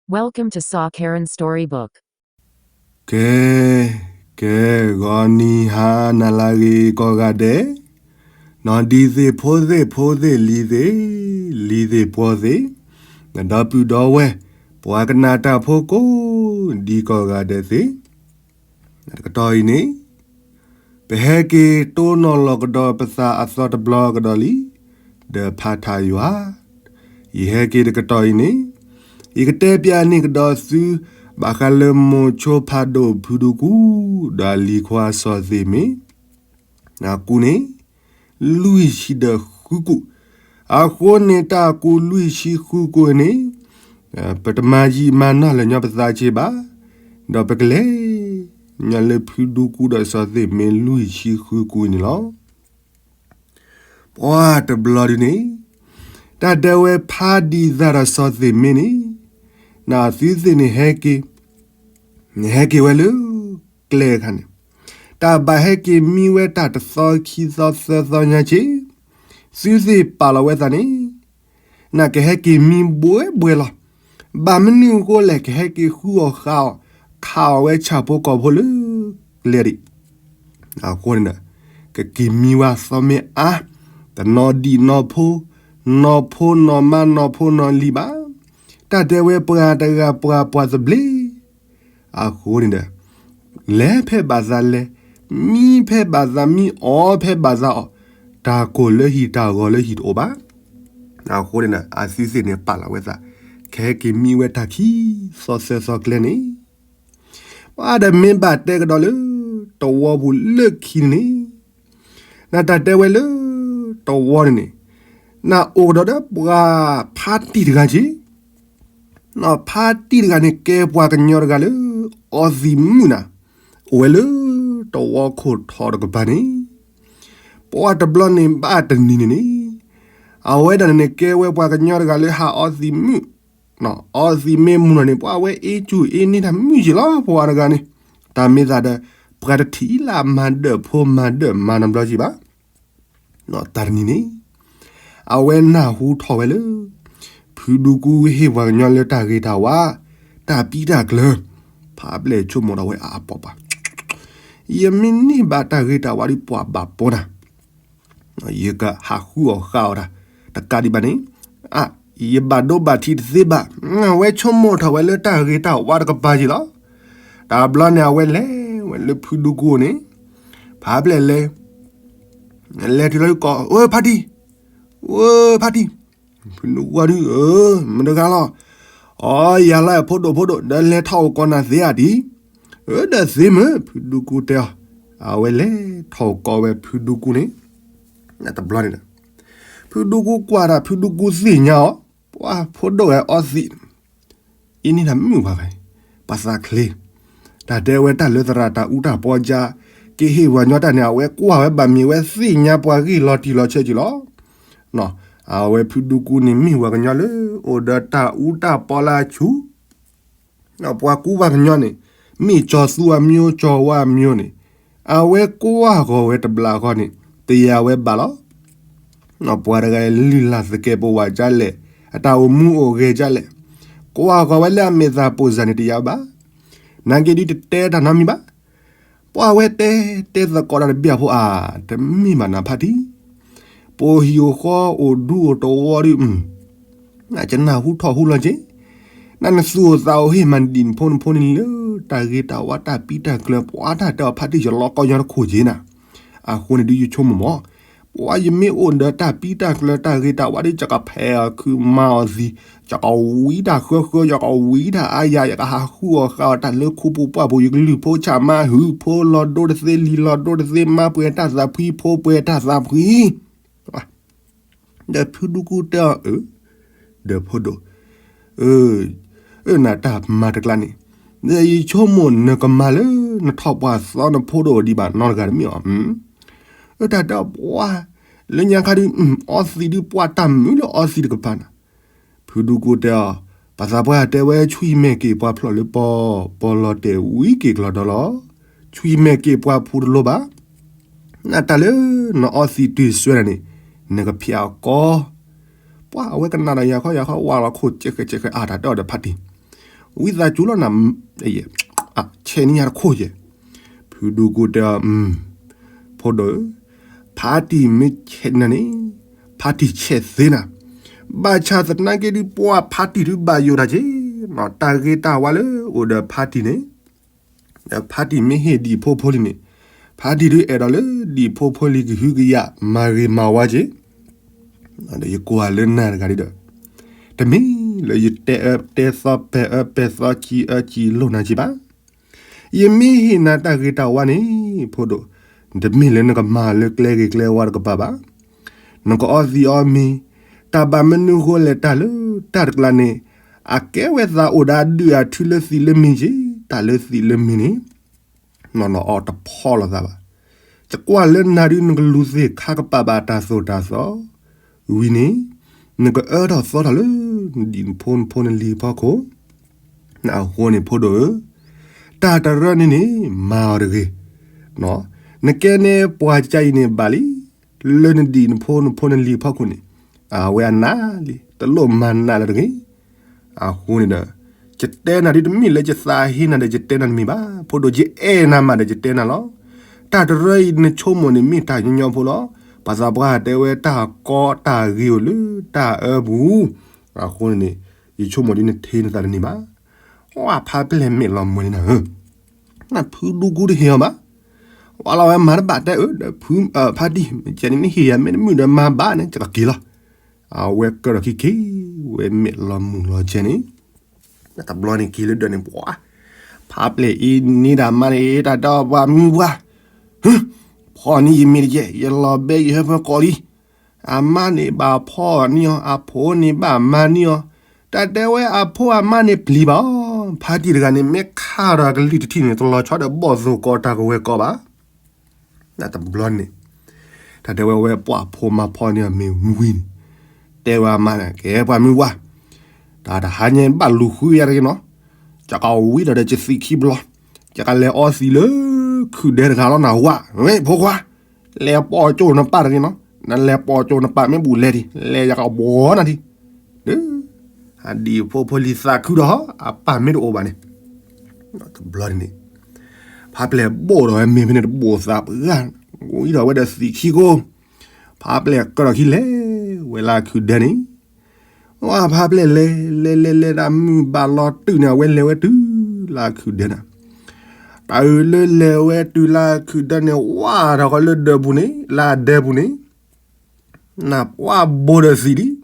Welcome to Saw Karen Storybook. ကဲ, ကဲ, ဂီၤနံၤဟါနၤလၢအဂ့ၤကိးဂၤဒဲး, နီၢ်ဒံးသ့ၣ်ဖိသ့ၣ်ဖိသ့ၣ်လံၤသ့ၣ်, လံၤသ့ၣ်ပှီၤသ့ၣ်, နဒီပုၢ်ဒီဝဲၢ်, ပှၤကနၣ်တၢ်ဖိကိးဒံးကိးဂၤဒဲးသ့ၣ်, တကတီၢ်အံၤန့ၣ် ပဟဲက့ၤတိၢ်နီၣ်လီၤကဒီးပသးအသီတဘျီကဒီးလံ, ဒီးဖးထးယွၤ, ယဟဲက့ၤတကတီၢ်အံၤန့ၣ်, ယကတဲပျးန့ၢ်ကဒီးသု ဘၣ်ဃးလၢမိၤဆိဖးဒိၣ်ဖုဒူကူ, ဒီးအလံၤခွါစီၤသ့ၣ်မ့ၢ်, အကူန့ၣ်, လွံၢ်ဆံဒီးဃုကူ, အဃိန့ၣ်တၢ်အကူလွံၢ်ဆံဃုကူန့ၣ်, ပတမၤယံာ်မၤနီၢ်လၢာ်ညီပသးက့ဘၣ်, ဒီးပကလဲၤ, ညီလၢဖုဒူကူဒီးစီၤသ့ၣ်မ့ၢ်လွံၢ်ဆံဃုကူန့ၣ်လီၤ. ပှၤတဘျီဒုန့ၣ်, တၢ်တဲဝဲဖးဒံးသးဒီးစီၤသ့ၣ်မ့ၢ်န့ၣ်, နသုသ့ၣ်န့ၣ်ဟဲက့ၤ, နဟဲက့ၤဝဲလၢကျဲအခါန့ၣ်, တၢ်ဘၣ်ဟဲက့ၤမံဝဲတၢ်တသီခံသီသၢသီညါက့, သုသ့ၣ်ပာ်လီၤဝဲသးန့ၣ်, နကဟဲက့ၤမံဘှဲဘှဲလီၤ. ဘၣ်မနုၤအဃိလဲၣ် ကဟဲက့ၤဃုအီၣ်ဃးအီၣ်, ခးအီၣ်ဝဲဆၣ်ဖိကီၢ်ဖိလၢကျဲဒံး, အဃိန့ၣ်ဒီး, ကက့ၤမံဝဲသီမ့ၢ်အါ, တနီၤဒံးနီၢ်ဖိ, နီၢ်ဖိနီၢ်မါနီၢ်ဖိနီၢ်လံၤဘၣ်, တၢ်တဲဝဲပှၤတဂၤပှၤပှၤသဘျ့ အဃိန့ၣ်ဒီး, လဲၤဖဲဘၣ်သးလဲၤ, မံဖဲဘၣ်သးမံ, အီၣ်ဖဲဘၣ်သးအီၣ်, တၢ်ကိၢ်လၢဟံၣ်တၢ်ဂီၤလၢဟံၣ်တအိၣ်ဘၣ်. အဃိန့ၣ်ဒီး အသုသ့ၣ်န့ၣ်ပာ်လီၤဝဲသး, ကဟဲက့ၤမံဝဲတၢ်ခံသီသၢသီကျဲန့ၣ်, ပှၤဒီးမ့ၢ်ဘၣ်တဲကဒီးလၢ, တဝီပူၤလၢခံန့ၣ်, နတၢ်တဲဝဲလၢ, တဝီန့ၣ်န့ၣ်, နအိၣ်ကဒီးဒီးပှၤဖါတံၢ်တဂၤက့ ဖါတံၢ်တဂၤန့ၣ်ကဲပှၤကညီတဂၤလၢအီသံးမုၣ်နၤ, အိၣ်ဝဲလၢတဝီခိၣ်ထီတကပၤန့ၣ်, ပှၤတဘျီန့ၣ်ဘၣ်တနံၤန့ၣ်န့ၣ်, အဝဲဒၣ်န့ၣ်န့ၣ်ကဲဝဲပှၤကညီတဂၤလၢဟးအီသံးမုၣ်, အီသံးမ့ၢ်မုၢ်နီၤန့ၣ် ပှၤဝဲအ့ၣ်ကူၣ်အ့ၣ်န့ၢ်တၢ်မုၣ်က့လီၤ ပှၤတဂၤန့ၣ်, တၢ်မ့ၢ်သးဒီး, ပှၤတထံၣ်လၢအမၤဒၢၣ်ဖိမၤဒၢၣ်မါနီတဘျီက့ဘၣ် တၢ်တနံၤန့ၣ်, အဝဲနၢ်ဟူထီၣ်ဝဲလၢ, ဖုဒူကူဟ့ၣ်ပှၤကညီလၢတၢ်ဂ့ၤတၢ်ဝါ, တၢ်ပံတၢ်ကျၢၤ, ဖးဘျဲၣ်ဆိကမိၣ်ဒီးဝဲအါအါပီပၤ, ယမ့ၢ်န့ၢ်ဘၣ်တၢ်ဂ့ၤတၢ်ဝါဒီးပှၤဘၣ်ပီတၢ်, ယကဟးဃုအီၣ်ဃာ်အီၣ်တၢ်, တကးဒံးဘၣ်န့ၣ်, အါ, ယဘၣ်ဒိဘၣ်ထံးတသ့ဘၣ်, အဝဲဆိကမိၣ်ထီၣ်ဝဲလၢတၢ်ဂ့ၤတၢ်ဝါတကပၤက့လီၤ. တဘျီန့ၣ် အဝဲလဲၤဝဲလၢဖုဒူကူန့ၣ်, ဖးဘျဲၣ်လဲၤ လဲၤတုၤလၢကီၢ်, အိ ဖါတံၢ်, အိ ဖါတံၢ်, ဖုဒူကူဒုး, မတၤတဂၤလီၤ, အိ ယၤလၢအဖိဒိၣ်ဖိဒိၣ် ဒီးလဲၤထီၣ်အိၣ်ကီးနၤသ့ဧါဒံး, အိ ဒီးသ့မ့ၢ် ဖုဒူကူတဲအီၤ, အဝဲလဲၤထီၣ်အိၣ်ကီးဝဲဖုဒူကူန့ၣ်, တဘျီန့ၣ်ဒီး, ဖုဒူကူကွၢ်တၢ် ဖုဒူကူသ့ၣ်ညါအီၤ, ပှၤဖိဒိၣ်ဝဲအီသံး အ့ၣ်န့ၢ်တၢ်မုၣ်ပှၤဂၤ, ပှၤသးချ့, တၢ်တဲဝဲတၢ်လၢသရၣ်တၢ်အူတၢ်ပီကါ, ကဟ့ၣ်ပှၤကညီတၢ်န့ၣ် အဝဲကွၢ်ဝဲဘၣ်မ့ၢ်ဝဲသ့ၣ်ညါပှၤဂ့ၢ်လီၤတံၢ်လီၤဆဲးက့လီၤ. အဝဲဖုဒူကူန့ၣ်မ့ၢ်ပှၤကညီလၢအိၣ်ဒီးတၢ်အူတၢ်ပီလၢအဆူၣ်, ပှၤကူပှၤကညီန့ၣ်, မ့ၢ်ကၠီၤသူအမျိုး ကၠီၤဝါအမျိုးန့ၣ်, အဝဲကွၢ်ဂီၤဝဲတဘျီဃီန့ၣ်, တယာ်ဝဲဘၣ်လီၤ. ပှၤတဂၤလုၢ်လၢ်သကဲးပဝးဒ်လဲၣ်, အတၢ်အိၣ်မူအိၣ်ဂဲၤဒ်လဲၣ်, ကွၢ်ဂီၤဝဲလၢအမဲာ်သၣ်ပိာ်စၢ်န့ၣ်တယာ်ဘၣ်. နာ်က့ဒုးတတဲတၢ်နီတမံၤဘၣ်. ပှၤဝဲတဲ, တဲသကိးတၢ်တဘျီဖိဧါ, တမ့ၢ်ဘၣ်နၤဖါတံၢ်, ပအိၣ်ဟံၣ်အိၣ်ဃီအိၣ်ဒူအိၣ်တဝီဒုး, နကနၢ်ဟူထီၣ်ဟူလီၤက့ၤ, နနသူၣ်အိၣ်သးအိၣ်ဟ့ၣ်မၤဒံးနဖိနဖိန့ၣ်လၢတၢ်ဂ့ၤတၢ်ဝါတၢ်ပံတၢ်ကျၢၤ ပှၤတၢ်တဲအီၤဖါတံၢ်ယလီၤကီယီတခိၣ်က့ၤနၤ. အဃိန့ၣ်ဒုးယဆိကမိၣ်မး, ပှၤယမ့ၢ်အိၣ်ဒီးတၢ်ပံတၢ်ကျၢၤတၢ်ဂ့ၤတၢ်ဝါဒုး ယကဖဲးအီၤခုမၤအီၤသံ, ယကဝံတၢ်ဃၢဃၢ ယကဝံတၢ်အါယၤ ယကဟးဃုအီၣ်ဃာ်အီၤတၢ်လၢခိပူၤပှၢ်ပူၤ ယကလုၢ်ဖိဆၣ်မါဟုၣ် ဖိလီၤဒိတသ့လံၤလီၤဒိတသ့ မါပှဲၤတၢ်သးဖှံ ဖိပှဲၤတၢ်သးဖှံ ဒီးဖုဒူကူတဲအီၤ, ဒီးဖိဒိၣ်, နတၢ်မၤတကျါန့ၣ်, ယဆိကမိၣ်နကမၤလၢနထီၣ်ပှၢ်သီနဖိဒိၣ်ဒံးဘၣ်နီတဂၤတမ့ၢ်အီၤ, တၢ်တဲပှၤ, လၢညါခါဒုး, အီသံးဒုးပှၤတၢ်မုာ်လၢအီသံးတကပၤနၤ. ဖုဒူကူတဲအီၤ, ပှၤသးပှၢ်တဲဝဲ ဆွံမဲာ်က့ၤပှၤဖျိးလၢပီ, ပီလီၤတဲာ်ဝံက့ၤကလီၤဒီလီၤ, ဆွံမဲာ်က့ၤပှၤဖူတလိၤဘၣ် နတၢ်လၢနအီသံးတုၤစွဲနၤန့ၣ်, နကဖျးအီၤကီ, ပှၤအဝဲကနၣ်ဒီးယၤခီယၤခီ ဝါလီၤခိၣ်ကဲးဃဲးကဲးဃဲးအါ တၢ်တဲအီၤဒီးဖါတံၢ်, ဝံသးစူၤလီၤနၤ, ဆဲးန့ၢ်ယၤတခိၣ်ယဲၢ်. ဖုဒူကိတဲအီၤ, ဖိဒိၣ်ဧၢ, ဖါတံၢ်မ့ၢ်ဆဲးနၤန့ၣ်, ဖါတံၢ်ဆဲးသ့နၤ, ဘၣ်ဆၣ်သနာ်က့ဒုး ပှၤဖါတံၢ်ဒုးဘၣ်ယိၣ်တၢ်က့, တၢ်ဂ့ၤတၢ်ဝါလၢအိၣ်ဒီးဖါတံၢ်န့ၣ်, ဒီးဖါတံၢ်မ့ၢ်ဟ့ၣ်ဒံၣ်ဖိဖိလံန့ၣ်, ဖါတံၢ်ဒုးအဲၣ်ဒိးလၢဒံၣ်ဖိဖိလံကဟုကယာ်မၤဂ့ၤမၤဝါက့, ဒီးယကိးအီၤလၢနၤတဂၤဒ်ဒီး, တမ့ၢ်လၢယတဲအၢတဲသီပဲာ်အၢပဲာ်သီကံအၢကံလိာ်နၤက့ဘၣ်. ယမ့ၢ်ဟ့ၣ်နၤတၢ်ဂ့ၤတၢ်ဝါန့ၣ် ဖိဒိၣ်, တမ့ၢ်လၢနကမၤလၢကျဲဂ့ၤကျဲဝါတကပၤဘၣ်. နကအီသံးအီမ့ၤ, တၢ်ဘၣ်မနုၤဃိလဲၣ် တၢ်လၢတၢ်တကျါန့ၣ်, အကဲဝဲသးအိၣ်ဒီးအဒုၣ်အထူလၢသံးလၢမ့ၤက့, တၢ်လၢသံးလၢမ့ၤန့ၣ် နီၢ်နီၢ်အီတဖီလီၤသးဘၣ်. ယကွၢ်လၢနၤဒုး နကလူၤသ့ၣ်ခါကပာ်ဘၣ်တၢ်သိၣ်တၢ်သီ, ဝံၤန့ၣ် နကအၢထီၣ်သီထီၣ်လၢ နဒံၣ်နဖိနဖိနလံၤဖီခိၣ်, အဃိန့ၣ်ဖိဒိၣ်ဧၢ, တၢ်တရၢန့ၣ်န့ၣ် မၤအီၤတဂ့ၤ. နကဲန့ၣ်ပှၤကါအံၤန့ၣ်ဘၣ်လံ, လၢနဒံၣ်နဖိနဖိနလံၤဖီခိၣ်န့ၣ်, အဝဲအနးလံ, တလိၣ်မၤနးလၢၤတဂ့ၤ. အဃိန့ၣ်ဒီး, ယတဲနၤဒ်တမ့ၢ်လၢယသးဟ့နၤဒီးယတဲနၤတမ့ၢ်ဘၣ်, ဖိဒိၣ်ယအဲၣ်နၤမးဒီးယတဲနၤလီၤ. တၢ်တရၢအံၤနဆိကမိၣ်န့ၣ်မ့ၢ်တၢ်ညီညီဖိလီၤ. ပှၤသးပှၢ်တဲဝဲတၢ်ကီတၢ်ဂ့ၤအိၣ်လၢတၢ်အၢပူၤ, အဃိန့ၣ်န့ၣ်, ယဆိကမိၣ်ဒ်နထံၣ်နသးတန့ၢ်ဘၣ်. ဝဲဖါပျဲၢ်မဲာ်လီၤမွဲလံနၤဧၢ, နဖုဒူကူတဟ့ၣ်အီၤဘၣ်. ဝဲလီၤဝဲမၤတဘၣ်တဲအၢဒီးဖု, ဖါတံၢ်, မ့ၢ်ကဲန့ၣ်မ့ၢ်ဟ့ၣ်ယၤမ့ၢ်တမုာ်ဒီးမၤဘၣ်န့ၣ် ယကက့ၤလီၤ. အဝဲကၢထီၣ်ခံက့ၤ, ဝဲမဲာ်လီၤမူၤလီၤကဲန့ၣ်, တဘျီန့ၣ်က့ၤလၢဒၢးန့ၣ်ပှၤ, ဖါပျဲၢ်အံၤန့ၣ်ဒၣ်မါန့ၣ် တၢ်ဒီးပှၤမုၢ်ပှၢ်, ဖီၣ်န့ၢ်ယမ့ၤတကဲ, ယလီၤဘဲယဟၢဖၢကီးလံ. အမါန့ၣ်ဘၣ်ဖီၣ်န့ၢ်အီၤ, အဖိန့ၣ်ဘၣ်မၤန့ၢ်အီၤ, တၢ်တဲဝဲအဖိအမါန့ၣ်ပျံၤဘၣ်အီၤ, ဖါတံၢ်တဂၤန့ၣ် မ့ၢ်ခးဒီးကလုၢ်တထံၣ်န့ၣ် တလီၤဆီဒီးဘီၣ်သိၣ်ကီးတၢ်ကဝဲၤကီးဘၣ်. တဘျီန့ၣ်, တၢ်တဲဝဲဝဲပှၤဖိမါဖီၣ်န့ၢ်အမ့ၤဝံၤန့ၣ်, တဲဝဲအမါန့ၣ် ကဲပှၤမုၢ်ပှၢ်, တၢ်တဟါညါဘၣ်လူၤဃုယၤတဂ့ၤနီၤ, ကကဝံၤဒီးဒီးယသံးခံဘျီ, ယကလဲၤအီသံးလၢခုၣ်ဒဲတဂၤလီၤနၤဝဲ, ဝဲဖိခွါ, လဲၤပိာ်ကၠိနပၢ်တဂ့ၤနီၤ, နလဲၤပိာ်ကၠိနပၢ်မ့ၢ်ဘူးလဲၤဒံး, လဲၤယကဘီနၤဒံး, ဒ်, အဒံၣ်ဖိဖိလံၤသးခုဒီး အပၢ်မ့ၢ်တအိၣ်ဘၣ်န့ၣ်, တဘျီန့ၣ်, ဖါပျဲၢ်ဘိၣ်ဒီးဝဲမ့ၤဖဲန့ၣ်တဘိၣ်သးပှၢ်, ဝံၤဒီးဝဲဒီးသံးခံကိး, ဖါပျဲၢ်ကၢထီၣ်ခံလဲၤဝဲလၢခုၣ်ဒဲန့ၣ်, ဝဲဖါပျဲၢ်လဲၤလဲၤလဲၤလဲၤဒၣ်မုၢ်ဘၣ်လီၤတုၤန့ၣ် အဝဲလဲၤဝဲတုၤလၢခုၣ်ဒဲနၤ, တၢ်အုးလၢလဲၤဝဲတုၤလၢခုၣ်ဒဲန့ၣ် ဝါထီၣ်ဃီလၢဒၢးပူၤန့ၣ် လၢအဒၢးပူၤန့ၣ် နပှၢ်ဘိဒီးသံးဒံး,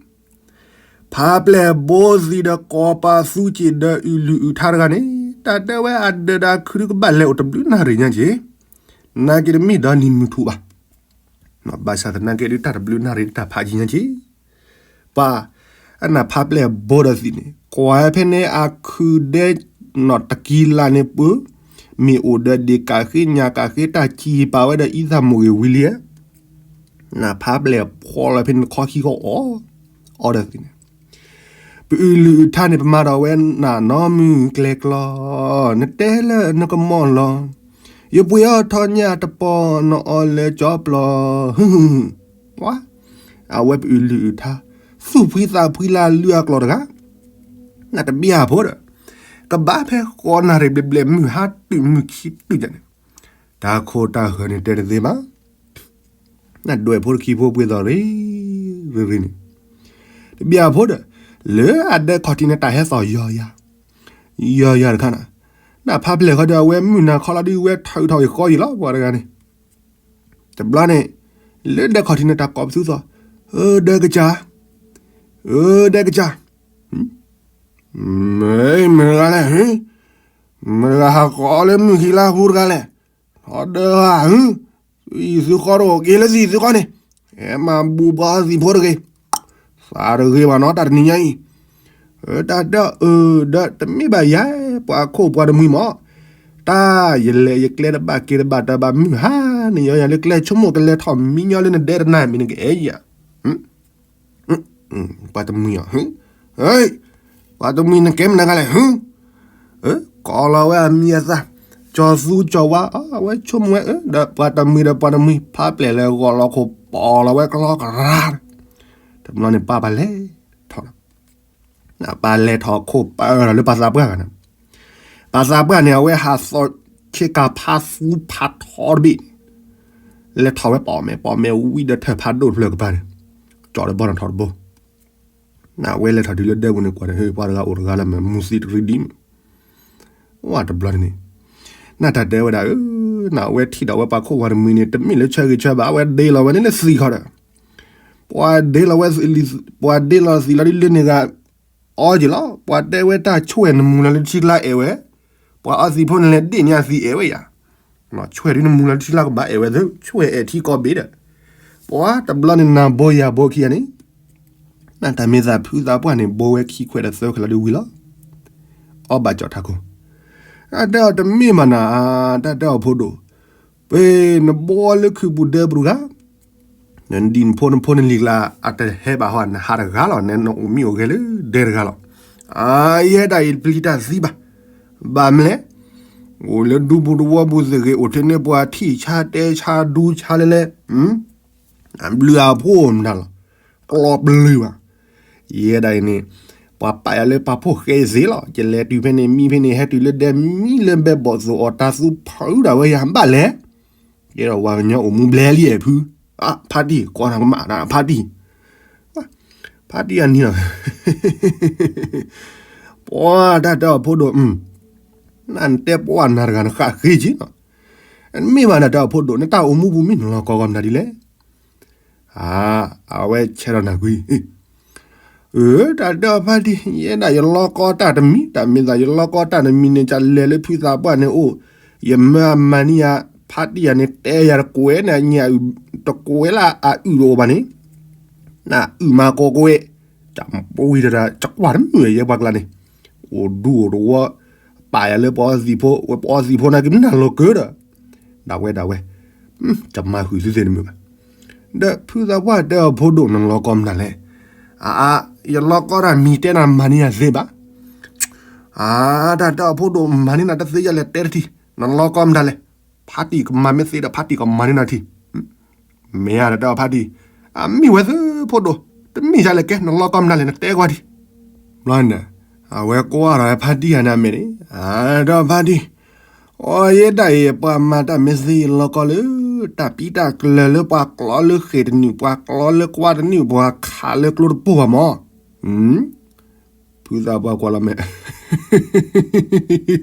ဖါပျဲၢ်ဘိသံးဒီးကိးပသူက့ၤဒီးအုၣ်လုၢ်အုၣ်ထါတဂၤန့ၣ် တၢ်တဲဝဲအဒၢးဒီးခုဒုကဘၣ်လဲၤအိၣ်တဘျုးနၣ်ရံၣ်ညါက့ၤ, နာ်က့တမ့ၢ်ဒီနံၤမုၢ်ထူၣ်ဘၣ်, ဘၣ်ဆၣ်သနာ်က့ဒုးတၢ်တဘျုးနၣ်ရံၣ်တၢ်ဖးကံညါက့ၤ ပှၤ, အနၢ်ဖါပျဲၢ်ဘိဒီးသံးန့ၣ် ကွၢ်ဖဲန့ၣ်အခူၣ်ဒဲနီၣ်တကံလၢ်န့ၣ်ပူၤ, မ့ၢ်အိၣ်ဒီးဒ့ၣ်ကးဃ့ညၣ်ကးဃ့တၢ်စံးပာ်ဝဲဒီးအံသၣ်မိၢ်ဂ့ၤဝံၤလံဧါ, နၢ်ဖါပျဲၢ်ဖီၣ်လီၤဖဲန့ၣ်တခီခံဃီအီၤ, အီဒီးသံးန့ၣ်, ပအုၣ်လုၢ်အုၣ်ထါန့ၣ် ပမၤဒီးဝဲနနီၢ်မုၢ်ကျဲကျီ, နတဲလၢနကမီၢ်လီၤ, ယပှ့ၤအီၣ်ထီၣ်ညၣ်တပီၢ်နအီၣ်လၢကၠီပျီ, ဝါ, အဝဲပအုၣ်လုၢ်အုၣ်ထါ, သူၣ်ဖှံသးဖှံလၢအလုၢ်အကျိၤတဂၤ, နတဘျီဖိဒီး, ကဘၣ်ဖဲဃီနၣ်ရံၣ်ဘျဲၣ်ဘျဲၣ်မုၢ်ဟါတုၤမုၢ်ခံတုၤန့ၣ်, တၢ်ခိၣ်တၢ်ဃၢၤန့ၣ်တဲတသ့ဘၣ် နဒွဲၣ်ဖိတခံဖိပှ့ၤသီၣ်ရ့ၣ်ရ့ၣ်န့ၣ်, တဘျီဖိဒီး, လၢအဒၢးခီၣ်ထံးန့ၣ်တၢ်ဟဲသီၣ်ယီၤယၤ, ယီၤယၤတခါနၤ, နၢ်ဖါပျဲၢ်ဃီဒီးအဝဲမုၢ်နၤခီလီၤဒုးဝဲထီၣ်အုးထီၣ်အုးဃီယံၤလီၤ ပှၤတဂၤန့ၣ်, တဘျီန့ၣ်, လၢဒၢးခီၣ်ထံးန့ၣ်တၢ်ကိးပသူသီၣ်, အၢဒၢးကစၢ်, အၢဒၢးကစၢ်, မ့ၢ်မတဂၤလဲၣ်, မတဂၤဟးကိးလၢမုၢ်ခံလါပူၤတဂၤလဲၣ်, ထီၣ်ဒၢးဧၢ, သုအံၤသုဃီတအိၣ်က့ၤလၢသံးသုဃီန့ၣ်, ဟဲမၤဘူၣ်ဘီသံးဖိတဂ့ၤ, သးတဂ့ၤဘၣ်နီၤ တၢ်တနံၤညါအံၤ, တၢ်ဒၢးအၢဒၢးတမ့ၢ်ဘၣ်ယၤ, ပှၤခိၣ်ပှၤတမှံၤမး, တၢ်ယလဲၤယကျဲတဘၣ်က့ၤတဘၣ်တၢ်ဘၣ်မုၢ်ဟါန့ၣ် ယီၤယၤလၢကျဲဆိကမိၣ်ကလဲၤထီၣ်မံညီလၢနဒဲတနၤမ့ၢ်နကအဲၣ်ယၤ ပှၤတမှံၤအီၤ, ပှၤတမှံၤနကဲမနုၤလဲၣ်, ကိးလီၤဝဲအမံၤအသၣ်, ကၠီၤသူကၠီၤဝါ, အဝဲဆိကမိၣ်ဝဲ, ဒီးပှၤတမှံၤဒီးပှၤတမှံၤ ဖါပျဲၢ်လဲၤဂီၤလီၤခိၣ် ပိာ်လီၤဝဲကလီကရၢ, တဘျီန့ၣ်ပၢ်ပၢ်လဲၤထီၣ်လီၤ, ပၢ်လဲၤထီၣ်ခိၣ်ပၢ်လီၤလၢပှၤသးပှၢ်ဂၤန့ၣ် ပှၤသးပှၢ်န့ၣ် အဝဲဟးသီဆ့ကၤဖးသူဖးထီတဘ့ၣ်န့ၣ်, လဲၤထီၣ်ဝဲပိာ်မဲာ်ပိာ်မဲာ်ဝံၤဒီးထၢၣ်ဖးဒိၣ်တဖျၢၣ်ကပၤန့ၣ်, ကၠီၣ်ဒီးဘီၣ်နီၣ်ထီၣ်တဘိ, နဝဲလဲၤထီၣ်တုၤလၢဒဲပူၤန့ၣ် ကွၢ်ဒီး ဟ့ၣ် ပှၤတဂၤအိၣ်တဂၤလၢမ့ၢ်မူသံတရံးဒံး, ဝဲတဘျီန့ၣ်, နတၢ်တဲဝဲဒၣ်ဧၢ, နဝဲထံၣ်ဒီးဝဲပှၤခိၣ်ပှၤတမှံၤန့ၣ် တမ့ၢ်လၢဆၢဂ့ၤဆၢဘၣ်, အဝဲဒ့လီၤဝဲန့ၣ်လၢသံၣ်ခီဒီး ပှၤဒ့လီၤဝဲ, ပှၤဒ့လီၤသံၣ်လီၤဒ်လၢန့ၣ်ဂၤ, အီက့ၤလီၤ, ပှၤတဲဝဲတၢ်ဆွဲၣ်နမူလၢထံကျါအဲၣ်ဝဲ, ပှၤအီသံၣ်ဖိန့ၣ်လဲၤဒ့ၣ်န့ၢ်အသံၣ်အဲၣ်ဝဲယၤ, ဆွဲၣ်ဒ်နမူလၢထံကျါကဘၣ်အဲၣ်ဝဲသ့, ဆွဲၣ်အဲၣ်ထံကီၢ်ဘ့ၣ်ဒီး, ပှၤတဘျီန့ၣ်နၤဘိယၤဘိခံဂၤန့ၣ်, နတၢ်မ့ၢ်သးဖုသးပှၢ်န့ၣ် ဘိဝဲခံခွဲးဒီးသၢခွဲးလီၤဒ်ဝံၤလီၤ, အီဘၣ်ကၠီၣ်ထးခိၣ်, တၢ်တဲအီၤတမ့ၢ်မးနၤ, တၢ်တဲအီၤဖိဒိၣ်, ပနဘိလၢခုးပူၤဒဲပူၤတဂၤ နဒံၣ်နဖိနဖိနလံၤကျါ အတဟဲဘၣ်ဟီ နဟးတဂၤလီၤ, နအိၣ်မံအိၣ်ဂဲၤလၢဒဲတဂၤလီၤ, အယဲဒၣ်အံၤပျံၤတၢ်သံဘၣ်, ဘၣ်မနုၤလဲၣ်, အိၣ်လၢဒူပူၤတဝီပူၤသ့ၣ်ဂ့ၤ အိၣ်ထဲန့ၣ်ပှၤထံၣ်ဆါတဲဆါဒူဆါလဲလဲ, အဘျုးအဖှိၣ်မတၤလီၤ, ကျီပျုၤဘၣ်, ယဲဒၣ်အံၤန့ၣ်, ပှၤပာ်ယၤလၢပှၤဖိၣ်ဃဲအသ့လီၤ, ယလဲၤတုၤဖဲန့ၣ် မံဖဲန့ၣ် ဟဲတုၤလၢဒဲမံလၢဘဲဘီၣ်သိၣ်အီၤ တၢ်သူဖုးဒၣ်ဝဲယၤဘၣ်လဲၣ် ကဲဒီးဝၤကညီအိၣ်မူဘျဲလံအဲၣ်ဖု, ဖါတံၢ် ကိးနၤကမၣ်ဒၣ်ဖါတံၢ်, ဖါတံၢ်အနံၤလီၤ, ပှၤတၢ်တဲအီၤဖိဒိၣ်, နနတဲပှၤနၤတဂၤနဃၣ်ဃ့က့ၤနီၤ, မ့ၢ်ဘၣ်နတၢ်တဲအီၤဖိဒိၣ် နတၢ်အိၣ်မူပူၤမ့ၢ်နလီၤကီကီမတၤဒ်လဲၣ် အဝဲဆဲးဒီးနၢ်ကွံ, အၢ တၢ်တဲအီၤဖါတံၢ် ယဲဒၣ်ယလီကီတၢ်တမံၤ, တၢ်မ့ၢ်သးယလီကီတၢ်တမံၤန့ၣ် ကလဲၤလၢဖုသးပှၢ်န့ၣ်အိၣ်, ယမၢအမၤန့ၢ်ယၤ, ဖါတံၢ်ယၤန့ၣ် တဲယၤတကွဲးန့ၣ် အညၣ်တကွဲးလၢအအုၣ်တအိၣ်ဘၣ်န့ၣ်, နအုၣ်မၤကီကွဲး, တၢ်ပဝံၤတၢ် ကကွၢ်တမုာ်ယဲပှၤကျါန့ၣ်, အိၣ်ဒူအိၣ်တဝီ, ပာ်ယၤလၢပှၤအီသံၣ်ဖိ, ဝဲပှၤအီသံၣ်ဖိနာ်က့ၤမနုၤလီၤကၢဒီး, ဒၣ်ဝဲဒၣ်ဝဲ, ကမၤဃုာ်သုသ့ၣ်တမုာ်ဘၣ်, ဒီးဖုသးပှၢ်တဲအီၤဖိဒိၣ် နလီကီမနုၤလဲၣ်, အါ, ယလီကီတၢ်မံၤတဲနၤမၤန့ၢ်ယၤသ့ဘၣ်, အါ, တၢ်တဲအီၤဖိဒိၣ်မၤန့ၢ်နၤတသ့ယလဲၣ် တဲတထံၣ်, နလီကီမနုၤလဲၣ်, ဖါတံၢ်ကမၤမ့ၢ်သ့ဒီး ဖါတံၢ်ကမၤန့ၢ်နၤထံၣ် မ့ၢ်ဧါ တၢ်တဲအီၤဖါတံၢ်, အမ့ၢ်ဝဲသ့ၣ်ဖိဒိၣ်, တမ့ၢ်ယၤလဲၣ်ကဲ နလီကီမနုၤလဲၣ် နတဲကွၢ်ထံၣ်, ဘျီန့ၣ်, အဝဲကွၢ်ဒီးဖါတံၢ်ယၤန့ၣ်အမဲာ်န့ၣ်, အါ တၢ်တဲအီၤဖါတံၢ်, အိ ယဲဒၣ်အံၤ ပှၤမၤတၢ်မ့ၢ်သ့ယလီကီလၢ, တၢ်ပံတၢ်ကျၢၤလၢပှၤကျီလၢဃဲၤတနုာ် ပှၤကျီလၢကွၢ်တနုာ် ပှၤခးလၢကျိတပိၢ်ဘၣ်မၢ် ဖုသးပှၢ်ကွၢ်လီၤမဲာ်, အီ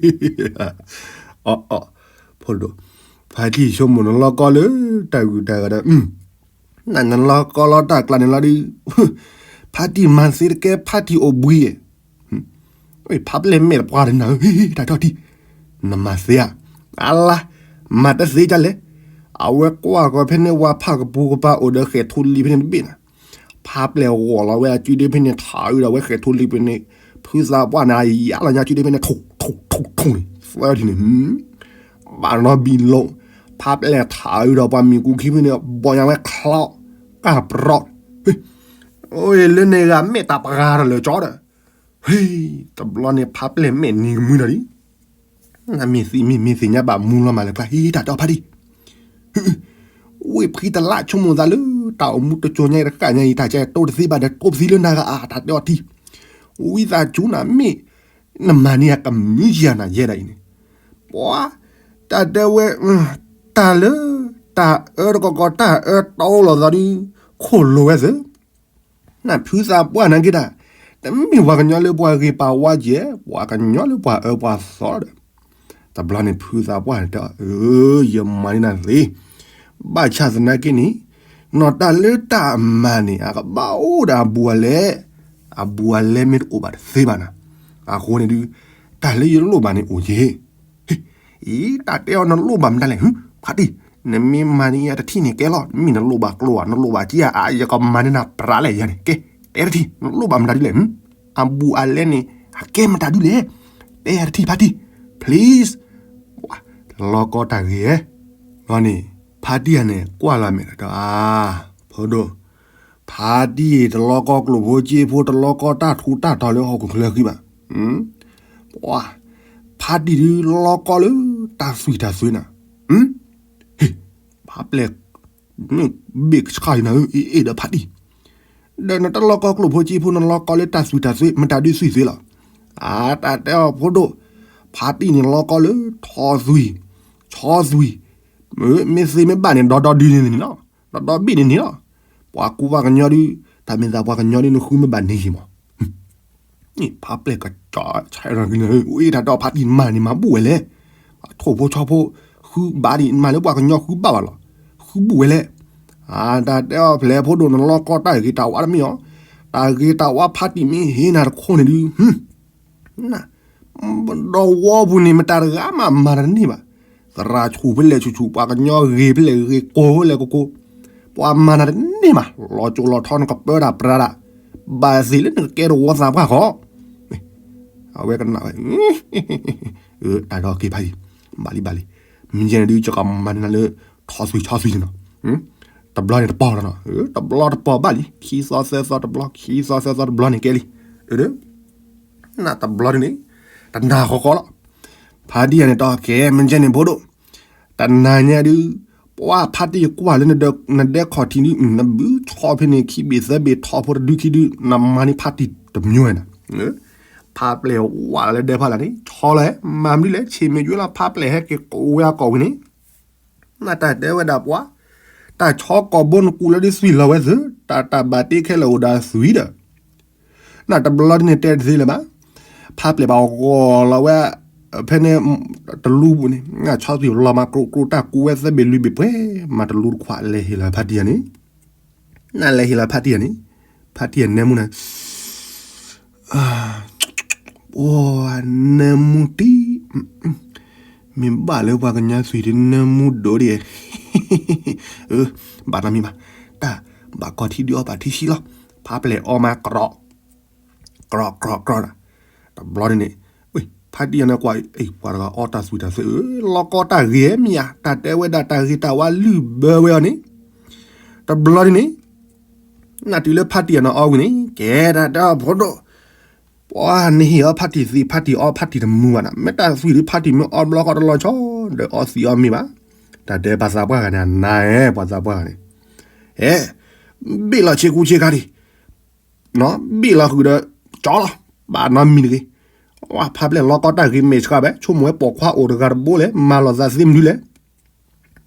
အီ ဖိဒိၣ်, ဖါတံၢ်ဆိကမိၣ်နလီကီလၢ တၢ်ဂုၤတၢ်ဂၤဒီး, နနလီကီလီၤတၢ်ကျါန့ၣ်လီၤဒီး, ဖါတံၢ်မၤသ့တကဲ ဖါတံၢ်အိၣ်ဘှံး, ဖါပျဲၢ်မဲာ်တပှၢ်ဒီးနၤဧၢ, တၢ်တဲအီၤတံၢ်, နမၤသ့ဧါ, အလါ, မၤတသ့ဒ်လဲၣ်, အဝဲကွၢ်ဃီၤဖဲန့ၣ် ဝါဖၣ်ကပူၤကပၤအိၣ်ဒီးဃဲၤထူလံဖဲန့ၣ်တဘ့ၣ်နၤ ဖါပျဲၢ်ဂီၤလီၤဝဲအစုဒ့ဖဲန့ၣ် ထးအုးဒီးဝဲဃဲၤထူလံဖဲန့ၣ်, ဖုသးပှၢ်န့ၣ် ယါလီၤညါစုဒ့ဖဲန့ၣ် ထူၣ်ထူၣ်ထူၣ်ထူၣ်န့ၣ် သၢထံၣ်န့ၣ်, ဘၣ်နီဘံလိာ်, ဖါပျဲၢ်ထးအုးဒီးပှၤမံၤကူခံဖဲန့ၣ် ဘီညါဝဲချီ, ကၢ်ပြီ, အိၣ်လၢန့ၣ်ဂၤမဲာ်တၢ်ပှၢ်ဒီးလၢာ်ကၠီဒီး, ဟ့, တဘျီန့ၣ် ဖါပျဲၢ်မဲာ်နံၤကမှံဒီးလံ နမ့ၢ်သ့မ့ၢ်မ့ၢ်သ့ၣ်ညါဘၣ်မူလီၤမးလၢကျါ ဟ့ တၢ်တဲအီၤဖါတံၢ်, ဝ့ၢ်ဖှံတလးဆိကမိၣ်သးလၢ တၢ်အိၣ်မူတစိၤညါအံၤတဃၣ်ညါအံၤ တၢ်ကဲတိၢ်တသ့ဘၣ်ဒီး တိၢ်ပသံလၢနၤဂၤအါ တၢ်တဲအီၤတံၢ်, ဝံသးစူၤနၤမ့ၢ်, နမၤန့ၢ်ယၤကမုာ်ယၤနၤယဲဒၣ်အံၤန့ၣ်, ပှၤ, တၢ်တဲဝဲ, တၢ်လၢ, တၢ်အၢတကီၢ်ကီၢ်တၢ်အၢတီလိာ်သးဒီး, ခိၣ်လိာ်ဝဲသ့ၣ် နဖုသးပှၢ်နာ်က့တၢ်, တမ့ၢ်ပှၤကညီလၢပှၤဂ့ၤပှၤဝါကဲ, ပှၤကညီလၢပှၤအၢပှၤသီဒီး, တဘျီန့ၣ်ဖုသးပှၢ်တဲ, ယမၤန့ၢ်နၤသ့, ဘၣ်ဆၣ်သနာ်က့န့ၣ်, နီၢ်တၢ်လၢတၢ်မၤန့ၣ် အကဘၣ်အိၣ်ဒီးအဘူးအလဲ, အဘူးအလဲမ့ၢ်တအိၣ်ဘၣ်တသ့ဘၣ်နၤ, အဃိန့ၣ်ဒုး, တၢ်လၢယလိၣ်ဘၣ်န့ၣ်အိၣ်က့ အံၤ တၢ်တဲအီၤနလိၣ်ဘၣ်မတၤလဲၣ် ဖါတံၢ်, နမ့ၢ်မၤန့ၢ်ယၤတထံၣ်န့ၣ်ကဲလီၤ, မ့ၢ်နလိၣ်ဘၣ်ကျိဧါ နလိၣ်ဘၣ်က့ဧါ, ယကမၤန့ၢ်နၤပြးလဲၣ်ယၤန့ၣ်, ကဲ, တဲတထံၣ်, နလိၣ်ဘၣ်မတၤဒ်လဲၣ်, အဘူးအလဲန့ၣ်, အကဲမတၤဒ်လဲၣ်, တဲယၤတထံၣ်ဖါတံၢ်, please, တလီကီတၢ်ဂ့ၤဧဲ, န့ၣ်, ဖါတံၢ်ယၤန့ၣ် ကွၢ်လီၤမဲာ်ဒီး ဖိဒိၣ်, ဖါတံၢ်တလီကီကျိၣ်ဖိစ့ဖိ တလီကီတၢ်ထူးတၢ်တီၤလၢဟီၣ်ခိၣ်ချၢဃံဘၣ်, ပှၤ, ဖါတံၢ်ဒုးလီကီလၢတၢ်သွံၣ်တၢ်သွဲနၤ, ဟ့ၣ်, ဖါပျဲၢ်, မ့ၢ်ဘ့ၣ်ကဆှီနၤဧၢ အ့ၣ်ဒီးဖါတံၢ်, ဒီးနတလီကီကျိၣ်ဖိစ့ဖိ နလီကီလၢတၢ်သွံၣ်တၢ်သွဲ မတၤဒုးသွံၣ်သွဲလီၤ, အါ တၢ်တဲအီၤဖိဒိၣ်, ဖါတံၢ်န့ၣ်လီကီလၢထီသွံၣ်, ဆီသွံၣ်, မ့ၢ်သ့မ့ၢ်ဘၣ်န့ၣ် ဒီဒီဒုန့ၣ်န့ၣ်လီၤ, ဒီဒီဘ့ၣ်န့ၣ်န့ၣ်လီၤ. ပှၤကူပှၤကညီဒု, တၢ်မ့ၢ်သးပှၤကညီဒုနဃုမ့ၢ်ဘၣ်န့ၣ်ယံၤမး, ဖါပျဲၢ်ကကၠီဆဲးရၤကလၢ ဝဲတၢ်ဒီးဖါတံၢ်မၤန့ၣ်မၤဘူၣ်ဝဲလဲၣ်, ထိၣ်ဖိဆီဖိ, ဃုဘၣ်ဒံး မၤလၢပှၤကညီဃုဘၣ်ဘၣ်လီၤ, ဃုဘူၣ်ဝဲလဲၣ်. တၢ်တဲအီၤဖျဲးဖိဒိၣ်နလီကီတၢ်ဂ့ၤတၢ်ဝါတမ့ၢ်အီၤ, တၢ်ဂ့ၤတၢ်ဝါဖါတံၢ်မ့ၢ်ဟ့ၣ်နၤတခိၣ်န့ၣ်ဒု ဒီးဝီပူၤန့ၣ် မတၤတဂၤမၤမၤတန့ၢ်ဘၣ်. သရၣ်ဆူၣ်ဖဲလဲၣ်ဆူၣ်ဆူၣ်, ပှၤကညီဂ့ၤဖဲလဲၣ်ဂ့ၤ, ကိၢ်ဖဲလဲၣ်ကိၢ်ကိၢ်, ပှၤမၤနၤတန့ၢ်ဘၣ်. လီၤစိၤလီၤထီနကပၢတၢ်ပြးတၢ်, ဘၣ်သ့ၣ်လၢနကကဲတဝီသးပှၢ်ဃီ. အဝဲကနၣ်ဝဲ, တၢ်ဒီးက့ၤဖးယံၤ, ဘၣ်လံဘၣ်လံ, မ့ၢ်ယဲန့ၣ်ဒုး ယကမၤန့ၢ်နၤလၢ ထီသွံၣ်ဆီသွံၣ်န့ၣ်နီၤ, တဘျီန့ၣ်တပီၤလီၤနီၤ, တဘျီတပီၤဘၣ်လံ, ခံသီသၢသီတဘျီ, ခံသီသၢသီတဘျီန့ၣ်ကဲလံ. နတဘျီန့ၣ် တနၤဃီဃီလီၤ. ဖါတံၢ်ယၤန့ၣ် တၢ်ကဲ မ့ၢ်ယဲန့ၣ်ဖိဒိၣ်, တနၤညါဒုး, ပှၤဖါတံၢ်ကွၢ်လၢနဒဲခီၣ်ထံးဒုး, နဘုဆီဖဲန့ၣ် ခံဘ့ၣ်သၢဘ့ၣ် ထီဖိတဒုခံဒု, နမၤန့ၢ်ဖါတံၢ်တမံၤဝဲနီၤ. ဖါပျဲၢ်ဝဲလၢဒဲဖီလာ်န့ၣ် ဆီလီၤ, မၤမနုၤလဲၣ်, ဆ့ၣ်မ့ၢ်ယွဲလီၤ, ဖါပျဲၢ်ဟဲက့ၤကိးဝဲအကိာ်ဝံၤန့ၣ် နတၢ်တဲဝဲဒၣ်ပှၤ, တၢ်ဆီကိာ်ဘိနကူးလၢဒ်သွံၣ်လီၤဝဲသု, တၢ်တၢ်ဘၣ်တ့ခဲလၢာ်အိၣ်ဒီးသွံၣ်ဒီး, နတဘျီဒ်န့ၣ်တဲတသ့လၢၤဘၣ်. ဖါပျဲၢ်ဘၣ်ဂီၤလီၤဝဲ, ဖဲန့ၣ်, တလူပူၤန့ၣ် ဆီသွံၣ်လီၤမၤကြိးကြိး တၢ်ကူးဝဲသၢဘ့ၣ်လွံၢ်ဘ့ၣ်ပှဲၤ, မၤတလူတခွးလဲၤဟ့ၣ်လီၤဖါတံၢ်ယၤန့ၣ်, နလဲၤဟ့ၣ်လီၤဖါတံၢ်ယၤန့ၣ်, ဖါတံၢ်ယၤနဲမူနၤ အိ, နဲမူတံၢ်, မ့ၢ်ဘၣ်လၢပှၤကညီသွံၣ်ဒ်နဲမူဒိၣ်ဒံး, ဘၣ်နီတမံၤဘၣ်, တၢ်ဘၣ်ကီၢ်ထံဒုးအီၣ်ဘၣ်ထံဆံးလီၤ. ဖါပျဲၢ်အီၣ်မးကြီး, ကြီးကြီးကြီး, တဘျီန့ၣ်န့ၣ်, ဖါတံၢ်ယၤန့ၣ်ကွၢ်, ပှၤတဂၤအီၣ်တၢ်သွံၣ်တၢ်သၢ, လီၤကီတၢ်ဂ့ၤမ့ၢ်ဧါ, တၢ်တဲဝဲဒၣ်တၢ်ဂ့ၤတၢ်ဝါလုၢ်ဘၢဝဲအီၤန့ၣ်, တဘျီန့ၣ်န့ၣ် နတုၤလၢဖါတံၢ်အနီၢ်အီဝံၤန့ၣ် ကဲတၢ်တဲအီၤဖိဒိၣ်, ပှၤနဟ့ၣ်အီၤဖါတံၢ်သံး ဖါတံၢ်အီၣ်ဖါတံၢ်တမူဘၣ်နီၤ, မ့ၢ်တၢ်သွံၣ်ဒုးဖါတံၢ်မ့ၢ်အီၣ်ဘျီဃီတလီၤဆီ, ဒီးအီၣ်သံးအီၣ်မ့ၢ်ဘၣ်, တၢ်တဲပှၤသးပှၢ်ဂၤန့ၣ် အနၤဧဲ ပှၤသးပှၢ်ဂၤန့ၣ်, အဲ, ဘ့ၣ်လီၤဆ့ကူဆ့ကၤဒံး ဘ့ၣ်လီၤဃုာ်ဒီး ကၠီလီၤ, ဘၣ်နီတမံၤတဂ့ၤ, ဝဲဖါပျဲၢ်လီၤကီတၢ်ဂ့ၤမဲာ်ဆှးဘၣ်, ဆိကမိၣ်ဝဲပိာ်ခွါအိၣ်တဂၤတဘိလဲၣ်, မၤလိာ်သးသ့မနုၤလဲၣ်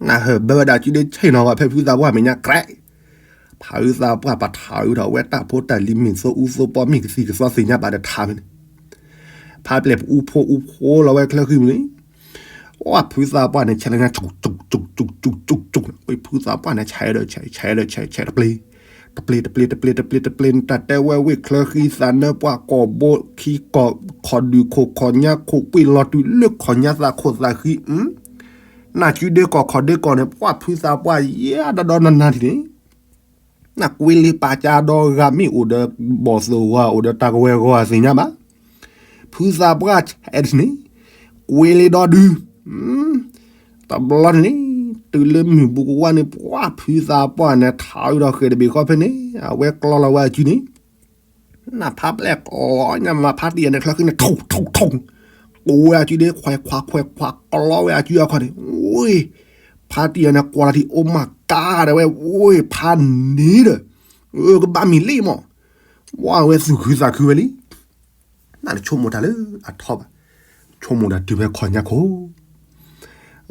နဟၢၣ်ဘၢဝဲဒၣ်စုဒ့ဆ့ၣ်နီၤဘၣ်ဖဲဖုသးပှၢ်မဲာ်ညါကြဲး, ဖးအုးသးပှၢ်ပထးအုးထီၣ်ဝဲတၢ်ဖိတၢ်လံၤမ့ၢ်သိအူသိပီမ့ၢ်ကသံၣ်ကသီသ့ၣ်ညါဘၣ်ဒီးထးဖဲန့ၣ်, ဖါပျဲၢ်ပအူဖိအူဖိလီၤဝဲချၢဃံမုၢ်န့ၣ်, ဝဲဖုသးပှၢ်န့ၣ် ဆဲးလၢညါ ကၠူၣ်ကၠူၣ်ကၠူၣ်ကၠူၣ်ကၠူၣ်, ဝဲဖုသးပှၢ်န့ၣ် ဆဲးဒီးဆဲး ဆဲးဒီးဆဲး ဆဲးတပျ့ၤ တပျ့ၤ တပျ့ၤ တပျ့ၤ တပျ့ၤ တပျ့ၤ တပျ့ၤ တၢ်တဲဝဲဝ့ၢ်ချၢဃံသးနၢပှၢ်ကိာ်ဘိခံကီၢ် ခီၣ်ဒုၣ်ခိၣ်ခီၣ်ညါခိၣ်ကွံာ်လီၤတုၤလၢခီၣ်ညါသးခိၣ်သးဃံ, နၢ်စုဒ့ကီၢ်ခီၣ်ဒ့ကီၢ်န့ၣ် ပှၤဖုသးပှၢ်ယဲဒီဒီနၤနၤထံၣ်န့ၣ်, နကွ့လ့ပာ်ကါဒီဂၤမ့ၢ်အိၣ်ဒီးဘီၣ်သိၣ်ဂီၤ အိၣ်ဒီးတၢ်ကဝဲၤဂီၤသ့ၣ်ညါဘၣ်, ဖုသးပှၢ်ဆဲးန့ၣ် ကွ့လ့ဒီဒု တဘျီန့ၣ်န့ၣ် တုၤလၢမုၢ်ဘူးကဝါန့ၣ် ပှၤဖုသးပှၢ်န့ၣ် ထးအုးဒီးဃဲၤတဘ့ၣ်ဃီဖဲန့ၣ် အဝဲကျီလီၤဝဲအစုန့ၣ်, နဖါပျဲၢ်ကျီညါမၤဖါတံၢ်ယၤန့ၣ် ချၢဃံန့ၣ် ထိၣ်ထိၣ်ထိၣ်, ကိးဝဲအစုဒ့ခွဲးခွးခွဲးခွး ကျီဝဲအစုအခီၣ်န့ၣ် ဝ့ၢ်, ဖါတံၢ်ယၤန့ၣ် ကွၢ်လီၤထံ အိၣ်မးကါဒီးဝဲ ဝ့ၢ် ဖါန့ၣ်ဒီး, ကဘၣ်မ့ၢ်လံမး, ပှၤဝဲသူၣ်ခုသးခုဝဲလံ နတဆိကမိၣ်တၢ်လၢအထီဘၣ်, ဆိကမိၣ်တၢ်တုၤဖဲခီၣ်ညါခိၣ်,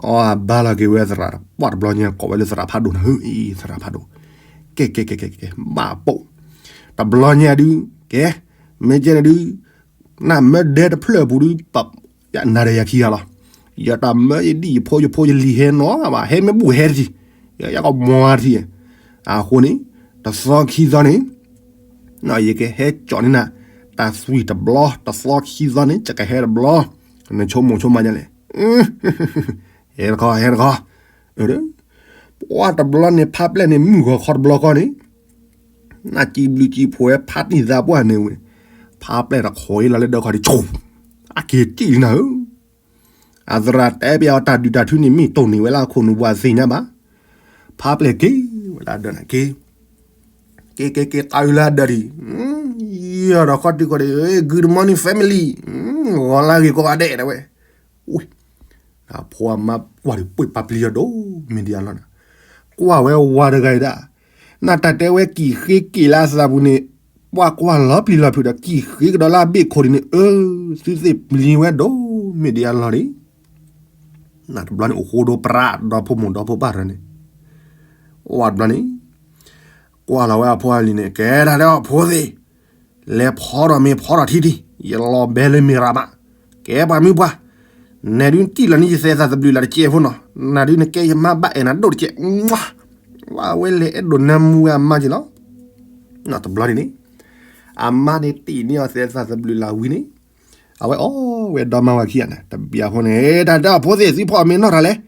အဘါလီၤက့ၤဝဲသရၣ်ပှၢ်တဘျီညါ ကိးဝဲလၢသရၣ်ဖးဒိၣ်နၤဧၢ, သရၣ်ဖးဒိၣ်, ကဲကဲကဲကဲကဲ ဘၣ်ပိာ်, တဘျီညါဒုး ကဲ, မ့ၢ်ကဲန့ၣ်ဒုး, နမ့ၢ်ဒဲတဖျၢၣ်အပူၤဒုး နၤဒီးယၤခံဂၤလီၤ, ယတၢ်မၢယဒံၣ်ယဖိယဖိယလံၤဟဲနီၤဘၣ် ဟဲမ့ၢ်ဘူၣ်ဟဲတထံၣ်, ယကမၤတထံၣ်, အဃိန့ၣ်, တသီခံသီန့ၣ် ယကဟဲကၠီၣ်န့ၢ်နၤ, တၢ်သွံၣ်တဘျီ တသီခံသီန့ၣ် ယကဟဲတဘျီ, နဆိကမိၣ်ဆိကမးညါလဲၣ်, ဟဲတခီ ဟဲတခီ, ပှၤတဘျီန့ၣ် ဖါပျဲၢ်န့ၣ် မုၢ်ဂီၤခီတဘျီဃီန့ၣ်, နစံးဘျုးစံးဖှိၣ်ဝဲဖါတံၢ်သးပှၢ်န့ၣ်ဝဲ, ဖါပျဲၢ်တခီအံၤလီၤလၢဒၢးခီၣ်ဒံး ဆိၣ်, အက့ၤကံၣ်လံနၤဧၢ အသရၣ်တဲပျးအီၤတၢ်ဒုၣ်တၢ်ထုန့ၣ် မ့ၢ်တိၢ်န့ၢ်ဝဲလၢအခိၣ်နူာ်ပှၤသ့ၣ်ညါဘၣ်, ဖါပျဲၢ်က့ၤဝဲလၢအဒၢးန့ၣ်က့ၤ, က့ၤက့ၤက့ၤတၢ်အုးလၢအဒၢးဒံး, ယီၤဒီးခီတုၤကီၢ်ဒံး, Good morning family, ဂီၤလၢဂ့ၤကိးဂၤဒဲးဒၣ်ဝဲ, ဝ့ၢ်, ဖိအမါကွၢ်ဒံးပှ့ၤပာ်ပျံၤယီၤဒိၣ်မ့ၢ်ဒံးအလီၢ်န့ၣ်, ကွၢ်ဝဲဝၤတဂၤအံၤဒၣ်, နတၢ်တဲဝဲကံၣ်ဃ့က့ၤလၢအသးပူၤန့ၣ်, ပှၤကွၢ်လီၤပျံၤလီၤဖုးဒီးကံၣ်ဃ့ကဒီးလၢအဘ့ၣ်ခိၣ်ဒံးန့ၣ်, အၢ, သုသ့ၣ်ပျံၤဝဲဒိၣ် မ့ၢ်ဒ်အလီၢ်ဒံး, တဘျီန့ၣ် အိၣ်ဃိဒိပြး ဒီဖိမိၢ်ဒီဖိပၢ်တဂၤန့ၣ်, ဝဲတဘျီန့ၣ် ကွၢ်လီၤဝဲအဖိအလံၤန့ၣ် ကဲ တၢ်တဲအီၤဖိသ့ၣ်, လဲၤဖီထီၣ်မ့ၤဖီထီၣ်ထံထံ, ယလီၤဘဲလၢမ့ၢ်ရၤမး, ကဲပှၤမုၢ်ပှၢ်, နဲဒုးနတံၢ်လီၤန့ၣ် ယသဲးသးသဘျုးလၢ်တကဲးဖိနီၤ, နၤဒုးနကဲယမါဘၣ်အဲၣ်နၤဒိၣ်တကဲး, ဝဲလဲၤအဲၣ်ဒိးနၢမူဝဲအမါက့ၤလီၤ. တဘျီန့ၣ်န့ၣ် အမါန့ၣ်တံၢ်န့ၢ်အီၤသဲးသးသဘျုးလၢ်ဝံၤန့ၣ်, အဝဲအီၣ်ဝဲဒီမါဝၤခံဂၤန့ၣ် တဘျီအဃိန့ၣ် တၢ်တဲအီၤဖိသ့ၣ် သုဖီအီၣ်မ့ၤနီၢ်တၢ်လဲၣ်,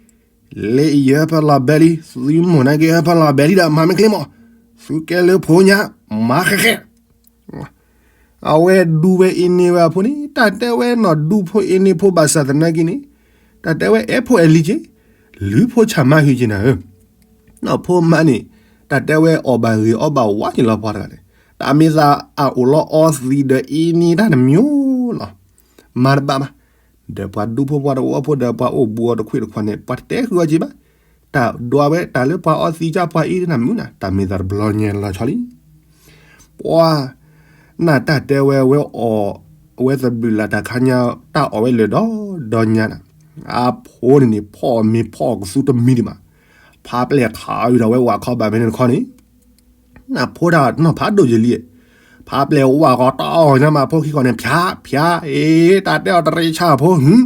လၢအံၤယဟၢဖၢလီၤဘဲလံ, သုမိၢ်န့ၣ်က့ဟၢဖၢလီၤဘဲလံဒီး မၤမ့ၢ်ချ့မး, သုကဲလၢဖိညါ, မၤဃဲဃဲ အဝဲဒူဝဲအ့န့ၢ်ဝဲအဖိန့ၣ် တၢ်တဲဝဲနီၢ်ဒူဖိအ့န့ၢ်ဖိဘၣ်ဆၣ်သနာ်က့န့ၣ်, တၢ်တဲဝဲအဲၣ်ဖိအဲၣ်လံၤက့ၤ, လုၢ်ဖိဆၣ်မါဟုက့ၤနၤဧၢ, နီၢ်ဖိမါန့ၣ် တၢ်တဲဝဲအီၣ်ဘၣ်ဂ့ၤအီဘၣ်ဝါက့ၤလီၤပှၤတဂၤန့ၣ်, တၢ်မ့ၢ်သးအအိၣ်လီၤအီသံးဒီးအ့န့ၢ်တၢ်တမံၤလီၤ, မၤတဘၣ်ဘၣ်, ဒီးပှၤဒူဖိပှၤတဝီဖိဒီးပှၤအိၣ်ဘူးအီၤတခွ့ၣ်တခွးန့ၣ် ပှၤတတဲဃုာ်အီၤက့ၤဘၣ်, တၢ်ဒွးဝဲတၢ်လၢပှၤအီသံးကၢ်ပှၤအ့န့ၢ်တၢ်မုာ်နၤ, တၢ်မ့ၢ်သးတဘျီညါလီၤဆီလံ ပှၤ, နၢ်တၢ်တဲဝဲဝဲအီၣ်, အဝဲသဘျုးလၢ်တၢ်ခါညါ, တၢ်အီၣ်ဝဲလၢာ်ဒီဒီညါနၤ, အဖိန့ၣ်န့ၣ် ဖီအီၣ်မ့ၤဖီအီၣ်ကသူတမံၤဒံးဘၣ်, ဖးပျဲၢ်ခးအုၣ်ဒီးဝဲဝၤခီဘၣ်ဖဲန့ၣ်တခီန့ၣ်, နၢ်ဖိတၢ်နီၢ်ဖးဒိၣ်ယလံ, ဖးပျဲၢ်ဝၤခီတီအီၣ်ညါမးဖိခံခီန့ၣ် ဖၠးဖၠး, အ့ တၢ်တဲအီၤတရ့ဆၣ်ဖိဟု,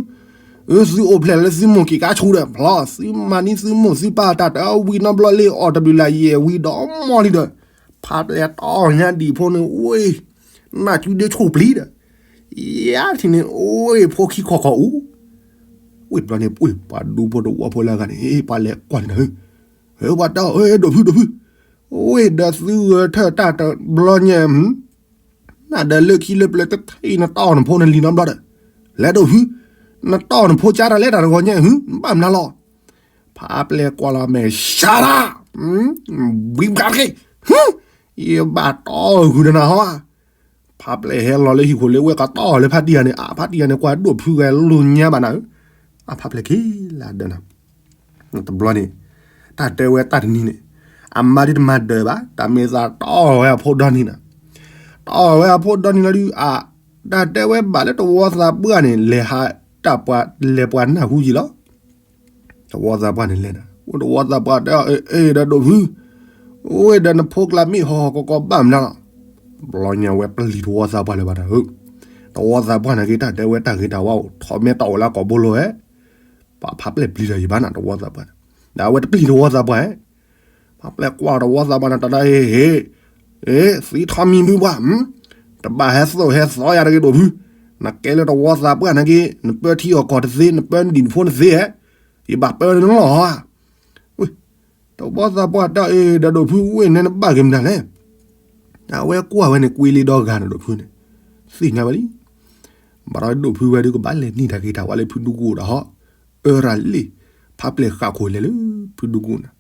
အၢ သုအိၣ်ဖျဲၣ်လၢသုမိၢ်က့ၤကါဆူဒီး ဖျီ သုမၤန့ၢ်သုမိၢ်သုပၢ်တၢ်တအီၣ်ဝံၤနီတဘျီလၢအီၣ်တဘျုးလၢ်ယဲၢ်ဝံၤဒီးမီၢ်လံဒီး, ဖးပျဲၢ်တီအီၣ်ညါဒံးဖိန့ၣ် ဝ့ၢ်, နၢ်စုဒ့ဆိၣ်ပျံၤဒီး, ယါထံၣ်န့ၣ် အိၣ် ဖိခံခီခီအူ, ဝ့ၢ်တဘျီန့ၣ် ပှ့ၤပှၤဒူဖိတဝီဖိလၢအဂၤန့ၣ် ပှၤလဲၤကွၢ်န့ၣ်ဒီး, ပှၤတဲအီၤ ဒိၣ်ဖုဒိၣ်ဖု, ဝ့ၢ်ဒီးသုဂဲၤထၢၣ်တၢ်တဘျီညါ နဒီးလၢခံလၢပျၢၤတထံၣ်နတီၢ်နဖိနလံၤနီတဘျီဒီး, လဲၤဒိၣ်ဖု, နတီၢ်နဖိကါတၢ်လဲၤတၢ်တဂီၤညါဟု နဘၣ်မနုၤလီၤ. ဖးပျဲၢ်ကွၢ်လီၤမဲာ် ရှါရၣ်, ဘံဘၣ်တက့ၢ်, ယဘၣ်တီၢ်ဃုာ်ဒီးနၤဟီဧါ. ဖးပျဲၢ်ဟဲလီၤလၢဟံၣ်ခိၣ်လၢဝဲကတီၢ်လၢဖါတံၢ်ဂၤန့ၣ်, အဖါတံၢ်ဂၤန့ၣ် ကွၢ်ဒိၣ်ဖုဂဲၤလိာ်ညါဘၣ်နၤဧၢ, အဖးပျဲၢ်က့ၤလၢဒၢးနၤ တဘျီန့ၣ်, တၢ်တဲဝဲတၢ်တနံၤန့ၣ်, အမါဒုးတမၤဒၢးဘၣ်, တၢ်မ့ၢ်သးတီၢ်ဝဲအဖိဒီနံၤနၤ, တီၢ်ဝဲအဖိဒီနံၤလီၤဒုး, တၢ်တဲဝဲဘၣ်လၢတဝီသးပှၢ်န့ၣ် လဲၤဟးတၢ်ပှၤလဲၤပှၤနၢ်ဟူယံၤလီၤ. တဝီသးပှၢ်န့ၣ်လဲၤနၤ, အိၣ်တဝီသးပှၢ်တဲအီၤ အ့ ဒီးဒိၣ်ဖု, အိၣ်ဝဲဒီးနဖိကျါမ့ၢ်ဟီၣ်ဟီၣ်ကီကီဘၣ်မနုၤလီၤ. ဘျီညါဝဲပျံၤတဝီသးပှၢ်လၢၤဘၣ်တၢ်ဧၢ, တဝီသးပှၢ်န့ၣ်က့ တၢ်တဲဝဲတၢ်ဂ့ၤတၢ်ဝါအိၣ် ထီၣ်မဲာ်တီၢ်ဝဲလၢအကိာ်ဘိလိၤဧဲ, ပှၤဖးပျဲၢ်ပျံၤတၢ်ယံၤဘၣ်နၤ တဝီသးပှၢ်န့ၣ်, ဒီးအဝဲတပျံၤတဝီသးပှၢ်ဧဲ, ဖးပျဲၢ်ကွၢ်တဝီသးပှၢ်န့ၣ် တၢ်ဒၣ်ဟ့ၣ်ဟ့ၣ်, အ့ သံထီမံၤမုၢ်ပှၢ်, တဘၣ်ဟဲသိၣ်ဟဲသီယၤတဂ့ၤဒိၣ်ဖု, နကဲလၢတဝီသးပှၢ်န့ၣ်က့ နပၢထံအီၣ်ကီၢ်တသ့ နပၢနဒံၣ်နဖိတသ့ဧဲ, ယဘၣ်ပၢနလီၢ်ဧါ. တဝီသးပှၢ်တဲအီၤ အ့ ဒီးဒိၣ်ဖု ဝ့ၢ်နဲနဘၣ်ဂ့ၤမတၤလဲၣ်. အဝဲကွၢ်ဝဲန့ၣ် ကွ့လံဒီဂၤန့ၣ်ဒိၣ်ဖုန့ၣ်, သ့ၣ်ညါဝဲလံ. ဘၣ်ဒီးဒိၣ်ဖုဝဲဒုးကဘၣ်လဲၤန့ၢ်တၢ်ဂ့ၤတၢ်ဝါလၢဖုဒူကူၣ်ဒီးဟီ, အၢရၣ်လံ, ဖးပျဲၢ်ဃာ်ခိၣ်လဲၤလၢဖုဒူကူၣ်န့ၣ်,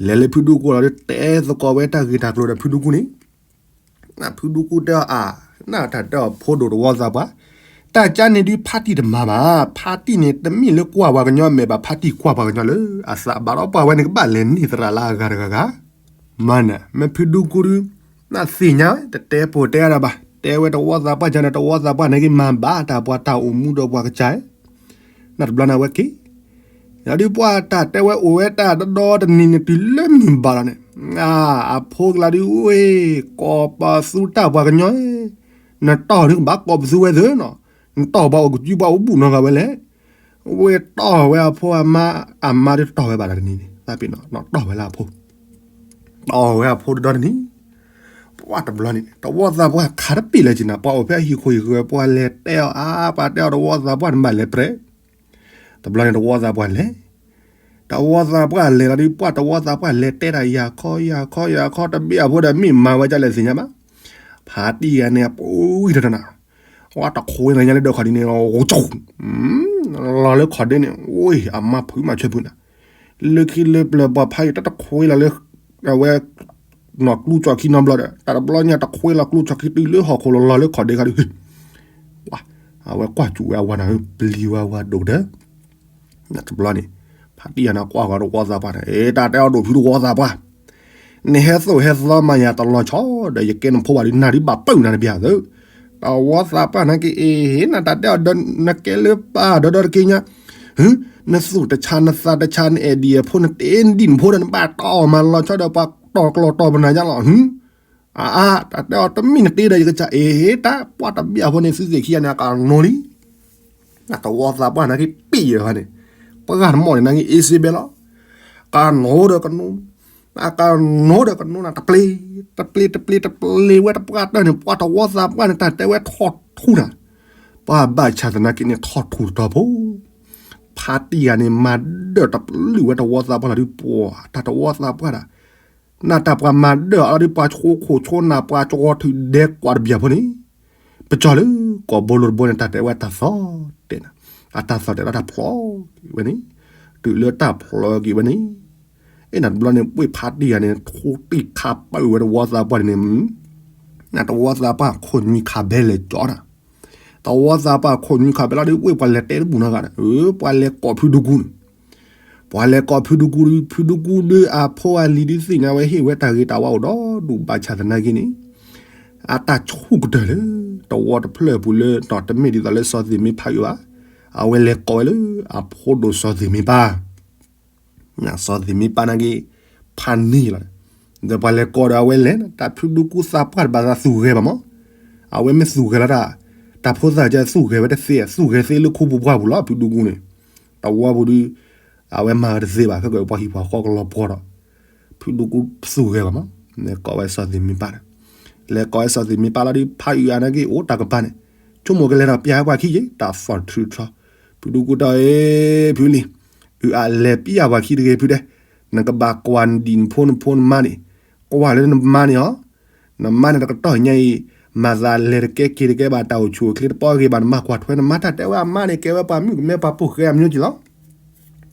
လဲၤလၢဖုဒူကူၣ်လီၤဒီး တဲသကိးဝဲတၢ်ဂ့ၢ်တၢ်ကျိၤဒီးဖုဒူကူၣ်န့ၣ် နဖုဒူကူၣ်တဲအီၤအါ, နတၢ်တဲအီၤဖိဒိၣ်တဝီသးပှၢ်, တၢ်ကါန့ၣ်ဒုးဖါတံၢ်တမၤဘၣ်, ဖါတံၢ်န့ၣ် တမ့ၢ်လၢကွၢ်ပှၤကညီမဲာ်ဘၣ်, ဖါတံၢ်ကွၢ်ပှၤကညီလၢအသးဘၣ်ဒီးပှၤဝဲန့ၣ်ကဘၣ်လဲၤန့ၢ်သရၣ်လၢအဂၤတဂၤဂၤ, မၤနၢၤ, မ့ၢ်ဖုဒူကူၣ်ဒုး, နသ့ၣ်ညါဝဲ တတဲပိာ်တဲအါဒၣ်ဘၣ်, တဲဝဲတဝီသးပှၢ်ကန့ၣ် တဝီသးပှၢ်န့ၣ်က့ၤမၤဘၣ်တၢ်ပှၤတၢ်အိၣ်မူဒီးပှၤကစၢ် နတဘျီန့ၣ်ဝဲက့ၤ, ဒီးဒုးပှၤတၢ်တဲဝဲအိၣ်ဝဲတၢ်ဒီဒီတနံၤန့ၣ်တုၤလၢမုၢ်ဘၣ်လီၤန့ၣ်, အဖိကလါဒုးဝ့ၢ်, ကိးပသူတၢ်ပှၤကညီ, နတီၢ်ဒုးကဘၣ်ကိးပသူဝဲသ့နီၤ, နတီၢ်ဘၣ်အိၣ်ကစုပှၤအိၣ်ဘူၣ်နီတဂၤဝဲလဲၣ်. ဝ့ၢ်တီၢ်ဝဲအဖိအမါ, အမါဒုးတီၢ်ဝဲဘၣ်တနံၤန့ၣ် သးပ့ၤနီၣ်, တီၢ်ဝဲလၢအဖိ တီၢ်ဝဲအဖိတဒီတနံၤ, ပှၢ်တဘျီန့ၣ် တဝီသးပှၢ်ခးတပ့ၢ်လၢက့ၤနၤ, ပှၤအိၣ်ဖဲအဟံၣ်ခိၣ်ဟံၣ်ဃၢၤ ပှၤလဲၤတဲအီၤအါ, ပှၤတဲအီၤတဝီသးပှၢ်န့ၣ်ဘၣ်လဲၤပြဲး, တဘျီန့ၣ်တဝီသးပှၢ်လဲၤ, တဝီသးပှၢ်လဲၤလီၤဒုး ပှၢ်တဝီသးပှၢ်လဲၤတဲတၢ်ယၤခီယၤခီယၤခီ တဘ့ၣ်အဖိဒီးမ့ၢ်မၤဝဲဒ်လဲၣ်သ့ၣ်ညါဘၣ်, ဖါတံၢ်ဂၤန့ၣ် အပူၤဝံၤတတနၤ, ဝဲတခွ့လီၤညါလၢဒၢးခီၣ်ဒ့န့ၣ် လီၤလၢခီၣ်ဒ့န့ၣ် ဝ့ၢ်အမါဖုးမၤဆၢဖုးနၤ, လၢခံလၢပျၢၤပှၤဖးယံာ်တတခွ့လီၤလၢ အဝဲ နီၢ်ကျူကၠီၣ်ခံနီတဘျီဒီး တၢ်တဘျီညါတခွ့လီၤကျူကၠီၣ်ခံတုၤလၢဟီၣ်ခိၣ်လီၤလီၤလၢခီၣ်ဒ့ခါဒုး, အဝဲကွၢ်စူၣ်ဝဲအဝၤနၤဧၢ ပျံၤဝဲအဝၤဒိၣ်ကတၢၢ်, တဘျီန့ၣ် ဖါတံၢ်ဂၤန့ၣ်ကွၢ်ဃီတဝီသးပှၢ်န့ၣ် အ့ တၢ်တဲအီၤဒိၣ်ဖုတဝီသးပှၢ်, နဟဲသိၣ်ဟဲသီမၤယၤတလီၤဆီဒီး ယကဲနဖိဘၣ်ဒုး နၤဒုးဘၣ်ပုၢ်နၤတဘျီသၢ, တဝီသးပှၢ်နာ်က့ အ့ၣ် နတၢ်တဲအီၤဒီး နကဲလၢပၢ်ဒီးဒီတက့ညါ, နသူၣ်တဆါ နသးတဆါ နအဲၣ်ဒံၣ်အဖိ နတ့ဒံၣ်နဖိဒီး နဘၣ်တီၢ်မၤလီၤဆီဒီးပှၤတီၢ်ကျီၢ်တီၢ်ပနၢ်ညါလီၤ. အါ တၢ်တဲအီၤတမ့ၢ်နတ့ဒီးယကစၢ် အ့ၣ် တၢ်ပှၢ်တဘျီဖိန့ၣ် သုသ့ၣ်ခံဂၤန့ၣ် အကနီၤလံ. နတဝီသးပှၢ်နာ်က့ပံၣ်ယၤန့ၣ်, ပှၢ်တမီၢ်န့ၣ်နာ်က့ အ့စ့ဘဲလီၤ. ကနီၤဒီးကနိ, အကနီၤဒီးကနိနၤ တပျ့ၤ, တပျ့ၤ တပျ့ၤ တပျ့ၤဝဲတပှၢ်တၢၢ်န့ၣ် ပှၢ်တဝီသးပှၢ်န့ၣ် တၢ်တဲဝဲထီၣ်ထူနၤ, ပှၢ်ဘၣ်ဆၣ်သနာ်က့န့ၣ် ထီၣ်ထူတတီၤဖိ, ဖါတံၢ်ဂၤန့ၣ် မၤဒၢၣ်တပျုာ်ဝဲတဝီသးပှၢ်လီၤဒုး ပှၢ်တၢ်တဝီသးပှၢ်ဒၣ် နတၢ်ပှၤမၤဒၢၣ်အီၤလီၤဒုး ပှၤဆိခိၣ်ဆိနၢ် ပှၤကဝီၤထုးဒဲကွၢ်တဘျီဖိန့ၣ်, ပကၠီလၢကိာ်ဘိလိတဘိန့ၣ် တၢ်တဲဝဲတၢ်သီၣ်တဲာ်နၤ, အတၢ်သီၣ်တဲာ်လၢတၢ်ဖျီက့ၤဝဲန့ၣ်, တုၤလၢတၢ်ဖျီက့ၤဝဲန့ၣ်, အ့ၣ် နတဘျီန့ၣ် ပှ့ၢ်ဖါတံၢ်ဂၤန့ၣ် ထူတံၢ်ခးပၢၢ်ဝဲတဝီသးပှၢ်န့ၣ်, နတဝီသးပှၢ်ခိၣ်နွံခးဘဲလဲၤကၠီနၤ, တဝီသးပှၢ်ခိၣ်နွံခးဘဲလီၤဒုး ပှ့ၢ်ပှၤလဲၤတဲတဘူၣ်နီတဂၤဒီး, ပှၤလဲၤကိးဖုဒူကူန့ၣ် ပှၤလဲၤကိးဖုဒူကူဒုး ဖုဒူကူဒုးအဖိအလံၤဒုးသ့ၣ်ညါဝဲဟ့ၣ်ဝဲတၢ်ဂ့ၤတၢ်ဝါအိၣ်ဒီဒူၣ် ဘၣ်ဆၣ်သနာ်က့န့ၣ်, အတၢ်ဆူၣ်ကတၢၢ်လၢ တဝီတဖျၢၣ်အပူၤလၢ တမ့ၢ်ဒ်သိးလၢစီၤသ့ၣ်မ့ၢ်ပၢ်အုးဘၣ်, အဝဲလဲၤကိးဝဲလၢအဖိဒိၣ်စီၤသ့ၣ်မ့ၢ်ပၢ် စီၤသ့ၣ်မ့ၢ်ပၢ်နာ်က့ ဖးန့ၢ်လီၤ, ဒီးပှၤလဲၤကိးဒီးအဝဲလဲၤ တၢ်ဖုဒူကူသးပှၢ်တဘၣ်သးသူၣ်ဂဲၤဘၣ်မး, အဝဲမ့ၢ်သူၣ်ဂဲၤလီၤတၢ်, တၢ်ဖိသၣ်ကဲသူၣ်ဂဲၤဝဲတသ့ သူၣ်ဂဲၤသ့လၢခူပူၤပှၢ်ပူၤလီၤ ဖုဒူကူန့ၣ်, တဝီပူၤဒုး, အဝဲမၤဝဲတသ့ဘၣ် ခဲကပှၤဟံၣ်ပှၤဃီကလီၤပှီၢ်ဒီး, ဖုဒူကူသူၣ်ဂဲၤဘၣ်မး, လဲၤကိးဝဲစီၤသ့ၣ်မ့ၢ်ပၢ်န့ၣ်, လဲၤကိးဝဲစီၤသ့ၣ်မ့ၢ်ပၢ်လီၤဒုး ဖးအုးအါနာ်က့အိၣ်တၢ်ကပၤန့ၣ်, ဆိကမိၣ်ကလဲၤဒီးပျၢ်ဝဲပှၤခံယ့ၣ် တၢ်သီၣ်တထြူထြီ, ဖုဒူကူတဲအီၤ ဖုလံၤ, အုးအါလဲၤပျၢ်ပှၤခံတဂ့ၤဖုဒဲး, နကဘၣ်ကွၢ်နဒံၣ်နဖိနဖိနမါန့ၣ်, ကွၢ်လၢနမါန့ၣ်အီၤ, နမါန့ၣ်တကတီၢ်ညါအံၤ, မၤသးလဲၤတကဲက့ၤတကဲဘၣ် တၢ်အိၣ်ဆူၣ်အိၣ်ချ့တပီဂ့ၤဘၣ် နမၤကွၢ်ထွဲနမါ တၢ်တဲဝဲအမါန့ၣ် ကဲဝဲပှၤမုၣ်ကမဲပှၤပိာ်ဃဲအမျိုးက့ၤလီၤ,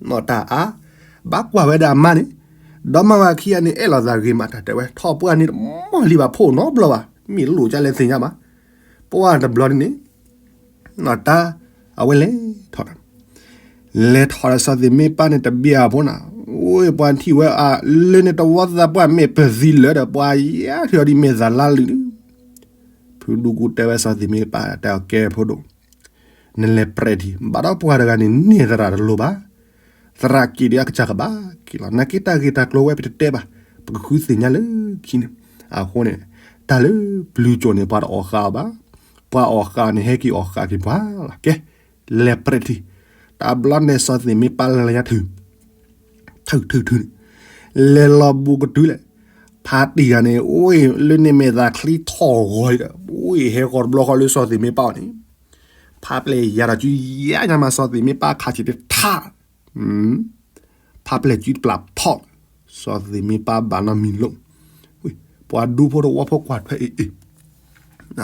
နီၢ်တၢ်အါ, ဘၣ်ကွၢ်ဝဲဒၣ်အမါန့ၣ်, ဒီးမၤဝဲခံဂၤန့ၣ် အဲၣ်လိာ်သးဂ့ၤမး တၢ်တဲဝဲ ထီၣ်ပှၢ်န့ၣ်တမီၢ်လံဘၣ် ဖိနီတဘျီဘၣ် မ့ၢ်လိၣ်ကလဲၤသ့ၣ်ညါဘၣ်, ပှၢ်တဘျီန့ၣ်န့ၣ် နီၢ်တၢ်, အဝဲလဲၤထီၣ်, လဲၤထီၣ်ဒီးစီၤသ့ၣ်မ့ၢ်ပၢ်န့ၣ်တဘျီအဖိနၤ, အိၣ်ပှၤထံၣ်ဝဲအလၢန့ၣ်တဝီသးပှၢ်မ့ၢ်ပၢၤသံလၢာ်ဒီး ပှၤယါထံအီၤဒ်မ့ၢ်သးလါလုာ်ဒုး, ဖုဒူကူတဲဝဲစီၤသ့ၣ်မ့ၢ်ပၢ် တဲအီၤကဲဖိဒိၣ် နလဲၤပြဲးထံၣ် ဘၣ်ဒီးပှၤတဂၤန့ၣ် န့ၢ်သရၣ်တလိၤဘၣ်, သရၣ်က့ၤဒီးအကစၢ်ကဘၣ်က့ၤလီၤ နာ်က့တၢ်ဂ့ၢ်တၢ်ကျိၤဝဲပတတဲဘၣ်, ပကဃုသ့ၣ်ညါလၢခံန့ၣ်, အဃိန့ၣ်, တၢ်လၢပျုၤကၠိၣ်န့ၣ် ပှၤတအီၣ်ဃာ်အီၤဘၣ်, ပှၤအီၣ်ဃာ်န့ၣ် ဟဲက့ၤအီၣ်ဃာ်က့ၤပှၤလီၤ ကဲ, လဲၤပြဲးထံၣ်, တဘျီန့ၣ်စီၤသ့ၣ်မ့ၢ်ပၢ်လဲၤညါထုး ထုးထုးထုးန့ၣ်, လဲၤလီၤဘူးကတုၤလဲၣ်, ဖါတံၢ်ဂၤန့ၣ် အိၣ်လၢန့ၣ်မဲာ်သးချံထီၣ်ဂီၤဒီး အိၣ်ဟဲဂီၤတဘျီဃီလၢစီၤသ့ၣ်မ့ၢ်ပၢ်အီၤန့ၣ်, ဖါပျဲၢ်ယၤဒီးစုယၤညါမး စီၤသ့ၣ်မ့ၢ်ပၢ်ခးဆံးတထါ, ဖါပျဲၢ်စုတပျၢ်ဖီၣ်, စီၤသ့ၣ်မ့ၢ်ပၢ်ဘၣ်နီတမံၤလိာ်, ပှၤဒူဖိတဝီဖိကွၢ်ထွဲအ့ၣ်အ့ၣ်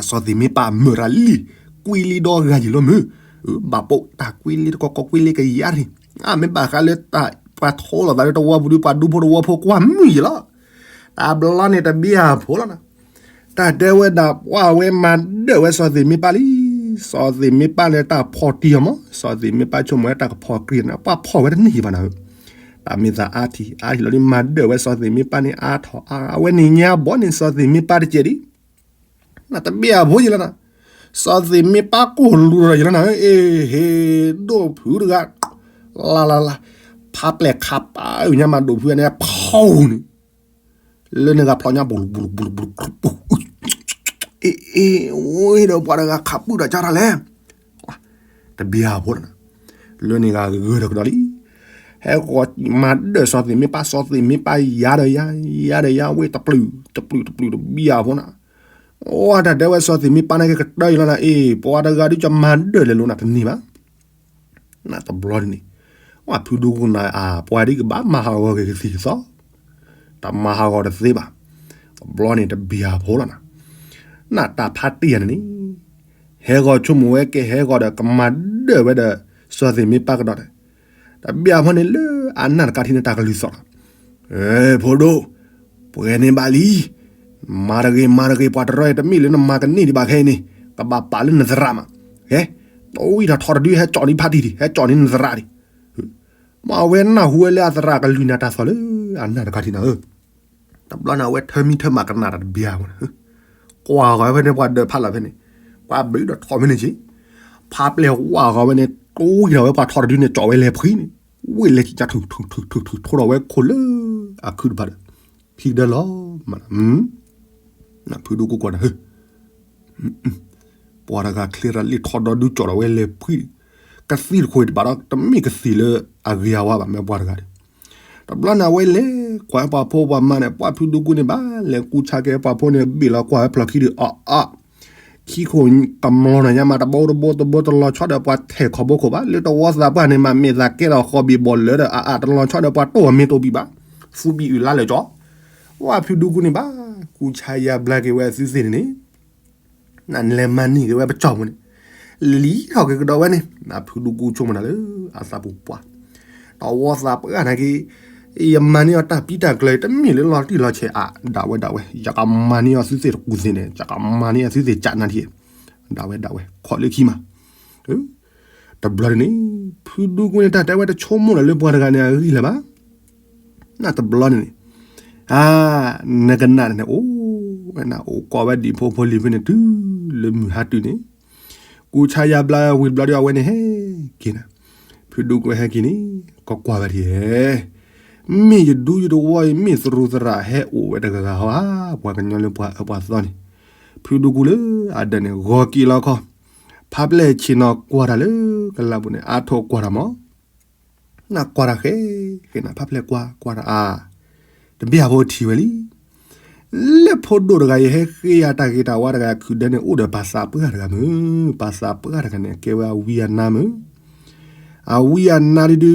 စီၤသ့ၣ်မ့ၢ်ပၢ်မုၢ်ရၤလံ, ကွံလံဒီဂၤယံာ်လီၤမုၢ်, ဘၣ်ပိာ်တၢ်ကွံလံတကီကီကွံလံကယၤရံၣ်, အမ့ၢ်ဘၣ်ဃးလၢတၢ်ပှၤထိလီၤသးလၢတဝီပူၤဒုး ပှၤဒူဖိတဝီဖိကွၢ်မုၢ်ယံာ်လီၤ, တဘျီန့ၣ်တဘျီဖိလီၤနၤ, တၢ်တဲဝဲဒၣ်ပှၤဝဲမၤဒၢၣ်ဝဲစီၤသ့ၣ်မ့ၢ်ပၢ်လံ, စီၤသ့ၣ်မ့ၢ်ပၢ်လၢတၢ်ဖီၣ်တံၢ်အီၤမး စီၤသ့ၣ်မ့ၢ်ပၢ်ဆိကမိၣ်ဝဲတၢ်ကဖီၣ်ကြံၢ်နၤ ပှၤဖီၣ်ဝဲတန့ၢ်ဘၣ်နၤဧၢ တၢ်မ့ၢ်သးအါထံၣ်အါထံၣ်လီၤဒ် မၤဒၢၣ်ဝဲစီၤသ့ၣ်မ့ၢ်ပၢ်န့ၣ်အါထီၣ်အါ အဝဲန့ၣ်ညါဘီန့ၣ် စီၤသ့ၣ်မ့ၢ်ပၢ်တကဲးဒံး, နတဘ့ၣ်အဖိယလီၤနၤ, စီၤသ့ၣ်မ့ၢ်ပၢ်ကိၢ်လူၤဒီးယလီၤနၤဧၢ, အ့ၣ် ဟ့ၣ်ဒိၣ်ဖုတဂၤ, လၢ်လၢ်လၢ်, ဖးပျဲၢ်ခးပာ်အုၣ်ညါမးဒိၣ်ဖုန့ၣ် ဖီၣ်န့ၣ် လၢန့ၣ်ဂၤဖျီညါ ဘူးဘူးဘူးဘူးဘူး, အ့ၣ် အ့ၣ် အိၣ်ဒီးပှၤတဂၤခးပုၢ်ဒီးကၢ်တၢ်လဲၣ်, တဘ့ၣ်အဖိလီၤနၤ, လၢန့ၣ်ဂၤဂၢၢ်ဒီးကဒီးလံ, ဟဲဂီၤမၤဒၢၣ်စီၤသ့ၣ်မ့ၢ်ပၢ် စီၤသ့ၣ်မ့ၢ်ပၢ်ယၤဒီးယၤ, ယၤဒီးယၤဝဲတပျုာ် တပျုာ်တပျုာ်တဘ့ၣ်အဖိနၤ, အိၣ်တၢ်တဲဝဲစီၤသ့ၣ်မ့ၢ်ပၢ်န့ၣ်ကကတၢၢ်ယလီၤနၤ, အ့ၣ် ပှၤတဂၤဒုးကမၤဒၢၣ်လဲၤလိာ်နၤတန့ၢ်ဘၣ် နတဘျီန့ၣ်, ဝဲဖုဒူကနၣ်အပှၤဒ်ကဘၣ်မၤဟးဂီၤက့ၤကသံၣ်ကသီ, တမၤဟးဂီၤတသ့ဘၣ်, တဘျီန့ၣ်တဘ့ၣ်အဖိလီၤနၤ, နတၢ်ဖးတံၢ်ယၤန့ၣ်န့ၣ်, ဟဲဂီၤဆိကမိၣ်ဝဲကဲဟဲဂီၤဒီးကမၤဒၢၣ်ဝဲဒီး စီၤသ့ၣ်မ့ၢ်ပၢ်ကဒီးန့ၣ်, တဘ့ၣ်အဖိန့ၣ်လၢအနၢ်တကးထံန့ၣ်တၢ်ကလုၢ်သီၣ်လီၤ ဧၢ ဖိဒိၣ်, ပှဲၤန့ၣ်ဘၣ်လံ, မၤတဂ့ၤမၤတဂ့ၤ ပှၤတရၢအံၤတမ့ၢ်လၢနမၤကန့ၢ်ဒံးဘၣ်ခဲအံၤန့ၣ်, ကဘၣ်ပာ်လၢနသရၣ်မး, ဟဲ, တဝံၣ်ထီၣ်ထီတဒု ဟဲကၠီၣ်န့ၢ်ဖးတံၢ်ဒံး ဟဲကၠီၣ်န့ၢ်နသရၣ်ဒံး, မ့ၢ်အဝဲနၢ်ဟူဝဲလၢအသရၣ်ကလုၢ်နၤတၢ်သီၣ်လၢအနၢ်တကးထံနၤဧၢ တဘျီန့ၣ် အဝဲထၢမံထၢမးကနၣ်တၢ်တဘ့ၣ်အဖိန့ၣ်, ကွၢ်ဂီၤဖဲန့ၣ်ပှၤဒၢးဖးလီၤဖဲန့ၣ်, ကွ ပှၤဘုးဒီးထီၣ်မ့ၢ်န့ၣ်က့, ဖးပျဲၢ်ဝါဃီဝဲန့ၣ် တိၢ်က့ၤထီၣ်ဝဲပှၤထီၣ်တဒုန့ၣ် ကၠီၣ်ဝဲလဲၤဖှံန့ၣ်, ဝ့ၢ်လဲၤကံၣ်ကါ ထုးထုးထုးထုးထုး ထိထီၣ်ဝဲခိၣ်လၢအခုတဖၣ်ဒီး ဟံၣ်ကဒၢလီၤ. ဖုဒူကူကွၢ်ဒီး ပှၤတဂၤချ့ရၤလံာ်ထီၣ်ဒီဒု ကၠီၣ်ထီၣ်ဝဲလဲၤဖှံ, ကသံၣ်တခိၣ်အံၤတဘၣ်ဒီး တမ့ၢ်ကသံၣ်လၢအဂ့ၤအဝါဘၣ် မ့ၢ်ပှၤတဂၤဒီး တဘျီန့ၣ် အဝဲလဲၤကွၢ်ပှၤဖိပှၤမါန့ၣ် ပှၤဖုဒူကူန့ၣ် ဘၣ်လဲၤကူဆါကဲပှၤဖိန့ၣ် ဘ့ၣ်လီၤကွၢ်ဝဲဖျီၣ်ခံဒီး အါအါ, ခံခိၣ်ကမျီၤန့ၣ်ညါမး တဘိတဘိတဘိ တလီၤဆီဒီးပှၤထဲးခီၣ်ဘိခိၣ်ဘၣ်, လၢတဝီသးပှၢ်န့ၣ် မၤမ့ၢ်သးကဲထီၣ်ဃီဘ့ၣ်ဘီၣ်လၢဒီး အါအါ တလီၤဆီဒီးပှၤတိၢ်အီၤမ့ၢ်တိၢ်ဘံၣ်ဘၣ်, သူဘံၣ်အုၣ်လါလၢာ်ကၠီ, ပှၤဖုဒူကူန့ၣ် ဘၣ်ကူဆါယါဘျါက့ၤဝဲအသုသ့ၣ်န့ၣ်န့ၣ် နလဲၤမၤန့ၢ်က့ၤဝဲပကၠီၣ်ပူၤန့ၣ်, လံထီၣ်က့ၤကဒီးဝဲန့ၣ် နဖုဒူကူဆိကမိၣ်နၤလၢအသးပူၤပှၢ်, တဝီသးပှၢ်နာ်က့, ယမၤန့ၢ်အီၤတၢ်ပံတၢ်ကျၢၤ တမ့ၢ်လၢလီၤတံၢ်လီၤဆဲးအါ, ဒၣ်ဝဲဒၣ်ဝဲ ယကမၤန့ၢ်အီၤသုသ့ၣ်တကူၣ်သ့ၣ်န့ၣ် ယကမၤန့ၢ်အီၤသုသ့ၣ်ကးနါထံၣ်, ဒၣ်ဝဲဒၣ်ဝဲ ခီၣ်လၢခံမး, တဘျီန့ၣ် ဖုဒူကူန့ၣ် တၢ်တဲဝဲတဆိကမိၣ်လၢၤလၢပှၤတဂၤန့ၣ် အဂံၢ်လၢၤဘၣ် နတဘျီန့ၣ်န့ၣ်, အါ, နကနၣ်န့ၣ် အိၣ်ဝဲနၤ အိၣ်ကိးဝဲဒံးဖိဖိလံၤဖဲန့ၣ် တုၤလၢမုၢ်ဟါတုၤန့ၣ်, ကူဆါယါဘျါဝံၤတဘျီဒီး အဝဲန့ၣ်ဟဲက့ၤနၤ, ဖုဒူကူဟဲက့ၤန့ၣ် ကကွၢ်ဝဲဒ်လဲၣ်, မ့ၢ်ယဒူယတဝီအံၤ မ့ၢ်သရူးသရၣ်ဟဲအိၣ်ဝဲတဂၤဂၤဧါ, ပှၤကညီလၢပှၤအၢပှၤသီန့ၣ်, ဖုဒူကူလၢအဒၢးန့ၣ် ဂီၤက့ၤလီၤခီ, ဖးပျဲၢ်ဆ့ၣ်နီၤကွၢ်တၢ်လၢကလးပူၤန့ၣ် အါထီၣ်ကွၢ်တၢ်မး နကွၢ်တၢ်ဃဲ, ဃဲနၤ ဖးပျဲၢ်ကွၢ် ကွၢ်တၢ်အါ, တဘၣ်ဖိထံၣ်ဝဲလံ, လၢဖိဒိၣ်တဂၤအံၤ ဟဲဃ့ယၤတၢ်ဂ့ၤတၢ်ဝါတဂၤ ခုၣ်ဒၢန့ၣ် အိၣ်ဒီးပှၤသးပှၢ်တဂၤမုၢ်, ပှၤသးပှၢ်တဂၤန့ၣ် ကဲဝဲအဝံအနါမုၢ်, အဝံအနါဒုဒု,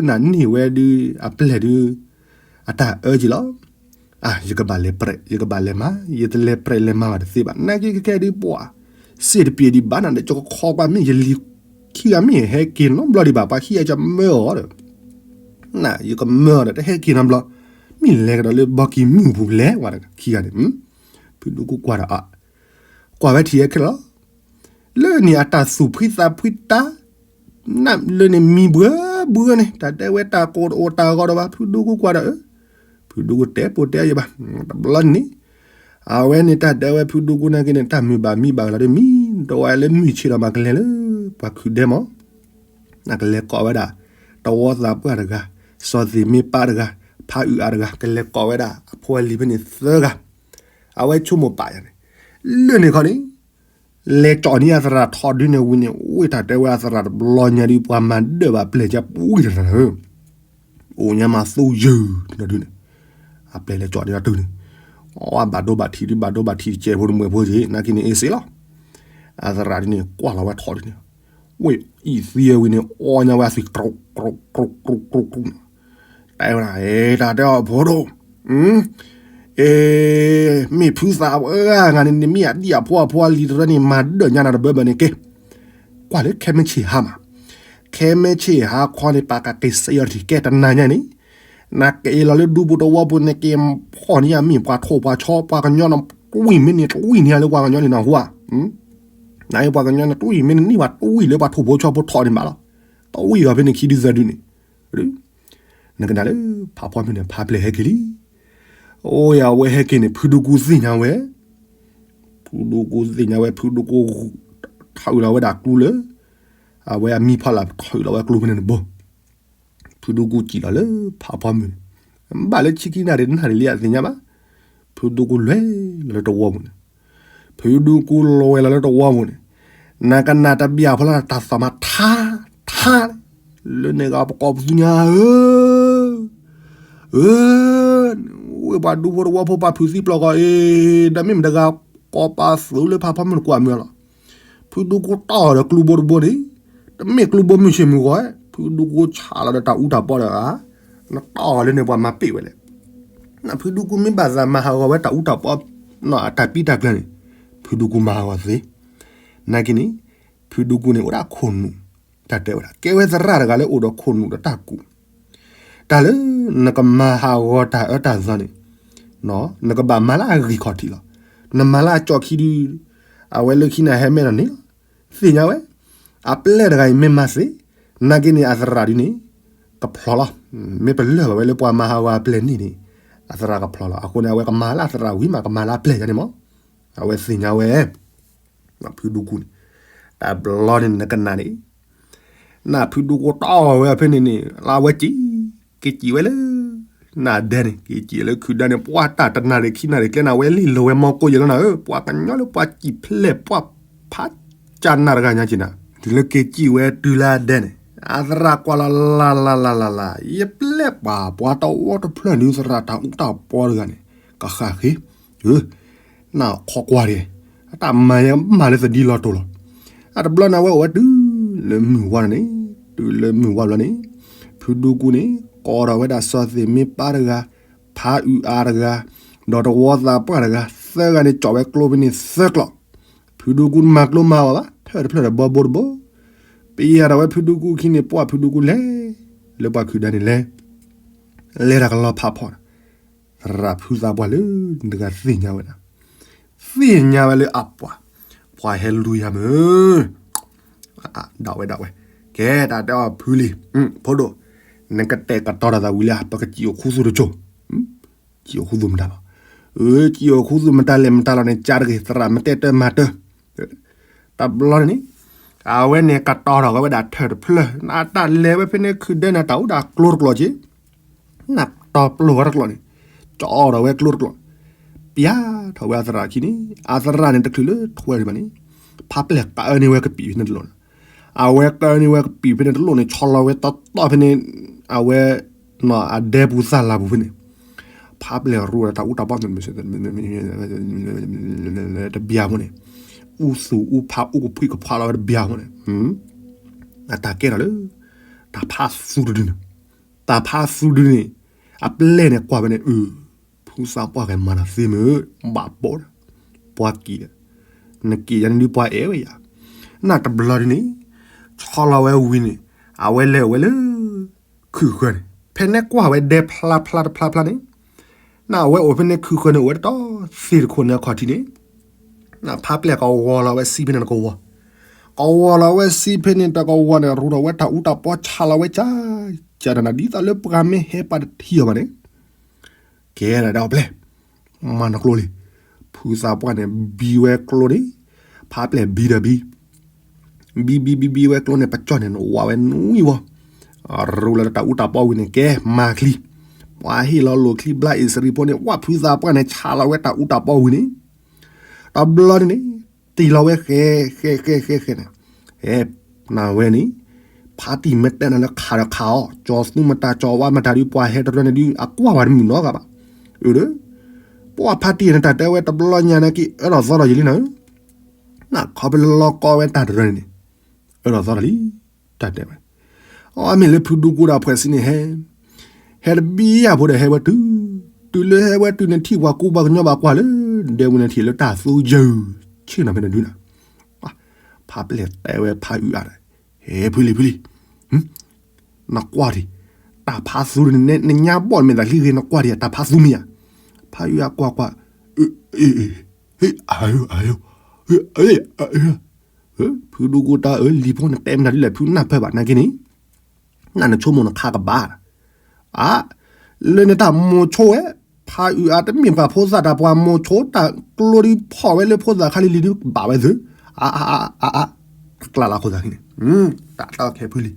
နန့ၢ်ဝဲဒု, အပျဲၢ်ဒု, အတၢ်အၢက့ၤလီၤ အါ ယကဘၣ်လဲၤပြဲး ယကဘၣ်လဲၤမၤ, ယတလဲၤပြဲးလဲၤမၤဘၣ်တသ့ဘၣ်, နာ်က့ကဲဒုးပှၤ, စ့ၣ်တပျ့ၤဒံးဘၣ်နၤဒီး ယကခီပှၤမ့ၢ်ယလံၤခံဂၤမ့ၢ်ဟဲက့ၤနီတဘျီဒံးဘၣ် ပှၤခံဂၤကမၢအီၤဒီး, နယကမၢအီၤဒီး တဟဲက့ၤနီတဘျီ, မ့ၢ်လဲၤကဒီးလၢဘီကံၤမုၢ်ပူၤလဲၤဝဲခံဂၤန့ၣ်, ဖုဒူကူကွၢ်ဒီးအါ, ကွၢ်ဝဲထံၣ်ဟဲခဲလီၤ လၢန့ၣ်အတၢ်သူၣ်ဖှံသးဖှံတၢ်, လၢန့ၣ်မံၤဘှၢဘှၢန့ၣ် တၢ်တဲဝဲတၢ်ကိးတအိၣ်တၢ်ဂီၤဒီးဘၣ် ဖုဒူကူကွၢ်ဒီးအၢ, ဖုဒူကူတဲပိာ်တဲယဲဘၣ်, တဘျီန့ၣ်, အဝဲန့ၣ်တၢ်တဲဝဲဖုဒူကူနာ်က့န့ၣ် တၢ်မုာ်ဘၣ်မံဘၣ်ကလီၤဒီးမံ, ဒီးဝဲလၢမုၢ်ဆ့ၣ်ဒီးမၤကလဲၤလၢ, ပှၤခုၣ်ဒဲမး, နကလဲၤကိးဝဲဒၣ်, တဝီသးပှၢ်တဂၤ, စီၤသ့ၣ်မ့ၢ်ပၢ်တဂၤ, ဖးအုးအါတဂၤ ကလဲၤကိးဝဲဒၣ် အဖိအလံၤဖဲန့ၣ်သၢဂၤ, အဝဲဆိကမိၣ်ပာ်ယၤန့ၣ်, လၢန့ၣ်ခီန့ၣ် လဲၤကၠီၣ်န့ၢ်အသရၣ်ထီၣ်ဒုန့ၣ်ဝံၤန့ၣ် ဝ့ၢ်တၢ်တဲဝဲအသရၣ်တဘျီညါဒုး ပှၤမၤဒၢၣ်ဘၣ်ပျဲၢ်ကၠီပူၤတရၢၢ်, အိၣ်ညါမၤသူယုၢ်တဒုန့ၣ်, အပျဲၢ်လဲၤကၠီၣ်န့ၢ်အတုန့ၣ်, အဘၣ်ဒိဘၣ်ထံးဒုး ဘၣ်ဒိဘၣ်ထံးတကဲးဖိတမှဲၤဖိက့ၤ နာ်က့န့ၣ်အ့စ့လီၤ, အသရၣ်ဒုန့ၣ် ကွၢ်လီၤဝဲထီၣ်ဒုန့ၣ်, ဝ့ၢ်အံၤသံဝံၤန့ၣ် အီညါဝဲအသွံၣ် ကြူးကြူးကြူးကြူးန့ၣ်, တဲဝဲဒၣ် တၢ်တဲအီၤဖိဒိၣ် အ့, မ့ၢ်ဖုသးပှၢ်ဂၤန့ၣ် နမ့ၢ်အဒံၣ်အဖိအဖိအလံၤတရၢၢ်န့ၣ် မၤဒၢၣ်ညါနၤတဘၢဘၢန့ၣ်က့, ကွၢ်လၢခဲမ့ၢ်ဆ့ၣ်ဟါမး, ခဲမ့ၢ်ဆ့ၣ်ဟါခီန့ၣ် ပှၤကက့ၤစဲးအီၤတထံၣ်ကဲတနၤညါန့ၣ်, နက့ၤလီၤလၢဒူပူၤတဝီပူၤန့ၣ် က့ၤဖီၣ်န့ၢ်ယၤမ့ၢ်ပှၤထိၣ်ပှၤဆီ ပှၤကညီနတွံၢ်မ့ၢ်န့ၣ် တွံၢ်န့ၢ်ယၤလၢပှၤကညီန့ၣ်နဟူဧါ, နပှၤကညီနတွံၢ်မ့ၢ်န့ၣ် နံၣ်ဝဲတွံၢ်လၢပှၤထိၣ်ဖိဆီဖိထီၣ်န့ၣ်ဘၣ်လီၤ, တွံၢ်အီၤဖဲန့ၣ်ခံဒုသၢဒုန့ၣ် နကနၣ်လၢ ဖးဖီမုၢ်န့ၣ် ဖးပျဲၢ်ဟဲက့ၤလံ, အိၣ်ယၤဝဲဟဲက့ၤန့ၣ် ဖုဒူကူသ့ၣ်ညါဝဲ, ဖုဒူကူသ့ၣ်ညါဝဲ ဖုဒူကူ ထီၣ်အုးလီၤဝဲဒၣ်ကျူလၢ, အဝဲအမံဖီလာ်ထီၣ်အုးလီၤဝဲကျူဖဲန့ၣ်တဘိ ဖုဒူကူစံၣ်လီၤလၢဖးဖီမုၢ်န့ၣ်, ဘၣ်လၢဆံခံနၣ်ရံၣ်နၣ်ရံၣ်လံအသ့ၣ်ညါဘၣ်, ဖုဒူကူလဲၤလီၤလၢတဝီပူၤန့ၣ်, ဖုဒူကူလီၤဝဲလီၤလၢတဝီပူၤန့ၣ်, နကနၣ်တဘျီဖိလၢတၢ်သီၣ်မးထါ, ထါ, လၢန့ၣ်ဂၤပကိးပသူညါဧၢ, ဧၢ, ဝ့ၢ်ပှၤဒူဖိတဝီဖိပှၤဖုးသံပျီၢ်ကီးအံၤ, ဒီးမ့ၢ်မတၤတဂၤ ကိးပသူလၢဖးဖီမုၢ်တကွၢ်မုၢ်လီၤ, ဖုဒူကူတီၢ်ဒီးကျူဘိတဘိန့ၣ်, တမ့ၢ်ကျူဘိမုၢ်ဆ့ၣ်မုၢ်ဂီၤ, ဖုဒူကူဆးလီၤဒီးတၢ်အူတၢ်ပီတဂၤ, နတီၢ်လၢန့ၣ်ပှၤမၤပ့ၢ်ဝဲလဲၣ်, နဖုဒူကူမ့ၢ်ဘၣ်သးမၤဟးဂီၤဝဲတၢ်အူတၢ်ပီ, အတၢ်ပံတၢ်ကျၢၤန့ၣ်, ဖုဒူကူမၤဟးဂီၤသ့, နာ်က့န့ၣ်, ဖုဒူကူန့ၣ်အိၣ်ဒၣ်ခိၣ်နူာ်, တၢ်တဲဝဲဒၣ် ကဲဝဲသရၣ်တဂၤလၢအိၣ်ဒီးခိၣ်နူာ်ဒီးတၢ်ကူၣ်, တၢ်လၢနကမၤဟးဂီၤတၢ်အၢတၢ်သီန့ၣ်, နကဘၣ်မၤလၢအဂံၢ်ခီၣ်ထံးလီၤ, နမၤလၢအကၠီၣ်ခံဒု, အဝဲလၢခံန့ၣ်ဟဲမဲာ်ဒီးန့ၣ်လီၤ, သ့ၣ်ညါဝဲ, အပျဲၢ်တဂၤအံၤမ့ၢ်မၤသ့, နာ်က့န့ၣ် အသရၣ်ဒုန့ၣ်, ကဖျီလီၤ, မ့ၢ်ပလၢၢ်ဘၣ်ဝဲလၢပှၤမၤဟးဂီၤအပျဲၢ်န့ၣ်န့ၣ်, အသရၣ်ကဖျီလီၤ, အဃိန့ၣ် အဝဲကမၤလၢအသရၣ်ဝံၤမး ကမၤလၢအပျဲၢ်ယါန့ၣ်မး, အဝဲသ့ၣ်ညါဝဲ ဖုဒူကူန့ၣ်, တဘျီန့ၣ်နကနၣ်န့ၣ်, နဖုဒူကူတီၢ်ဝဲဖဲန့ၣ်န့ၣ် လၢအဝဲစံၣ်, က့ၤစံၣ်ဝဲလၢ နဒဲန့ၣ်, က့ၤစံၣ်လၢခုးဒဲန့ၣ် ပှၤတၢ်တနၣ်ရံၣ်ခံနၣ်ရံၣ်ကျဲန့ၣ် အဝဲလံၣ်လိၤဝဲမီၢ်ကိၢ်ယဲလီၤနၤဧၢ, ပှၤကညီလၢပှၤစံၣ်ဖျဲၣ်ပှၤဖးကၢ်နၢ်တဂၤညါက့ၤနၤ, တုၤလၢက့ၤစံၣ်ဝဲတုၤလၢအဒဲန့ၣ်, အသရၣ်ကွၢ်လီၤလၢ်လၢ်လၢ်လၢ်လၢ်လၢ် ယပျဲၢ်ပှၤ ပှၤတဝီတဖျၢၣ်ဒုးသရၣ်တၢ်အူတၢ်ပီတဂၤန့ၣ် ကဃၣ်ဃ့, နၢ်ခီကွၢ်ဒံး, အတၢ်မၤယဲမၤလၢသဒံလီၤတိၤလီၤ. အတဘျီန့ၣ် အဝဲအိၣ်ဝဲတုၤလၢမုၢ်ဝါန့ၣ်, တုၤလၢမုၢ်ဝါဘျီန့ၣ်, ဖုဒူကူန့ၣ် ကိးထီၣ်ဝဲဒၣ်စီၤသ့ၣ်မ့ၢ်ပၢ်တဂၤ, ဖးအုးအါတဂၤ, ဒီးတဝီသးပှၢ်တဂၤ, သၢဂၤန့ၣ် ကၠီၣ်ဝဲကျိဖဲန့ၣ်သၢကျီၢ်, ဖုဒူကူမၤကျိမၤဝဲဘၣ်, ထၢၣ်တဖျၢၣ်ဒီးဘီဘိတဘိ, ပယၤထီၣ်ဝဲဖုဒူကူခံန့ၣ် ပှၢ်ဖုဒူကူလဲၤ, လၢပှၤခုးဒဲန့ၣ်လဲၤ လဲၤတၢ်ကလီဖးဖီန့ၣ်, သရၣ်ဖုသးပှၢ်လၢနတဂၤသ့ၣ်ညါဝဲဒၣ်, သ့ၣ်ညါဝဲလၢအပှၤ, ပှၤဟဲလူၤယၤမ့ၢ်, ဒၣ်ဝဲဒၣ်ဝဲ, ကဲတၢ်တဲအီၤဖုလံၤ, ဖိဒိၣ်, နကတဲာ်ကတီၤတၢ်သးဝံၤလံ ပကစံၣ်အိၣ်ခူသူၣ်တစိၢ်, စံၣ်အိၣ်ခူသူၣ်မတၤလီၤ, စံၣ်အိၣ်ခူသူၣ်မတၤလဲၣ်မတၤလီၤန့ၣ် ကၢ်တဂ့ၤ သရၣ်မ့ၢ်တဲတၢ်မၤတၢ် တဘျီန့ၣ်, အဝဲန့ၣ်ကတီၤထီၣ်က့ၤဝဲဒၣ်ထၢၣ်တဖျၢၣ် နတၢ်လဲၤဝဲဖဲန့ၣ်ခုးဒဲန့ၣ် တၢ်အူတၢ်ကျိတကျိာ်က့ၤ, နတီၤပျိၢ်ဝဲတကျိာ်န့ၣ်, ကၠီၣ်ထီၣ်ဝဲကျိတကျိာ်, ပျၢ်ထီၣ်ဝဲအသရၣ်ခံန့ၣ် အသရၣ်န့ၣ်တချုးလၢထွဲဒံးဘၣ်န့ၣ်, ဖးပျဲၢ်ကအၢန့ၢ်ဝဲကပံာ်ဖဲန့ၣ်တလိၣ်န့ၣ်, အဝဲကအၢန့ၢ်ဝဲကပံာ်ဖဲန့ၣ်တလိၣ်န့ၣ် ဆီလီၤဝဲတီတီဖဲန့ၣ်, အဝဲ အဒဲပူၤသၣ်လၤပူၤဖဲန့ၣ်, ဖးပျဲၢ်ရိၣ်ဒီးတၢ်အူတၢ်ပီ တဘျီဖိန့ၣ်, အူသူၣ်အူဖးအူကဖှံကဖှါလီၤဝဲတဘျီဖိန့ၣ်, အတၢ်ကဲထီၣ်လၢ တၢ်ဖးသူတဒုန့ၣ်, တၢ်ဖးသူတဒုန့ၣ်, အပျဲၢ်န့ၣ်ကွၢ်ဝဲန့ၣ်, ဖုသးပှၢ်ကမၤတၢ်သ့မ့ၢ်, ဘၣ်ပိာ်ဒီး, ပှၤက့ၤဒီး, နက့ၤယၤန့ၣ်ဒုးပှၤအဲၣ်ဝဲယၤ, နတဘျီဒုန့ၣ်, ဆီလီၤဝဲဝံၤန့ၣ်, အဝဲလဲၤအိၣ်ဝဲလၢ ခုၣ်ဃၢၤန့ၣ် ဖဲန့ၣ်ကွၢ်ဝဲဒဲဖျါဖျါတဖျါဖျါန့ၣ်, နအဝဲအိၣ်ဖဲန့ၣ်ခုၣ်ဃၢၤန့ၣ် အိၣ်ဝဲတတီၤသ့ၣ်တခိၣ်န့ၣ်အခီၣ်ထံးန့ၣ်, နဖးပျဲၢ်ကဝီၤလီၤဝဲစံဖဲန့ၣ်တကဝီၤ, ကဝီၤလီၤဝဲစံဖဲန့ၣ်တကဝီၤန့ၣ် ရူးထီၣ်ဝဲတၢ်အူတၢ်ပီဆးလီၤဝဲကၢ်, ကၢ်နၤဒ်သိးလၢပှၤမ့ၢ်ဟဲပှၤတထံၣ်အီၤဘၣ်န့ၣ် ကဲဒၣ်ဒီးပျဲၢ်, မၤနကျိလံ, ဖုသးပှၢ်န့ၣ် ဘံဝဲကျိန့ၣ်, ဖးပျဲၢ်ဘံဒီးဘံ, ဘံဘံဘံဘံဝဲကျိန့ၣ် ပကၠီၣ်န့ၣ် နဝးဝဲနွံဝီ, ရူးလၢတၢ်အူတၢ်ပီဝံၤန့ၣ် ကဲမၤချံ, ပှၤဟ့ၣ်လီၤလိာ်ချံဘျါအ့ၣ်စရံဖိန့ၣ် ဝးဖုသးပှၢ်န့ၣ် ဆးလီၤဝဲတၢ်အူတၢ်ပီဝံၤန့ၣ်, တဘျီန့ၣ်န့ၣ်, တံၢ်လီၤဝဲဃဲ, ဃဲဃဲဃဲဃဲန့ၣ်, ဟဲ, နဝဲန့ၣ်, ဖါတံၢ်မ့ၢ်တဲနၤလၢခးဒီးခးအီၤ, ကၠီၤသူမတၤကၠီၤဝါမတၤဒုး ပှၤဟဲတရၢန့ၣ်ဒုး အကွၢ်ဝဲတမုာ်နီတဂၤဘၣ်, အၢ, ပှၤဖါတံၢ်န့ၣ်တၢ်တဲဝဲတဘျီညါန့ၣ်က့ၤ အၢထီၣ်သီထီၣ်ယံာ်လံနၤဧၢ, နခီဖဲလၢလီကီဝဲတၢ်တရၢန့ၣ်န့ၣ်, အၢထီၣ်သီထီၣ်လံ, တၢ်တဲဝဲ, အီ မ့ၢ်လၢဖုဒူကူဒီးဖှဲးစံန့ၣ်ဟဲ ဟဲတဘံယၤဖိဒီးဟဲဝဲတုၤ, တုၤလၢဟဲဝဲတုၤန့ၣ်ထံၣ်ပှၤကူပှၤကညီဘၣ်ကွၢ်လၢ ဒဲဝံၤန့ၣ်ထံၣ်လၢတၢ်သူယုၢ်, ဆ့ၣ်နီၤဖဲန့ၣ်ဒုးနၤ, ဖးပျဲၢ်တဲဝဲဖးအုးအါဒီး, ဟဲဖုလံဖုလံ, နကွၢ်ဒံး, တၢ်ဖးသူန့ၣ် နညါဘီၣ်မ့ၢ်တၢ်လံဂ့ၤ နကွၢ်ဒံး တၢ်ဖးသူမ့ၢ်ဧါ, ဖးအုးအါကွၢ်ကွၢ်, အ့ အ့ အ့ ဟ့ၣ် အၢ အၢ ဖုဒူကူတၢ်အၢ လံၤဖိနတဲမနုၤဒ်လဲၣ် ဖုနၢ်ဖၢဘၣ်နာ်က့န့ၣ်, နနဆိကမိၣ်နခါကဘၣ်, အါ, လၢနတၢ်မိၤဆိဝဲ, ဖးအုးအါတမ့ၢ်ပှၤဖိသၣ်တၢ်ပှၤမိၤဆိတၢ်ကျိဒုးဖီၣ်ဝဲလၢဖိသၣ်ခါလံၤလံၤဒုးဘၣ်ဝဲသု, အါ အါ အါ အါ အါ, ကျၢ်လၢခိၣ်သးန့ၣ်, တၢ်တီခဲဖုလံ,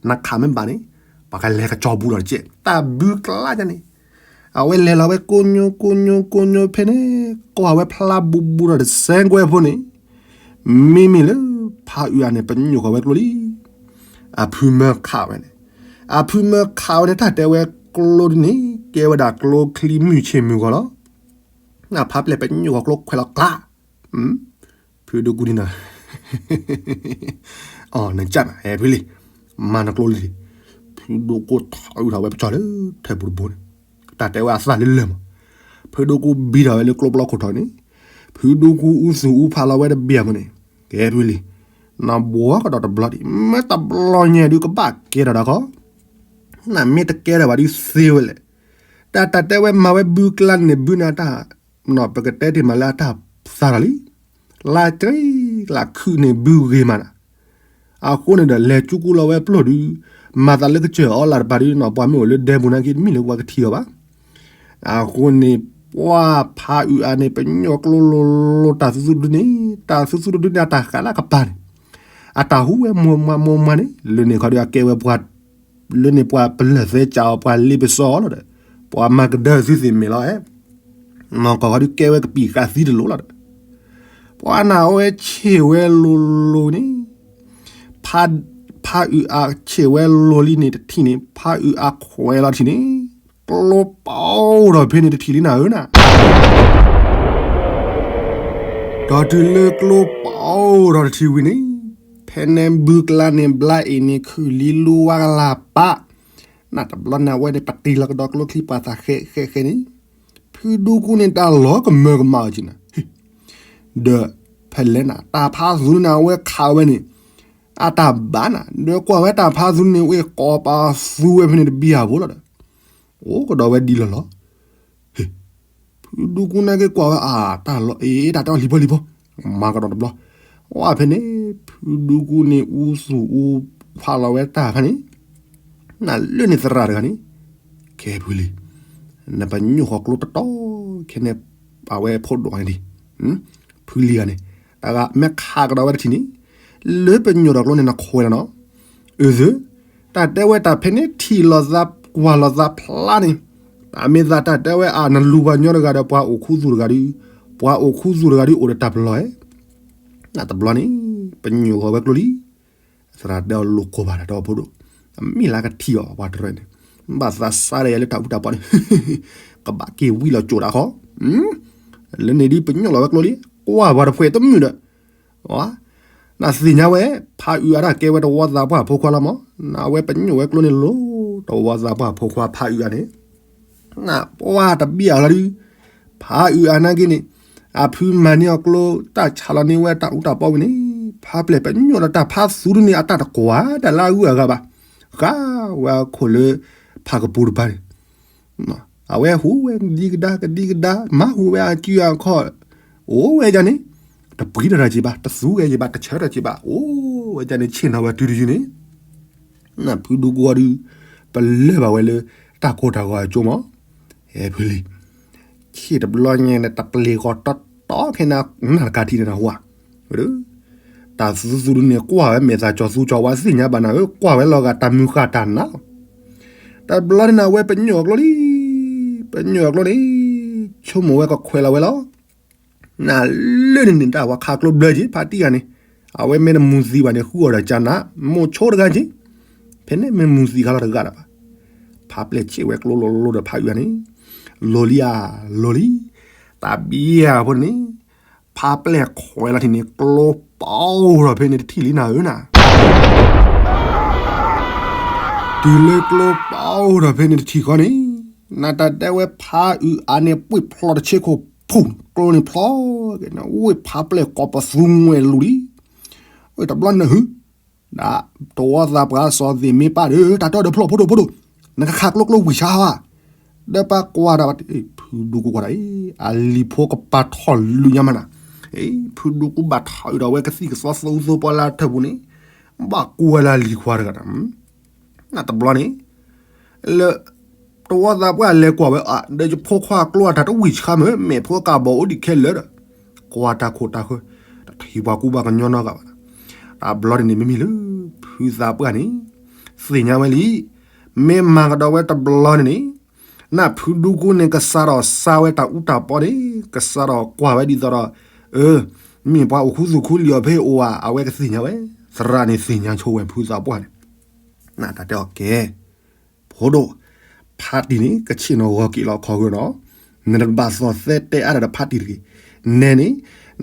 နခးမ့ၢ်ဘၣ်န့ၣ်, ပှၤကလဲၤကစီၤဘူးဒီးတကဲး တၢ်ဘုကျါန့ၣ် အဝဲလဲၤလီၤဝဲကိညိကိညိကိညိဖဲန့ၣ်, ကွၢ်ဝဲဖျါဘူးဘူးဒီးတစဲကွဲဖိန့ၣ်, မ့မ့ၢ်လၢဖးအုးအါန့ၣ် ပညိၣ်ဃီၤဝဲကျိလံ, အဖုမၢခးဝဲန့ၣ်, အဖုမၢခးဝဲန့ၣ် တၢ်တဲဝဲကျိဒ်န့ၣ် ကဲဝဲဒၣ်ကျိချံမုၢ်ဆ့ၣ်မုၢ်ဂီၤလီၤ, နဖးပျဲၢ်ပညိၣ်ဃီၤကျိခွဲးလီၤကျါ ဖုဒိၣ်ကူဒံနၤ, အီ နကနၣ် ဟဲဖုလံ, မၤနကျိလံ, ဖုဒိၣ်ကူထီၣ်အုးထီၣ်ဝဲပကၠီလၢ ထၢၣ်ပူၤတဘိန့ၣ်, တၢ်တဲဝဲအသၣ်လၢလၢၢ်မး, ဖုဒိၣ်ကူဘံထီၣ်ဝဲလၢကျိပျီခိၣ်ထီၣ်န့ၣ်, ဖုဒိၣ်ကူအူသူၣ်အူဖးလီၤဝဲတဘ့ၣ်အမုၢ်န့ၣ်, ကဲဖုလံ, နဘှီကဒီးတဘျီဒံး မ့ၢ်တဘျီညါဒုးကဘၣ်ကဲထီၣ်ဒၣ်ခီ, နမ့ၢ်တကဲထီၣ်ဘၣ်ဒုးသ့ဝဲလဲၣ်, တၢ်တၢ်တဲဝဲမၤဝဲဘုကျါန့ၣ်ဘုန့ၣ်အတၢ်, ပကတဲတ့ၢ်မးလၢအတၢ်သးထီၣ်လံ လါတြံလါခုၣ်န့ၣ်ဘုဂ့ၤမးနၤ, အဃိန့ၣ်ဒီးလဲၤကူကူလီၤဝဲပျိၢ်ဒုး, မၤသးလၢကစၢၢ်အီလၢတပၤဒုးနီၤ ပှၤမ့ၢ်အိၣ်လၢဒဲပူၤနာ်က့တမ့ၢ်လၢပှၤကထံၣ်အီၤဘၣ်, အဃိန့ၣ် ပှၤဖးအုးအါန့ၣ် ပညိၣ်ကျိလိၤလိၤ တၢ်သူသူတဒုန့ၣ် တၢ်သူသူတဒုန့ၣ် အတၢ်ဃးလၢကပၤန့ၣ် အတၢ်ဟူဝဲမိၢ်မါမိၢ်မါန့ၣ် လၢန့ၣ်ခီဒီးအကဲဝဲပှၤ လၢန့ၣ်ပှၤပလၢၢ်သဲကးအီၤ ပှၤလ့ပစီအီၤလီၤဒီး ပှၤမၤကဒၢသုသ့ၣ်မ့ၢ်လီၤဧဲ နီၢ်ကီၢ်ခီဒုးကဲဝဲကပံာ်ဃာ်သံတလိၤလီၤဒီး ပှၤနၢ်ဝဲဆ့ၣ်ဝဲလိၤလိၤန့ၣ် ဖးအုးအါဆ့ၣ်ဝဲလိၤလံန့ၣ်တထံၣ်န့ၣ် ဖးအုးအါခွဲးလီၤတထံၣ်န့ၣ် ကျိပအိၣ်ထီၣ်ဖဲန့ၣ်တထံၣ်လံနၤဧၢနၤ ဒီးတုၤလၢကျိပအိၣ်ထီၣ်တထံၣ်ဝံၤန့ၣ် ဖဲန့ၣ်ဘုကျါန့ၣ် ဘျါအ့ၣ်န့ၣ် ခုၣ်လံလူဝါကလၤပး နတဘျီန့ၣ် အဝဲန့ၣ် ပတံၤလီၤကဒီးကျိချံပှၤသးဃဲးဃဲးဃဲးန့ၣ် ဖုဒူကူန့ၣ် တၢ်လီၤကမၢကမၣ်အီၤက့နၤ ဒီးဖဲလဲၣ်နၤ တၢ်ဖးသူန့ၣ် အဝဲခးဝဲန့ၣ် အတၢ်ဘၣ်နၤ ဒီးကွၢ်ဝဲတၢ်ဖးသူန့ၣ် ဝ့ၢ်ကိးပာ်သူဝဲဖဲန့ၣ်တဘံၣ်ဧါဖိလီၤဒီး အိၣ်ကဒီးဝဲဒ်လီၤလီၤ ဖုဒူကူန့ၣ်က့ၤကွၢ်ဝဲအတၢ်လီၤ အ့ တၢ်တဲအီၤလံၤဖိလံၤဖိ မၤကဒီးတဘျီ ဝဲဖဲန့ၣ် ဖုဒူကူန့ၣ် အူသူၣ်အူခွါလီၤဝဲတၢ်ခါန့ၣ် နလၢန့ၣ်သရၣ်တဂၤန့ၣ် ကဲဖုလံၤ နပညိၣ်ဃီၤကျိတတီ ခဲန့ၣ် အဝဲဖိဒိၣ်န့ၣ်ဒံး ဖုလံၤဂၤန့ၣ် တၢ်ဂၤမ့ၢ်ခးကဒီးဝဲတထံၣ်န့ၣ် လၢပညိၣ်ဒီးကျိန့ၣ် နခွဲးလီၤနီၤ အၢ သု တၢ်တဲဝဲတၢ်ဖဲန့ၣ် ထံၣ်လိာ်သးကွၢ်လိာ်သးဖျါန့ၣ် တၢ်မ့ၢ်သးတၢ်တဲဝဲအနလူၤပှၤညီတဂၤဒီး ပှၤအိၣ်ခူသူၣ်တဂၤဒီး ပှၤအိၣ်ခူသူၣ်တဂၤဒီး အိၣ်ဒီးတၢ်ပလီၢ်ဧဲ တဘျီန့ၣ် ပညိၣ်ဃီၤဝဲကျိလံ သရၣ်တဲအီၤလိာ်ကိးဘၣ်တၢ်တဲအီၤဖိဒိၣ် အမ့ၢ်လၢကထံၣ်အီၤပှၤတရၢန့ၣ် ဘၣ်သးစါဒီးယၤလၢတၢ်အူတၢ်ပီန့ၣ် ကဘၣ်က့ၤဝံလီၤကၠိၣ်တၢ်ဃီ လၢန့ၣ်ဒ်ပညိၣ်လီၤဝဲကျိလံ ကွၢ်ပှၤတဖှဲးတမုာ်ဒီး နသ့ၣ်ညါဝဲ ဖးအုးအါတၢ်ကဲဝဲတဝီသးပှၢ်ဖိခွါလီၤမး နဝဲပညိၣ်ဝဲကျိန့ၣ်လိၤ တဝီသးပှၢ်ဖိခွါဖးအုးအါန့ၣ် နပှၢ်တဘံၣ်အလီၤဒုး ဖးအုးအါနာ်က့န့ၣ် အဖုမၤန့ၢ်အီၤကျိ တၢ်ဆါလီၤန့ၢ်ဝဲတၢ်အူတၢ်ပီဝံၤန့ၣ် ဖးပျဲၢ်ပညိၣ်ဒီးတၢ်ဖးသူတန့ၣ် အတၢ်တကွၢ်တၢ်လၢအဂုၤအဂၤဘၣ် ဃၣ်ဝဲအခိၣ်လၢ ဖးကပူၤတပၤန့ၣ် အဝဲဟူးဝဲကဒံကဒါကဒံကဒါ မၤဟူးဝဲအကုအခီၣ် အိၣ်ဝဲဒၣ်န့ၣ် တပှံတၢ်တၢ်က့ၤဘၣ် တသူဝဲက့ၤဘၣ် တဆၢတၢ်က့ၤဘၣ် အိၣ်ဝဲဒၣ်န့ၣ် ဆ့ၣ်နီၤဝဲတုၤတယုၢ်န့ၣ် နဖုဒူကူအီၤဒုး ပလၢၢ်ဘၣ်ဝဲလၢ တၢ်ကိၢ်တၢ်ဂီၤအကၠိမး ဟဲဖုလံၤ ဆ့ၣ်တဘျီညါန့ၣ် တပျ့ၤဂီၤတီတီခဲနၤ နၢ်တကးထံၣ်န့ၣ်နဟူဧါ တၢ်သူသူဒုန့ၣ် ကွၢ်ဝဲမဲာ်သးကၠီၤသူကၠီၤဝါသ့ၣ်ညါဘၣ်နၤဧၢ ကွၢ်ဝဲလီၤဂာ်တၢ်မုၢ်ဃၢ်တၢ်နါလီၤ တဘျီန့ၣ်နၤဝဲပညိၣ်အကျိလံ ပညိၣ်အကျိန့ၣ် ဆိကမိၣ်ဝဲကခွဲးလီၤဝဲလီၤ နလၢန့ၣ်န့ၣ် တၢ်ဝဲခးကျိဘျၢက့ၤ ဖါတံၢ်ဂၤန့ၣ် အဝဲမ့ၢ်တမူၤသံဘၣ်န့ၣ် ဃုအီၣ်ဒီးကၢနး မိၢ်ဆိတဂၤက့ၤ ဖဲန့ၣ်မ့ၢ်မူၤသံခါလီၤတဂၤလၢၤဘၣ် ဖါပျဲၢ်ဆ့ၣ်ဝဲကျိလိၤလိၤဒီးဖးအုးဂၤန့ၣ် လိၤလံဧါ လိၤလံ တၢ်ဘံၣ်ဧါဖိန့ၣ် ဖါပျဲၢ်ခွဲးလီၤထံၣ်န့ၣ် ကျိပီထီၣ်ဖဲန့ၣ်တထံၣ်လံနၤဧၢနၤ တုၤလၢကျိပီထီၣ်ဖဲန့ၣ်တထံၣ်ဃီန့ၣ် နတၢ်တဲဝဲဖးအုးအါန့ၣ် ပှ့ၢ်ဖျိတဆ့ခိၣ်ဖူၣ် ကျိန့ၣ်ဖျိ ဝ့ၢ်ဖးပျဲၢ်ကိးပသူငွဲၣ်လူၤလံ ဝ့ၢ်တဘျီနဟု ဒ်တဝီသးပှၢ်စီၤသ့ၣ်မ့ၢ်ပၢ်ဒီး တၢ်တီဒီးဖျိၣ်ဖိဒိၣ်ဖိဒိၣ် နကခးကျိကျိဝံၤဆါဧါ ဒီးပှၤကွၢ်တၢ်ဘၣ် ဖုဒူကူကွၢ်တၢ်အံၤ အလံၤဖိကပၤထီၣ်လူၤညါမးနၤ ဖုဒူကူဘၣ်ထီၣ်အုးဒီးဝဲကသံၣ်ကသီသၢအူသၢပှၢ်လၢထၢၣ်ပူၤန့ၣ် ဘၣ်ကွၢ်လၢအလံၤခွါတဂၤ နတဘျီန့ၣ် လၢ တဝီသးပှၢ်လဲၤကွၢ်ဝဲအ ဒီးယဖိခွါကျိအတၢ်တဝံၣ်ဆါမ့ၢ် မဲာ်ဖိကးဘီအိၣ်ဒံးခဲလၢာ်ဒီး ကွၢ်တၢ်ခိၣ်တၢ်ဃၢ တထံၣ်ပှၤကူပှၤကညီနီတဂၤဘၣ် တဘျီန့ၣ်န့ၣ် မ့မ့ၢ်လၢ ဖုသးပှၢ်န့ၣ် သ့ၣ်ညါဝဲလံ မ့ၢ်မၤကဒီးဝဲတဘျီန့ၣ်န့ၣ် နဖုဒူကူန့ၣ် ကစးထီၣ်စါဝဲတၢ်အူတၢ်ပီန့ၣ် ကစးထီၣ်ကွၢ်ဝဲဒ်သိးဒီး အၢ မ့ၢ်ပှၤအိၣ်ခူသူၣ်ခူလံၤအီၤဖဲအံၤအိၣ်ဧါ အဝဲကသ့ၣ်ညါဝဲ သရၣ်န့ၣ်သ့ၣ်ညါဆိဝဲဖုသးပှၢ်န့ၣ် နတၢ်တဲအီၤကဲ ဖိဒိၣ် ဖါတံၢ်န့ၣ် ကဆ့ၣ်နီၤဂီၤက့ၤလီၤခီဂၢၢ်နီၤ နတဘၣ်သီၣ်သဲတဲအါတၢ်ဒီးဖါတံၢ်တဂ့ၤ နဲန့ၣ်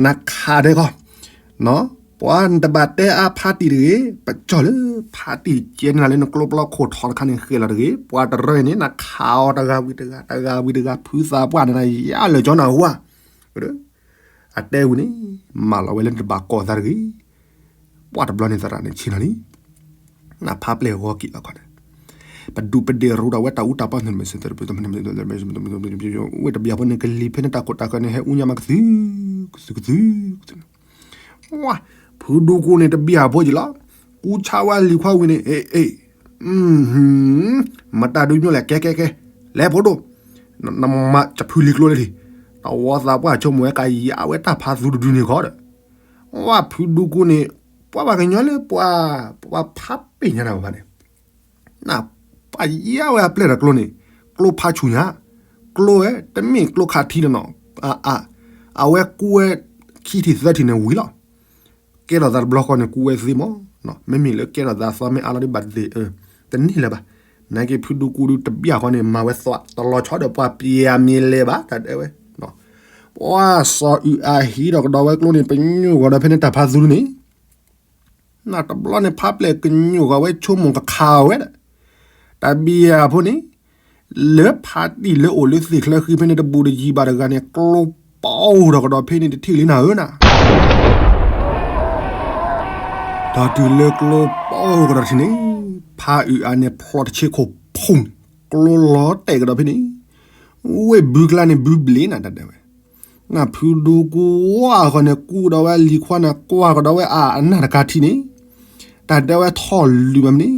နခးဒဲကီၢ် ပှၤနတဘၣ်တဲအါဖါတံၢ်တဂ့ၤ ပကၠီၣ်လၢဖါတံၢ်ကဲန့ၣ်လၢနကျိပျီခိၣ်ထီၣ်တခါန့ၣ်ဃဲလီၤတဂ့ၤ ပှၤတရၢန့ၣ် နခးအီၤတဂၤဝံၤတဂၤ တဂၤဝံၤတဂၤ ဖုသးပှၢ်န့ၣ် ယၤလၢာ်ကၠီနၢ်ဟူဧါ အတဲဝံၤန့ၣ် မၢလီၤဝဲလၢနတဘၣ်ကိးသးတဂ့ၤ ပှၤတဘျီန့ၣ်သရၣ်န့ၣ်ဆ့ၣ်နီၤလံ နဖါပျဲၢ်ဂီၤက့ၤလီၤခီန့ၣ် ပဒူးပဒ့ၣ်ရူဒီးဝဲတၢ်အူတၢ်ပီ ဝ့ၢ်တဘျီဖိန့ၣ် ကလံၤဖဲန့ၣ်တၢ်ခိၣ်တၢ်ဃၢၤန့ၣ် ဟဲအူညါမးကသု ကသု ကသု ဖုဒူကူန့ၣ်တဘံၣ်အဖိက့ၤလီၤ ကူဆါဝဲလံၤခွါဝံၤန့ၣ် အ့ အ့ မတၤဒုညိၣ်လဲၣ် ကဲ ကဲ ကဲ လဲၤဖိဒိၣ် နမၤတဖုလံၤကျိလၢထံၣ် တဝီသးပှၢ်ဆိကမိၣ်ဝဲကယါဝဲတၢ်ဖးသူတဒုန့ၣ်ခီဒီး, ဝဲဖုဒူကူန့ၣ် ပှၤပှၤကညီလၢပှၤ ပှၤဖးပ့ၢ်ညါတၢ်ဘၣ်န့ၣ်, ပှၤယါဝဲအပျဲၢ်ဒီးကျိန့ၣ်, ကျိဖးဆူၣ်ညါ, ကျိဝဲတမ့ၢ်ကျိခးထံလီၤနီၤ, အဝဲကူဝဲခံထံၣ်သၢထံၣ်န့ၣ်ဝံၤလီၤ. ကဲထီၣ်သးတဘျီဃီန့ၣ် ကူဝဲသ့မး, မ့မ့ၢ်လၢကဲထီၣ်သးသီမ့ၢ်အါလီၤဒ်ဘၣ်သ့ၣ်, တန့ၢ်လၢၤဘၣ်. နာ်က့ဖုဒူကူဒုတဘျီဃီန့ၣ် မၤဝဲသီတလီၤဆီဒီးပှၤပျဲမ့ၢ်လဲၤဘၣ် တၢ်တဲဝဲ, ပှၤစီၤအုၣ်အဟံးထီၣ်ကဒီးဝဲကျိန့ၣ် ပညိၣ်ဂီၤဒီးဖဲန့ၣ်တၢ်ဖးသူန့ၣ် နတဘျီန့ၣ် ဖးပျဲၢ်ကညိၣ်ဃီဝဲဆိကမိၣ်ကခးဝဲဒီး, တၢ်ဘံယၤဖိန့ၣ်, လၢဖးတံၢ်လၢအိၣ်လၢသ့ၣ်ချၢဃံဖဲန့ၣ်တဘူးတယံၤဘၣ်တဂၤန့ၣ် ကျိပီထီၣ်ကဒီးဖဲန့ၣ်တထံၣ်လံနၤဧၢနၤ. ဒီးတုၤလၢကျိပီကဒီးထံၣ်န့ၣ်, ဖးအုၣ်အါန့ၣ်ဖျိတဆ့ခိၣ်ဖူန့ၣ်, ကျိလီၤတဲာ်ကဒီးဖဲန့ၣ်, ဝ့ၢ်ဘုကျါန့ၣ်ဘုဘျ့နၤတၢ်တဲဝဲ နဖုဒူကူဝါဃီန့ၣ် ကူဒီးဝဲလံၤခွါန့ၣ် ကွၢ်ကဒီးဝဲအနၢ်တကၤထံၣ်န့ၣ်, တၢ်တဲဝဲထီၣ်လုၢ်မးမ့ၢ်န့ၣ်,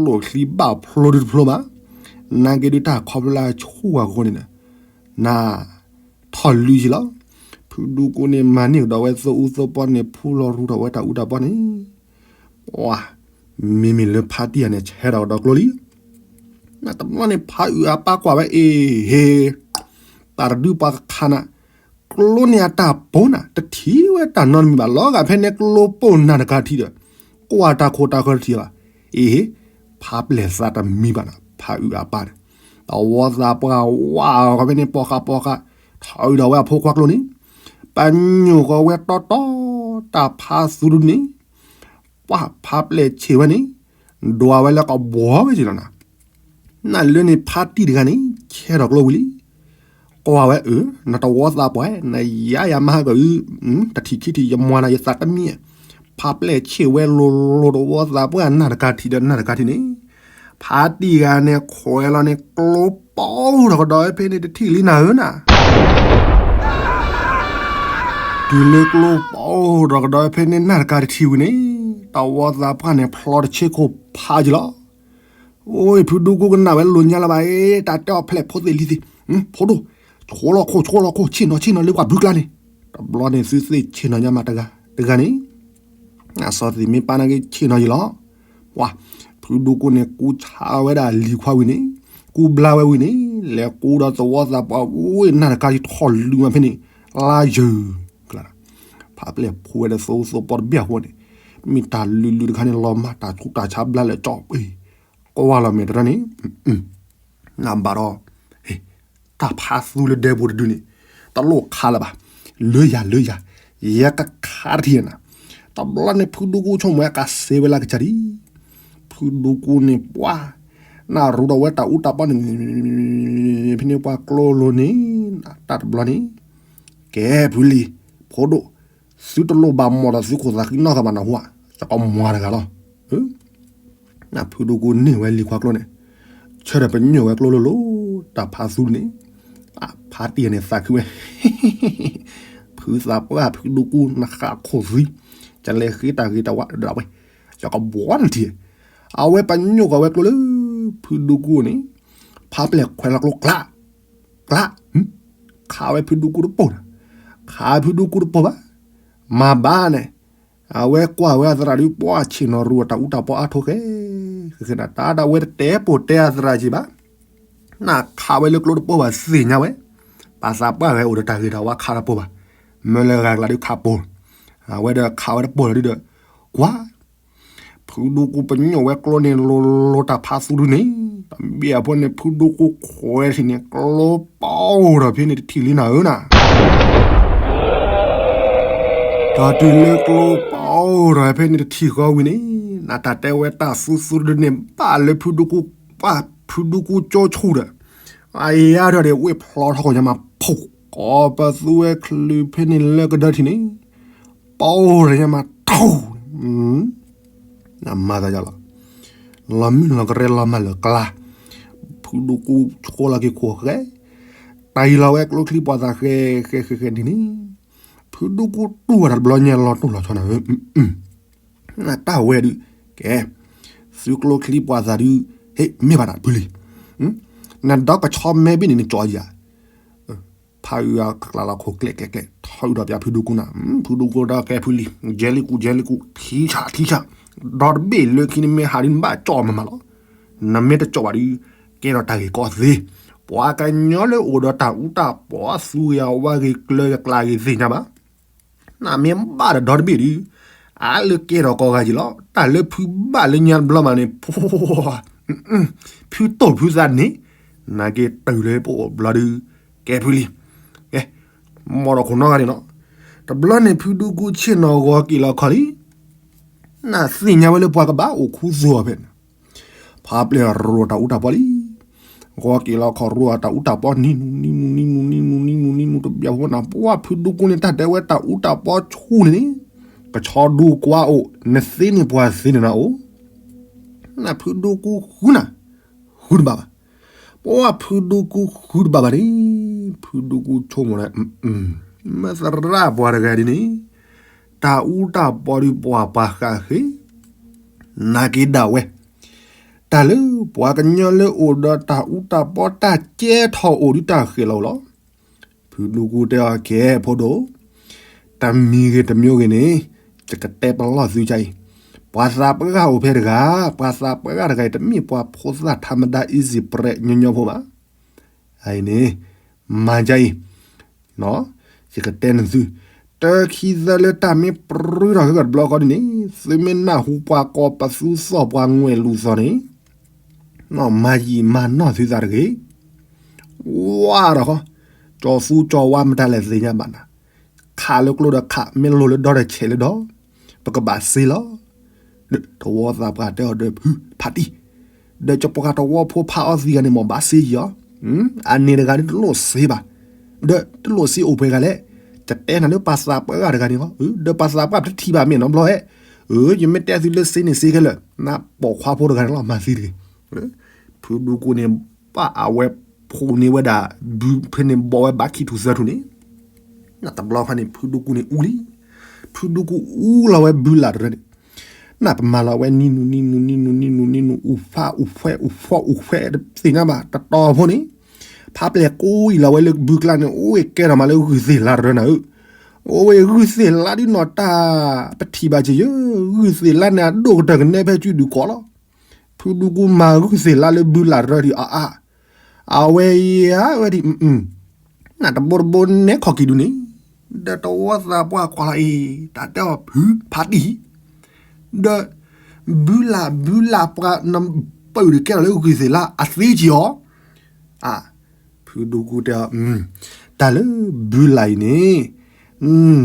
လိၣ်ချံဘၣ်ဖျိဒုတဖျိဘၣ်, နာ်က့ဒုတၢ်ခီဖျိလၢဆူၣ်အဃိန့ၣ်, နထီၣ်လုၢ်ယံၤလီၤ. ဖုဒူကူန့ၣ်မၤန့ၢ်ကဒီးဝဲသိအူသိပီန့ၣ် ဖူလီၤရူထီၣ်ဝဲတၢ်အူတၢ်ပီန့ၣ်, ပှၤ, မ့မ့ၢ်လၢဖးတံၢ်ယၤန့ၣ် ဆဲးထီၣ်ကဒီးကျိလံ နတဘျီန့ၣ် ဖးအုၣ်အါပၢ်ကွၢ်ဝဲအ့ၣ်ဟ့ၣ်, တၢ်တဒုပှၤကခးနၤ, ကျိန့ၣ်အတၢ်ပိာ်နၤ တထံၣ်ဝဲတၢ်နီတမံၤဘၣ် လီၤဂာ်ဖဲန့ၣ်ကျိပိာ်နၤတကၤထံၣ်ဒီး, ကွၢ်တၢ်ခိၣ်တၢ်ဃၢၤတထံၣ်ဘၣ်, အ့ၣ်ဟ့ၣ်, ဖးပျဲၢ်သးတမံၤဘၣ်နၤ ဖးအုၣ်အါပၢ်ဒီး, တဝီသးပှၢ်ဝါဃီဖဲန့ၣ် ပိာ်ဃာ်ပိာ်ဃာ်, ထီၣ်အုၣ်ဒီးဝဲအဖိခွါကျိန့ၣ်, ပညိၣ်ဃီဝဲတီတီ, တၢ်ဖးသူတဒုန့ၣ် ပှၤဖးပျဲၢ်ဆ့ၣ်ဝဲန့ၣ်, ဒွးဝဲလၢကဘှီဝဲက့ၤလီၤနၤ, နလၢန့ၣ်ဖးတံၢ်တဂၤန့ၣ် ဆဲးထီၣ်ကျိဝံၤလံ, ကွၢ်ဝဲအၢ, နတဝီသးပှၢ် နယါယၤမၤဟးကၢအု, တထံၣ်ခံထံၣ်ယမၤနၤယသးတမံၤ, ဖးပျဲၢ်ဆ့ၣ်ဝဲလိၤလိၤတဝီသးပှၢ်နၢ်တကၤထံၣ်ဒီးနၢ်တကၤထံၣ်န့ၣ်, ဖးတံၢ်ဂၤန့ၣ်ခွဲးလီၤန့ၣ် ကျိပီထီၣ်ကဒီးဖဲန့ၣ်တထံၣ်လံနၤဧၢနၤ တုၤလၢကျိပီထီၣ်ကဒီးဖဲန့ၣ် နၢ်တကၤတထံၣ်ဝံၤန့ၣ်, တဝီသးပှၢ်န့ၣ်ဖျီတဆ့ခိၣ်ဖးက့ၤလီၤ. အိ ဖုဒူကူကနၣ်ဝဲလိာ်ညါလၢၤဘၣ်, တၢ်တဲအီၤဖျဲၣ်ဖိသ့ၣ်လံၤသ့ၣ်, ဖိဒိၣ်, ဆိလီၤခိၣ် ဆိလီၤခိၣ် ဆ့ၣ်နီၤဆ့ၣ်နီၤလၢပှၤဘုကျါန့ၣ်, တဘျီန့ၣ်သုသ့ၣ်ဆ့ၣ်နီၤညါမးတဂၤ, တဂၤန့ၣ် အစီၤသ့ၣ်မ့ၢ်ပာ်နာ်က့ဆ့ၣ်နီၤယံၤလီၤ. ပှၤ, ဖုဒူကူန့ၣ်ကူဆါဝဲဒၣ်လံၤခွါဝံၤန့ၣ်, ကူဘျါဝဲဝံၤန့ၣ်, လဲၤကူဒီးသဝီသးပှၢ်ဝဲနၢ်တကၤယံၤထီၣ်လုၢ်မးဖဲန့ၣ်, လါယၢၤ, ဖးပျဲၢ်ဖိဝဲဒီးသဝီသးပှၢ်တဘ့ၣ်အဃိန့ၣ်, မ့ၢ်တၢ်လုၢ်လုၢ်တခါန့ၣ်လီၤမၢ်တၢ်ဆူးတၢ်ဆါဘျါလၢကၠီပ့ၤ, ကွၢ်လီၤမ့ၢ်တရၢန့ၣ် နဘၣ်ဒီး, တၢ်ဖးသူလၢဒဲပူၤတဒုန့ၣ်, တလိၣ်ခးလၢၤဘၣ်, လၢယၤလၢယၤ, ယဲကခးတထံၣ်နၤ, တဘျီန့ၣ်ဖုဒူကူဆိကမိၣ်ဝဲကးစ့ဝဲလၢကစၢ်ဒံ, ဖုဒူကူန့ၣ်ပှၤ, နရူဒီးဝဲတၢ်အူတၢ်ပီန့ၣ်, ဖဲန့ၣ်ပှၤကျိလိၤန့ၣ်, တၢ်တဘျီန့ၣ်, ကဲဖုလံၤ, ဖိဒိၣ်, သုတလိၣ်ဘၣ်မီၢ်ဒီးသုခိၣ်သးဃံနီၢ်ဂၤဘၣ်နၢ်ဟူဧါ, ယကမၤတဂၤလီၤ. ဖုဒူကူန့ၢ်ဝဲလံၤခွါကျိန့ၣ်, ဆၢထၢၣ်ပညိၣ်ဝဲကျိလိၤလိၤ, တၢ်ဖးသူန့ၣ်, ဖးတံၢ်န့ၣ်သးခုဝဲ, ဖုသးပှၢ်ဖုဒူကူနဃၣ်ခိၣ်သံ, ကလဲၤဃ့တၢ်ဂ့ၤတၢ်ဝါဒၣ်ဝဲ, ယကဘှီနထံၣ်, အဝဲပညိၣ်ဃီၤဝဲကျိလၢ, ဖုဒူကူန့ၣ်, ဖးပျဲၢ်ခွဲးလီၤကျိကျး, ကျး, ခးဝဲဖုဒူကူတပိၢ်နၤ, ခးဖုဒူကူတပိၢ်ဘၣ်, မၤဘၣ်န့ၣ်, အဝဲကွၢ်ဝဲအသရၣ်ဒုးပှၢ်ဆ့ၣ်နီၤရူအတၢ်အူတၢ်ပီအါထီၣ်ဃဲ, ဃဲဃဲနၤတၢ်ဒၣ်ဝဲတတဲပိာ်တဲအသရၣ်က့ၤဘၣ်, နခးဝဲလၢကျိတပိၢ်ဘၣ်သ့ၣ်ညါဝဲ, ပှၤသးပှၢ်ဂဲၤအိၣ်ဒီးတၢ်ဂ့ၤတၢ်ဝါခးတပိၢ်ဘၣ်, မၢလၢဂၤကျါဒုးခးပိၢ်, အဝဲဒီးခးဝဲတပိၢ်လီၤဒုးဒီး, ကွၢ် ဖုဒူကူပညိၣ်ဝဲကျိန့ၣ်လိၤလိၤတၢ်ဖးသူဒုန့ၣ်, တဘ့ၣ်အဖိန့ၣ်ဖုဒူကူခွဲးထံၣ်န့ၣ် ကျိပီထီၣ်ဖဲန့ၣ်တထံၣ်လံနၤဧၢနၤ, ဒီးတုၤလၢကျိပီထီၣ်ဖဲန့ၣ်တထံၣ်ဃီဝံၤန့ၣ်, နတၢ်တဲဝဲတၢ်သူသူဒုန့ၣ် ဘၣ်လၢဖုဒူကူ, ဘၣ်ဖုဒူကူကၠိဆူၣ်ဒီး, အယါထီၣ်ဒီးဝ့ၢ်ဖျီထီၣ်ကိညါမးဖိ, ကိးပသူဝဲချုးဖဲန့ၣ်လၢကဒၢထံၣ်န့ၣ်, ပီထီၣ်ညါမးထူၣ် နမၤသးယလီၤ, လီၤမုၢ်လီၤကရဲလီၤမၢ်လၢၤကျါ, ဖုဒူကူဆိလီၤက့ၤခိၣ်ဃဲ, တၢ်အံၤလီၤဝဲကျိချံပှၤသးဃဲဃဲဃဲဃဲန့ၣ်န့ၣ်, ဖုဒူကူတူၢ်ဝဲတၢ်တဘျီညါလီၤတိၢ်လီၤဆီနၤဧၢ, နတၢ်ဝဲဒုး, ကဲ, သုကျိချံပှၤသးဒုး, ဟ့ၣ်မ့ၢ်ဘၣ်နဖုလံၤ, နဒီကဆီမဲဘ့ၣ်န့ၣ်နကၠီယၤ, ဖးအုးအကျးလီၤခိၣ်ကျဲးကျဲးကျဲး ထီၣ်အုးဒီးပၠးဖုဒူကူနၤ, ဖုဒူကူဒီးကဲဖုလံၤ, ယဲလံကူ ယဲလံကူ ထံဆးထံဆး, ဒီတဘ့ၣ်လၢခံန့ၣ်မ့ၢ်ဟးဒ်နဘၣ်ကၠီၣ်မးမးလီၤ, နမ့ၢ်တကၠီၣ်ဘၣ်ဒီး ကဲထီၣ်တၢ်ဂ့ၢ်ကီသ့, ပှၤကညီလၢအိၣ်ဒီးတၢ်အူတၢ်ပီအသူဂ့ၤအဝါဂ့ၤကျၢၤအကျါဂ့ၤသ့ၣ်ညါဘၣ် နမ့ၢ်ဘၣ်ဒီးဒီတဘ့ၣ်ဒီး အါလၢကဲထီၣ်ကိးဂၤယံၤလီၤ, တၢ်လၢဖုဘၣ်လၢညါတဘျီမးန့ၣ် ဖုတိၢ်ဖုသးန့ၣ်, နာ်က့တုၤလၢပအိၣ်ဘျီဒီး ကဲဖုလံၤ, ကဲ, မီၢ်ဒီးခိၣ်နီဂၤန့ၣ်လီၤ, တဘျီန့ၣ်ဖုဒူကူဆ့ၣ်နီၤဂီၤက့ၤလီၤခီလံ, နသ့ၣ်ညါဝဲလၢပှၤကဘၣ်အိၣ်ခူသူၣ်အီၤဖဲန့ၣ် ဖးပျဲၢ်ရိၣ်တၢ်အူတၢ်ပီလံ, ဂီၤက့ၤလီၤခီရိၣ်တၢ်အူတၢ်ပီ နံၤနူၤ နံၤနူၤ နံၤနူၤ နံၤနူၤ နံၤနူၤ တဘျီဖိနၤ ပှၤဖုဒူကူန့ၣ် တၢ်တဲဝဲတၢ်အူတၢ်ပီဆူၣ်န့ၣ်န့ၣ်, ကဆီဒူကွါအိၣ် နသ့န့ၢ်ပှၤသ့န့ၣ်နၤအိၣ်, နဖုဒူကူဃုနၤ, ဃုတဘၣ်ဘၣ်, ပှၤဖုဒူကူဃုတဘၣ်ဘၣ်န့ၣ်, ဖုဒူကူဆိကမိၣ်န့ၣ်, မ့ၢ်သရၣ်ပှၤတဂၤဒ်န့ၣ်, တၢ်အူတၢ်ပီဒီးပှၤပှၤဃးဃ့ နာ်က့ဒၣ်ဝဲ, တၢ်လၢပှၤကညီလၢအိၣ်ဒီးတၢ်အူတၢ်ပီတၢ်ကဲထီၣ်အိၣ်ဒ်တၢ်ဃဲၤလီၤလီၤ, ဖုဒူကူတဲအီၤကဲဖိဒိၣ်, တမံၤဂ့ၤတမျိုးဂ့ၤန့ၣ်, ယကတဲပလီၢ်သုကအံၤ, ပှၤသးပှၢ်အိၣ်ဖဲတဂၤ, ပှၤသးပှၢ်တဂၤအံၤ တမ့ၢ်ပှၤဖိသၣ်ထးမဒါ easy press ညီညီဖိဘၣ် အအံၤန့ၣ်, မၤကအံၤ, ယကတဲနသု, တခံသၢလၢတၢ်မ့ၢ်ပြူထီၣ်ဃဲကီးတဘျီဃီဒ်န့ၣ်, သုမ့ၢ်နၢ်ဟူပှၤကိးပသူသီၣ်ပှၤငွဲၢ်လူၤသီၣ်န့ၣ်, မၤယံာ်မၤနီၢ်သုသးတဂ့ၤ, ဝါဒီးဃီ, ကၠီၤသူကၠီၤဝါမတၤလဲၣ်သ့ၣ်ညါဘၣ်နၤ, ခးလၢကျိဒီးခး မ့ၢ်လိၣ်လၢဒီဒီးဆဲးလၢဒီ, ပကဘၣ်စ့လီၤ ဒီးတဝီသးပှၢ်တဲအီၤဒီးဖုဖးတံၢ်, ဒီးကပှၤတဝီဖိဖးအီသံဂၤန့ၣ် မ်ဘၣ်စ့ယီၤ, အန့ၣ်တဂၤဒ်တလိၣ်စ့ဘၣ်, ဒီးတလိၣ်စ့အိၣ်ပှဲၤဂၤလဲၣ်, တတဲနၤလၢပှၤသးပှၢ်တဂၤန့ၣ်လီၤ, ဒီးပှၤသးပှၢ်ပတထံၣ်ဘၣ်မ့ၢ်နီတဘျီဧဲ, ယမ့ၢ်တဲသုလၢစ့န့ၣ်စ့ခဲလၢာ်, နပိာ်ခွါဖိတဂၤန့ၣ်လီၤ မၤသံတဂ့ၤ, ဖုဒူကူန့ၣ် ဘၣ်အဝဲဖိန့ၢ်ဝဲဒၣ် ဘုဖဲန့ၣ်ဘီဝဲဘၣ်ခံထူၣ်သၢထူၣ်န့ၣ်, နတဘျီခါန့ၣ် ဖုဒူကူန့ၣ်အူလံ, ဖုဒူကူအူလီၤဝဲဘုလၢ်တရၢန့ၣ်, နပမၤလီၤဝဲနံၤနူၤ နံၤနူၤ နံၤနူၤ နံၤနူၤ နံၤနူၤ အူဖးအူဖှဲး အူဖှီၣ်အူဖှဲးသ့ၣ်ညါဘၣ် တတီၤဖိန့ၣ်, ဖးပျဲၢ်ကိးအံၤလီၤဝဲလၢဘုကျါန့ၣ် အိၣ်ဝဲကဲထီၣ်မးလၢဂုၢ်သ့ၣ်လါတရၢနၤဧၢ, အိၣ်ဝဲဂုၢ်သ့ၣ်လါဒ်နီၢ်တၢ်ပထံၣ်ဘၣ်က့ၤယၢ, ဂုၢ်သ့ၣ်လါန့ၣ် အဒိၣ်ကတၢၢ်ကနဲဖဲကုဒုးကီးလီၤ. ဖုဒူကူမၤဂုၢ်သ့ၣ်လါလၢဘုလၢ်တရၢဒံးအါအါ, အဝဲအံၤဧါဝဲဒံး, နတဘိတဘိနဲခီၣ်က့ၤဒုးန့ၣ်, ဒီးတဝီသးပှၢ်ကွၢ်လီၤအံၤ တၢ်တဲအီၤဖုဖးတံၢ်, ဒီး ဘုလၢ်ဘုလၢ်ပှၤနပုၢ်ဒုးကဲထီၣ်လၢဂုၢ်သ့ၣ်လါအသ့က့ၤအီၤ, ဖုဒူကူတဲအီၤ, တၢ်လၢဘုလၢ်အံၤန့ၣ်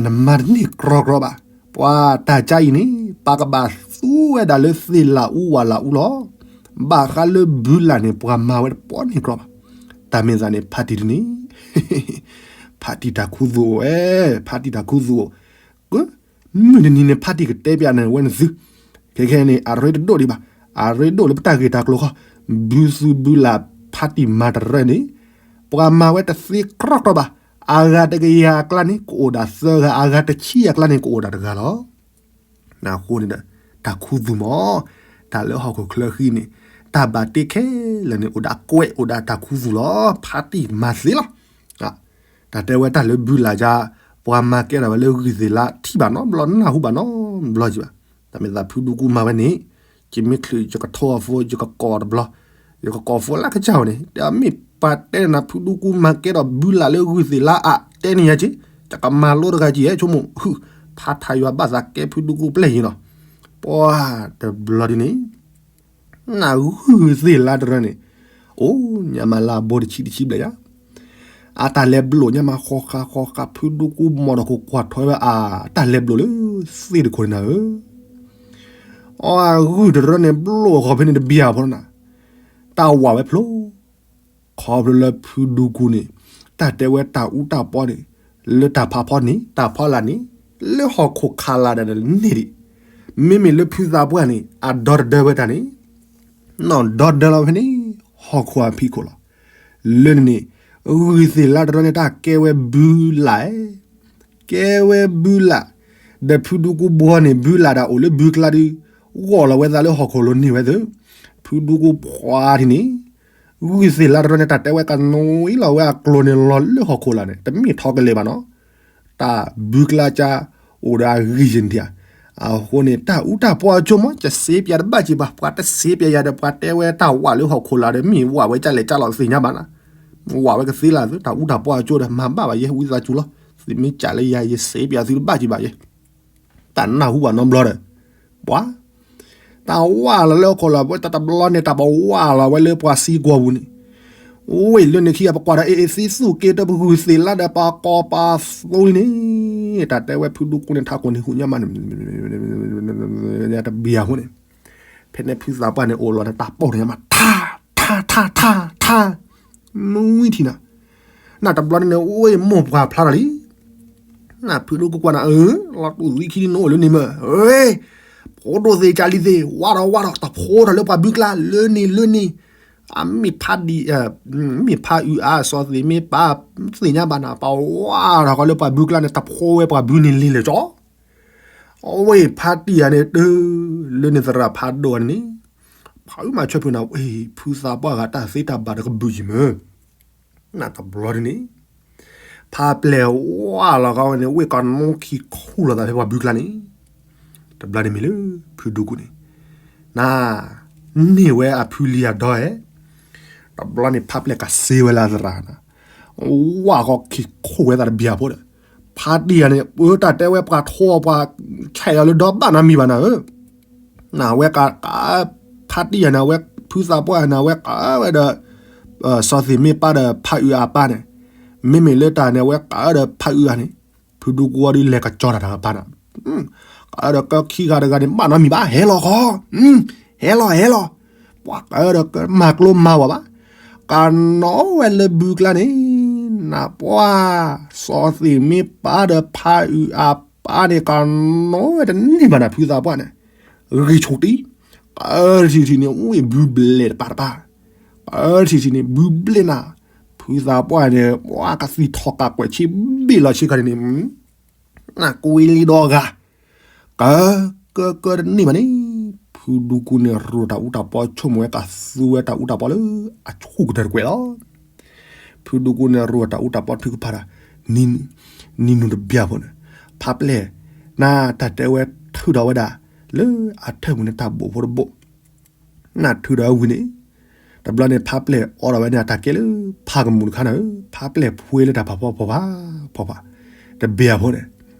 နမၤတန့ၢ်ကြီကြီဘၣ်. ပှၤတၢ်ကါအံၤန့ၣ် ပှၤကဘၣ်သူဝဲဒၣ်လၢသ့ၣ်လၢ်အူဝးလၢ်အူလီၤ. ဘၣ်ဃးလၢဘုလၢ်န့ၣ် ပှၤမၤဝဲတပီန့ၢ်ကြီဘၣ်. တၢ်မ့ၢ်သးန့ၣ် ဖါတံၢ်တန့ၣ် ဖါတံၢ်တၢ်ခူသူၣ်အိၣ်ဝဲ, ဖါတံၢ်တၢ်ခူသူၣ်အိၣ်, မုၢ်တနံၤန့ၣ် ဖါတံၢ်ကတဲပျးနၤဝဲနသု, ခဲခဲန့ၣ် အရ့တဒိၣ်ဒံးဘၣ်, အရ့ဒိၣ်လၢပတၢ်ဂ့ၢ်တၢ်ကျိၤဃီ, ဘုသူဘုလၢ်ဖါတံၢ်မၤတရၢန့ၣ် ပှၤမၤဝဲတသ့ကြီကြီဘၣ်. အဂၤတကယၤအကျါန့ၣ် ကအိၣ်ဒၣ်သၢဂၤ, အဂၤတဆံအကျါန့ၣ် ကအိၣ်ဒၣ်တဂၤလီၤ. အဃိန့ၣ်ဒီး တၢ်ခူသူၣ်မး, တၢ်လၢဟီၣ်ခိၣ်ချၢဃံန့ၣ် တၢ်ဘၣ်တ့ခဲလၢာ်န့ၣ် အိၣ်ဒၣ်ကွဲး အိၣ်ဒၣ်တၢ်ခူသူၣ်လီၤ. ဖါတံၢ်မၤသ့လီၤ. တၢ်တဲဝဲတၢ်လၢဘုလၢ်ကါ, ပှၤမၤကဲထီၣ်ဝဲလၢဂုၢ်သ့ၣ်လါ ထံၣ်ဘၣ်နီတဘျီ နၢ်ဟူဘၣ်နီတဘျီကံဘၣ်. တၢ်မ့ၢ်သးဖုဒူကူမၤဝဲန့ၣ်, ယမ့ၢ်ချုးယကထိအီၤဖိ ယကကိးတဘျီ, ယကကိးဖိလၢကစၢ်အီၤန့ၣ် တမ့ၢ်ပှၤတဲနၤဖုဒူကူမၤကဲထီၣ်ဘုလၢ်လၢဂုၢ်သ့ၣ်လါအါ တဲန့ၢ်ယၤက့, ယကမၤလိတဂၤက့ဧဲ ဆိကမိၣ်, ဖါထးယွၤဘၣ်သးကဲဖုဒူကူပျဲၢ်ယံၤနီၤ. ပှၤတဘျီဒ်န့ၣ် နဂုၢ်သ့ၣ်လါတရၢန့ၣ်, အိၣ်ညါမးလၢအဘိတဆံတဆံဘျဲၣ်ယါ, အတၢ်လဲၤဘျိၣ်ညါမးဃီဃာ်ဃီဃာ် ဖုဒူကူမီၢ်ဒီးခိၣ်ကွၢ်ထွဲဝဲအါ, တၢ်လဲၤဘျိၣ်လၢသ့ၣ်တခိၣ်န့ၣ်နၤဧၢ, အဂုၢ်တရၢန့ၣ် ဘျိၣ်ဃီၤဖဲန့ၣ်တဘျီဖိနီၤ, တၢ်ဝးဝဲဖျိ ခီဖျိလၢဖုဒူကူန့ၣ် တၢ်တဲဝဲတၢ်အူတၢ်ပီန့ၣ် လၢတၢ်ဖးဖီန့ၣ် တၢ်ဖီလာ်န့ၣ် လၢဟီၣ်ခိၣ်ခးလာ်ဒၣ်န့ၣ်ဒံး, မ့မ့ၢ်လၢဖုသးပှၢ်န့ၣ် အဒီတဒၢဝဲတၢ်န့ၣ် နီၢ်ဒီဒၢလီၤဖဲန့ၣ် ဟီၣ်ခိၣ်အဖံးခိၣ်လီၤ. လၢန့ၣ်န့ၣ် ဂုၢ်သ့ၣ်လါတရၢန့ၣ် တၢ်ကဲဝဲဘုလၢ်, ကဲဝဲဘုလၢ်, ဒီးဖုဒူကူဘှီန့ၣ် ဘုလၢ်ဒၣ်အိၣ်လၢဘုကျါဒုး ဂီၢ်လီၤဝဲသးလၢဟီၣ်ခိၣ်လိၤန့ၢ်ဝဲသၢ, ဖုဒူကူဖှါထံန့ၣ် ဂုၢ်သ့ၣ်လါတရီန့ၣ် တၢ်တဲဝဲကနိအံလီၤဝဲအကျိၤန့ၣ်လီၤလၢဟီၣ်ခိၣ်လာ်န့ၣ် တမ့ၢ်ထီကလဲာ်ဘၣ်နီၤ. တၢ်ဘုကျါကၠါအိၣ်ဒီးအဂံၢ်ယံၤန့ၣ်ဧါ. အဃိန့ၣ် တၢ်အူတၢ်ပီအကၠိမ့ၢ် ယစ့ပၠးတဘၣ်က့ၤဘၣ်, ပှၤတစ့ပၠးယၤဒီး ပှၤတဲဝဲတၢ်ဝးလၢဟီၣ်ခိၣ်လာ်ဒီး မ့ၢ်ဝးဝဲကၢ်လဲၣ်ကၢ်လီၤသ့ၣ်ညါဘၣ်နၤ. ဝးဝဲကသ့လၢ်သု တၢ်အူတၢ်ပီအကၠိဒီး မၤဘၣ်ဘၣ်ယဲ ဝံသးစူၤလီၤ. သုမ့ၢ်ကၠးလၢယၤ ယစ့ပၠးသုတဘၣ်က့ၤဘၣ်ယဲ. တၢ်နၢ်ဟူဘၣ်နီတဘျီဒီး ပှၤ တၢ်ဝးလီၤလၢဟီၣ်ခိၣ်လာ် တၢ်တဘျီန့ၣ် တၢ်ပဝးလီၤဝဲလၢပှၤစံကွီၢ်ပူၤန့ၣ်. ဝ့ၢ်လၢန့ၣ်ခံဂၤ ပကွၢ်ဒီး အ့ၣ် အ့ၣ် သံသူၣ်က့တၢ်ပဂုၢ်သ့ၣ်လါဒီး ပှၤကီၤပှၤသူန့ၣ်, တၢ်တဲဝဲဖုဒူကိန့ၣ် ထးခိၣ်န့ၣ်ဟူးညါမးန့ၣ် တဘံၣ်အဃိန့ၣ်, ဖဲန့ၣ်ဖုသးပှၢ်န့ၣ်အိၣ်လီၤန့ၣ် တၢ်ပိာ်န့ၣ်မး ထါ ထါ ထါ ထါ ထါ နွံထံၣ်နၤ. နတဘျီန့ၣ်န့ၣ် အိၣ်မိၢ်ပှၢ်ဖျါထီၣ်လံ. နဖုဒူကိကွၢ်နၤ အၢ လီၤတူၢ်သံခံန့ၣ်နအိၣ်လၢန့ၣ်မး, ဖိဒိၣ်သ့ၣ်ကၢ်လံၤသ့ၣ် ဝးထီၣ်ဝးထီၣ် တဖိထီၣ်လၢပှၤဘုကျါ လၢန့ၣ်လၢန့ၣ်, အမ့ၢ်ဖးဒံး, မ့ၢ်ဖးအုးအါ စီၤသ့ၣ်မ့ၢ်ပၢ် သ့ၣ်ညါဘၣ်နၤ ပှၤဝးထီၣ်ဃီလၢပှၤဘုကျါန့ၣ် တဖိဝဲပှၤဘုန့ၣ်လံၤလၢာ်ကၠီ အဝဲဖးတံၢ်ယၤန့ၣ် တၢ်လၢန့ၣ်သရၣ်ဖးဒိၣ်န့ၣ်, ဖးအုးမၤဆၢဖုနၤ ဖုသးပှၢ်ဂၤတၢ်သ့တၢ်ဘၣ်တကဘုးယံၤမး, နတဘျီန့ၣ်န့ၣ် ဖးပျဲၢ်ဝးလီၤဃီဝဲန့ၣ် ဝ့ၢ်ကနိခံခူၣ်လီၤသးဖဲပှၤဘုကျါန့ၣ်, တဘျီန့ၣ်မ့ၢ်လၢ ဖုဒူကိန့ၣ် န န့ၢ်ဝဲအဖုလံၤအဒီဟဲ, တဘျီန့ၣ် ဖးပျဲၢ်ကးစ့ဝဲလၢအသရၣ်နၤ, ဝးဃီခံခူၣ်ဝဲသးတဘံၣ်အဖိဒီး, ဖးတံၢ်ယၤန့ၣ် ပၢတၢ်တဲဝဲပှၤထိပှၤဆဲးအီၤလၢဒီဘၣ်နၤမံၤဘၣ်နၤဧၢ, နဝဲကး, ဖးတံၢ်ယၤန့ၣ် အဝဲဖုသးပှၢ်န့ၣ် အဝဲကးဝဲဒီး စီၤသ့ၣ်မ့ၢ်ပၢ်ဒီးဖးအုးအပၢ်န့ၣ်, မ့မ့ၢ်လၢတၢ်န့ၣ် အဝဲကးဝဲဒီးဖးအုးအန့ၣ်, ဖုဒူကိအီၤဒုးလဲၤကကၠီတၢ်တၢ်အပၢ်န့ၣ်, ကးဝဲဒီးကခံဂၤတဂၤန့ၣ် ဘၣ်နီတမံၤဘၣ် ဟဲလီၤဃီ, ဟဲလီၤဟဲလီၤ, ပှၤကးဝဲဒီးကမၤကျိမၤဝၤဘၣ်, ကးနီၣ်ဝဲလၢဘုကျါန့ၣ်, နပှၤ စီၤသ့ၣ်မ့ၢ်ပၢ်ဒီးဖးအုးအပၢ်န့ၣ် ကးနီၣ်ဝဲတန့ၢ်ဘၣ်နၤ ဖုသးပှၢ်န့ၣ်, ဂံၢ်ဆူၣ်တံၢ်, ကးထံၣ်ထံၣ်န့ၣ် အိၣ်ဘုဘျဲၣ်တပၤတပၤ, ကးထံၣ်ထံၣ်န့ၣ် ဘုဘျဲၣ်နၤ, ဖုသးပှၢ်န့ၣ် ပှၤကသံၣ်ထီၣ်ကးကွဲးဆံဘ့ၣ်လီၤဆံခါန့ၣ်, နကွ့လံဒီဂၤ, ကး, ကးကးတန့ၢ်ဘၣ်န့ၣ်, ဖုဒူကိန့ၣ် ရိၣ်တၢ်အူတၢ်ပီ ဆိကမိၣ်ဝဲကးသူဝဲတၢ်အူတၢ်ပီလၢအဆိကတၢၢ်တကွဲးလီၤ. ဖုဒူကိန့ၣ် ရိၣ်တၢ်အူတၢ်ပီထုကဖၣ်ဒီး နံၤနုၢ်တဘျီဖိန့ၣ်, ဖးပျဲၢ်, နတၢ်တဲဝဲထုးထီၣ်ဝဲဒၣ် လၢအထၢၣ်ပူၤန့ၣ် တၢ်ဘိၣ်ဖိတဘိၣ် နထုးဒီးဝံၤန့ၣ်, တဘျီန့ၣ် ဖးပျဲၢ်အိးထီၣ်ဝဲန့ၣ် အတၢ်ကဲလၢဖးကမူၣ်တခါန့ၣ်ဧၢ, ဖးပျဲၢ်ဖှ့လၢတၢ်ဖးဖီဖီဖးဖီဖး, တဘ့ၣ်အဖိန့ၣ်,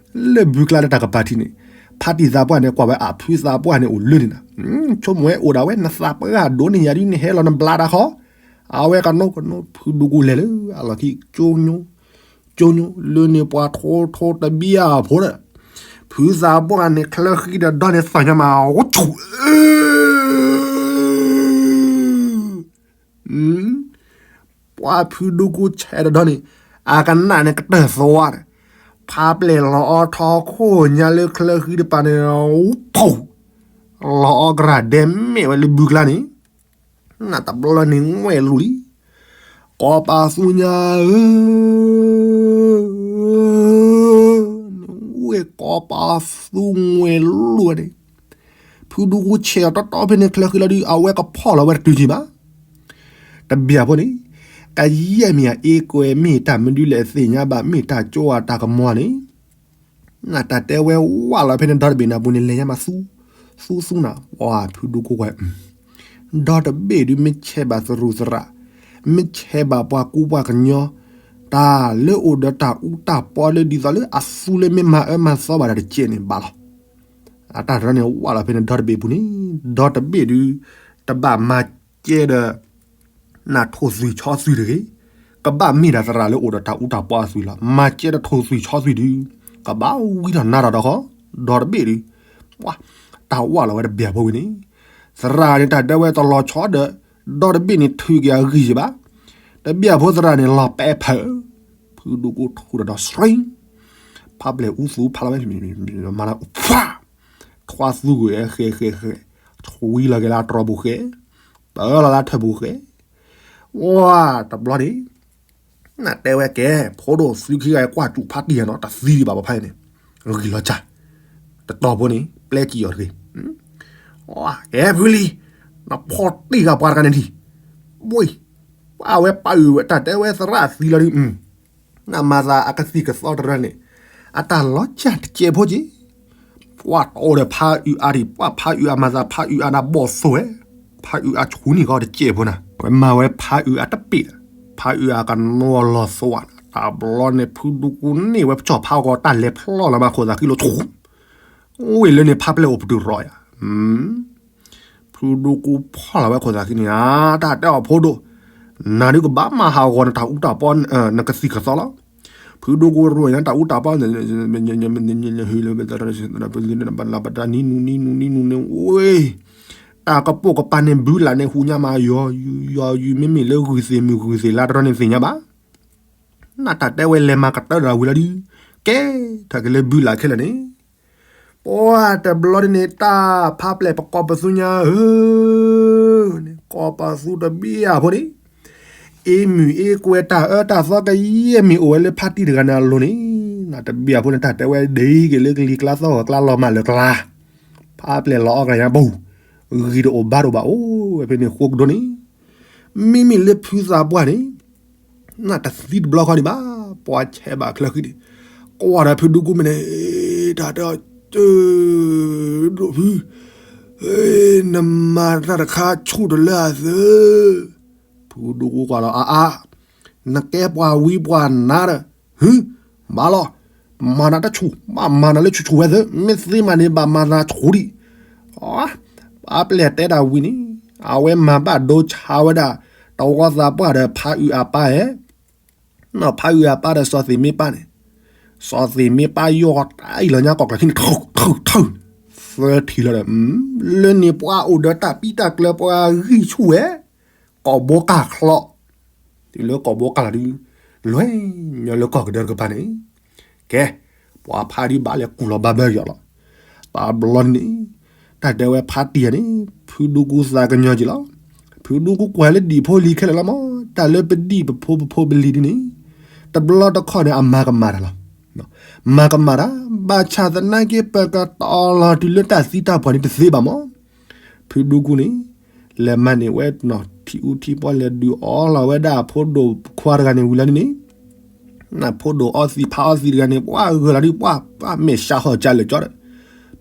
လၢဘုကျါလၢတၢ်ကပၤထံးန့ၣ်, ဖးတံၢ်သးပှၢ်န့ၣ် ကွၢ်ဝဲအဖုသးပှၢ်န့ၣ်အိၣ်လၢန့ၣ်နၤ, ဆိကမိၣ်ဝဲအိၣ်ဒၣ်ဝဲ နသးပှၢ်ဒိၣ်န့ၢ်ယၤဒ်န့ၣ် ဟဲလီၤနဘျါတၢ်ဃီ, အဝဲကနိကနိ ဖုဒူကိလဲၤလၢအလီၢ်ခံ ကၠိညိ ကၠိညိ လၢန့ၣ်ပှၤထိထိတဘံၣ်အဖိဒီး, ဖုသးပှၢ်န့ၣ် ချၢဃံဒီးဒီန့ၣ်သီၣ်ညါမး အိၣ်ဆူၣ် ပှၤဖုဒူကိဆဲးဒီးဒီန့ၣ်, အကနၣ်န့ၣ်ကတၢၢ်သီဝါန့ၣ်, ဖးပျဲၢ်လီၤအီထီခိၣ်ညါလၢချၢဃံတပၤန့ၣ်, ဖူး, လီၤအီကရၢ်ဒဲမဲာ်ဝဲလၢဘုကျါန့ၣ်, နတဘျီလၢန့ၣ်ငွဲၣ်လူၤလံ ကိးပသူညါဧၢ, ဝ့ၢ်ကိးပသူငွဲၣ်လူၤဝဲန့ၣ်, ဖုဒူကိဆဲးအီၤတီတီဖဲန့ၣ်ချၢဃံလီၤဒုး အဝဲကဖီၣ်လီၤဝဲတတုၤက့ၤဘၣ်. တဘ့ၣ်အဖိန့ၣ်, ကယဲၢ်မ့ၢ်အအ့ကွဲမ့ၢ်တၢ်မနုၤလဲၣ်သ့ၣ်ညါဘၣ် မ့ၢ်တၢ်ကၠိအတၢ်ကမီၤန့ၣ် နတၢ်တဲဝဲဝးလီၤဖဲန့ၣ်ဒီတဘ့ၣ်န့ၣ်အပူၤန့ၣ် လဲၤညါမးသူ, သူသူနၤ, ပှၤဖုဒူကိကွၢ်, ဒီတဘ့ၣ်ဒုးမ့ၢ်ဆဲးဘၣ်သရူးသရၣ်, မ့ၢ်ဆဲးဘၣ်ပှၤကူပှၤကညီ, တၢ်လၢအိၣ်ဒီးတၢ်အူတၢ်ပီလၢဒ်သိးလၢအသူလၢမ့ၢ်မၤအၢမၤသီဘၣ်ဒီးတကဲးန့ၣ်ဘၣ်လီၤ. အတၢ်တရၢန့ၣ်ဝးလီၤဖဲန့ၣ်ဒီတဘ့ၣ်ပူၤန့ၣ်, ဒီတဘ့ၣ်ဒုး, တဘၣ်မၤကဲဒီး နထိၣ်သွံၣ်ဆီသွံၣ်တဂ့ၤ, ကဘၣ်မ့ၢ်ဒၣ်သရၣ်လၢအိၣ်ဒီးတၢ်အူတၢ်ပီအသွံၣ်လီၤ. မၤကဲဒီးထိၣ်သွံၣ်ဆီသွံၣ်ဒုး, ကဘၣ်ဝံထီၣ်နါထီၣ်ဒီးဃီ, ဒီတဘ့ၣ်ဒုး, ပှၤ, တၢ်ဝးလီၤဝဲတဘ့ၣ်ဖိဝံၤန့ၣ်, သရၣ်န့ၣ်တၢ်တဲဝဲတလီၤဆီဒီး, ဒီတဘ့ၣ်န့ၣ် ထုးက့ၤအဂံၢ်ယဘၣ်, တဘ့ၣ်ဖိသရၣ်န့ၣ်လီၤပဲာ်ဖး, ဖုဒူကိထူၣ်ဒီးဒီးစရံ, ဖးပျဲၢ်အူသူဖးလီၤဝဲ, မၤလၢဖး, ထွါသူဂုာ်အဲၣ်ဃဲဃဲဃဲ, ထွံလီၤက့ၤလၢအတြီပူၤဃဲ, ပၢလီၤလၢထၢၣ်ပူၤဃဲ, ဝါ, တဘျီန့ၣ်, နတဲဝဲကဲ, ဖိဒိၣ်သုခံဂၤကွၢ်စူၣ်ဖးတံၢ်ယၤနီၤ တသံဒံးဘၣ်ပဖးအံၤန့ၣ်, ဂံၢ်လီၤစၢ်, တတီၤဖိန့ၣ် ပျဲကံၢ်အီၤတဂ့ၤ, ကဲဖုလံၤ, နဖီၣ်တ့ၢ်ဃာ်ပှၤတဂၤန့ၣ်ထံၣ်, ဘှ့ၣ်, ပှၤဝဲပၢ်အုၣ်တၢ်တဲဝဲသရၣ်သံလီၤဒုး, နမၤသးအကသံၣ်ကသီတရၢန့ၣ် အတၢ်လီၤစၢ်တစဲးဖိက့ၤ, ပှၤတအိၣ်ဒီးဖးအုၣ်အါဒံး, ပှၤဖးအုၣ်အါမၤသးဖးအုၣ်အါဒၣ်ဘီၣ်သိၣ်ဝဲ, ဖးအုၣ်အါဆူၣ်န့ၢ်ကီးတစဲးဖိနၤ, ဝဲမၤဝဲဖးအုၣ်အါတပ့ၢ်, ဖးအုၣ်အါကနီၤလီၤသဝးနၤ, တဘျီန့ၣ် ဖုဒူကူန့ၢ်ဝဲပစီၣ်ဖးအီၣ်ကီးတၢ်လဲၤဖျီလီၤမးခိၣ်သးခံလိာ်ဆူၣ်, ဝ့ၢ်လၢန့ၣ်ဖးပျဲၢ်အိၣ်ပတုာ်ရီယၤ ဖုဒူကူဖီၣ်လီၤဝဲခိၣ်သးခံန့ၣ် အတၢ်တဲအီၤဖိဒိၣ်, နၤဒုးကဘၣ်မၤဟးဂီၤနတၢ်အူတၢ်ပီ, နကသံၣ်ကသီလီၤ. ဖုဒူကူရိညါတၢ်အူတၢ်ပီ, ပလံၤနဘၣ်လၢပတၢ်နံနူနံနူနံနူန့ၣ်ဝ့ၢ်, တၢ်ကပိာ်ကပၤန့ၣ်ဘုလးန့ၣ်ဟူညါမး ယီၤယုၤယီၤယုၤ မ့မ့ၢ်လၢဂုၢ်သ့ၣ်မုၢ်ဂုၢ်သ့ၣ်လါတရီန့ၣ်သ့ၣ်ညါဘၣ်. နတၢ်တဲဝဲလဲၤမၤကတၢၢ်ဒီးဝံၤလီၤဒုး, ကဲ, ထီၣ်က့ၤလၢဘုလးခဲလၢာ်န့ၣ် ပှၤတဘျီဒ်န့ၣ် တၢ်ဖးပျဲၢ်ပကိးပသူညါဧၢ, န့ၣ် ကိးပသူတဘ့ၣ်အဖိန့ၣ်, အ့မုၢ်အ့ကွဲတၢ်အၢတၢ်သီကယဲၢ်မ့ၢ်အိၣ်ဝဲလၢဖါတံၢ်တဂၤန့ၣ်အလိၤန့ၣ်, နတဘ့ၣ်အဖိန့ၣ် တၢ်တဲဝဲဒ်က့ၤလၢကလံၤကျါသီၣ်ဂီၤကျါလီၤမၢ်လၢကျါ, ဖးပျဲၢ်လီၤအီၣ်ကလၢညါပူၤ, ဂံၢ်တအိၣ်ဘါတအိၣ်ဘၣ်အိၣ်ဝဲဖဲန့ၣ်ဃိကဒိန့ၣ်, မ့မ့ၢ်လၢဖုသးပှၢ်န့ၣ် နတသံတဘျီဃီဒံးဘၣ်, ပှၤဆဲးဘၣ်ချၢဃံန့ၣ်, ကွၢ်ဒီးဖုဒူကူမဲာ်န့ၣ်, တၢ်တဲအီၤ, ဒိၣ်ဖု, နမၤတၢ်တခါဆူၣ်တလၢအသၢ, ဖုဒူကူကွၢ်လီၤအါအါ, နကဲပှၤဝံပှၤနါဒီး, ဟု, ဘၣ်လီၤ, မၤနၤတဆူၣ်, ဘၣ်မၤနၤလၢဆူၣ်ဆူၣ်ဝဲသၢ, မ့ၢ်သ့မးန့ၣ် ဘၣ်မၤနၤဆူၣ်ဒံး ပှၤပျဲၢ်တဲတၢ်ဝံၤန့ၣ်, အဝဲမၤဘၣ်ဒိဆါဝဲဒၣ် တဝီသးပှၢ်ဒီးဖးအုၣ်အပၢ်ဧၢ, နီၢ်ဖးအုၣ်အပၢ်ဒီးစီၤသ့ၣ်မ့ၢ်ပၢ်န့ၣ်, စီၤသ့ၣ်မ့ၢ်ပၢ်ယီၢ်တၢ်အံၤလီၤညါကီၢ်ကျၢၤခံန့ၣ်, ထုထုထု, သၢထံၣ်လီၤဒီး, လၢန့ၣ်ပှၤအိၣ်ဒီးတၢ်ပံတၢ်ကျၢၤပှၤဂံၢ်ဆူၣ်ဝဲ, ကိာ်ဘိကၢ်ချီ, တုၤလၢကိာ်ဘိကၢ်လီၤဒုး, လဲၤညီလၢကီၢ်ကဒၢတကပၤန့ၣ်, ကဲ, ပှၤဖးဒံးဘၣ်လဲၤကူၣ်လီၤဘၣ်ဘၢက့ၤအီၤလီၤ. တဘျီန့ၣ်, တၢ်တဲဝဲဖးတံၢ်ဧါန့ၣ်, ဖုဒူကူသးကညီၤက့ၤလီၤ. ဖုဒူကူကွၢ်လၢဒံၣ်ဖိလံၤခဲလၢာ်လီၤမး, တၢ်လၢပဒံၣ်ပဖိပဖိပလံၤဒ်န့ၣ်, တဘျီတခီၣ်န့ၣ် အမၤကမၣ်တၢ်လီၤ. မၤကမၣ်တၢ်, ဘၣ်ဆၣ်သနာ်က့ ပကတီၤလီၤတုၤလၢတၢ်သံတၢ်ပှၢ်န့ၣ်တသ့ဘၣ်မး. ဖုဒူကူန့ၣ် လဲၤမၤန့ၢ်ဝဲနီၢ်ထံအူထံပီ လဲၤဒုးအီလီၤဝဲဒၣ်အဖိဒိၣ်ခွါတဂၤန့ၣ်ဝံၤလီၤန့ၣ်, နဖိဒိၣ်အီသံးဖးအီသံးတဂၤန့ၣ် ပှၤဂၢၢ်လီၤဒုး ပှၤမဲာ်ဆှးဟီၣ်ကၢလၢာ်ကၠီဒီး,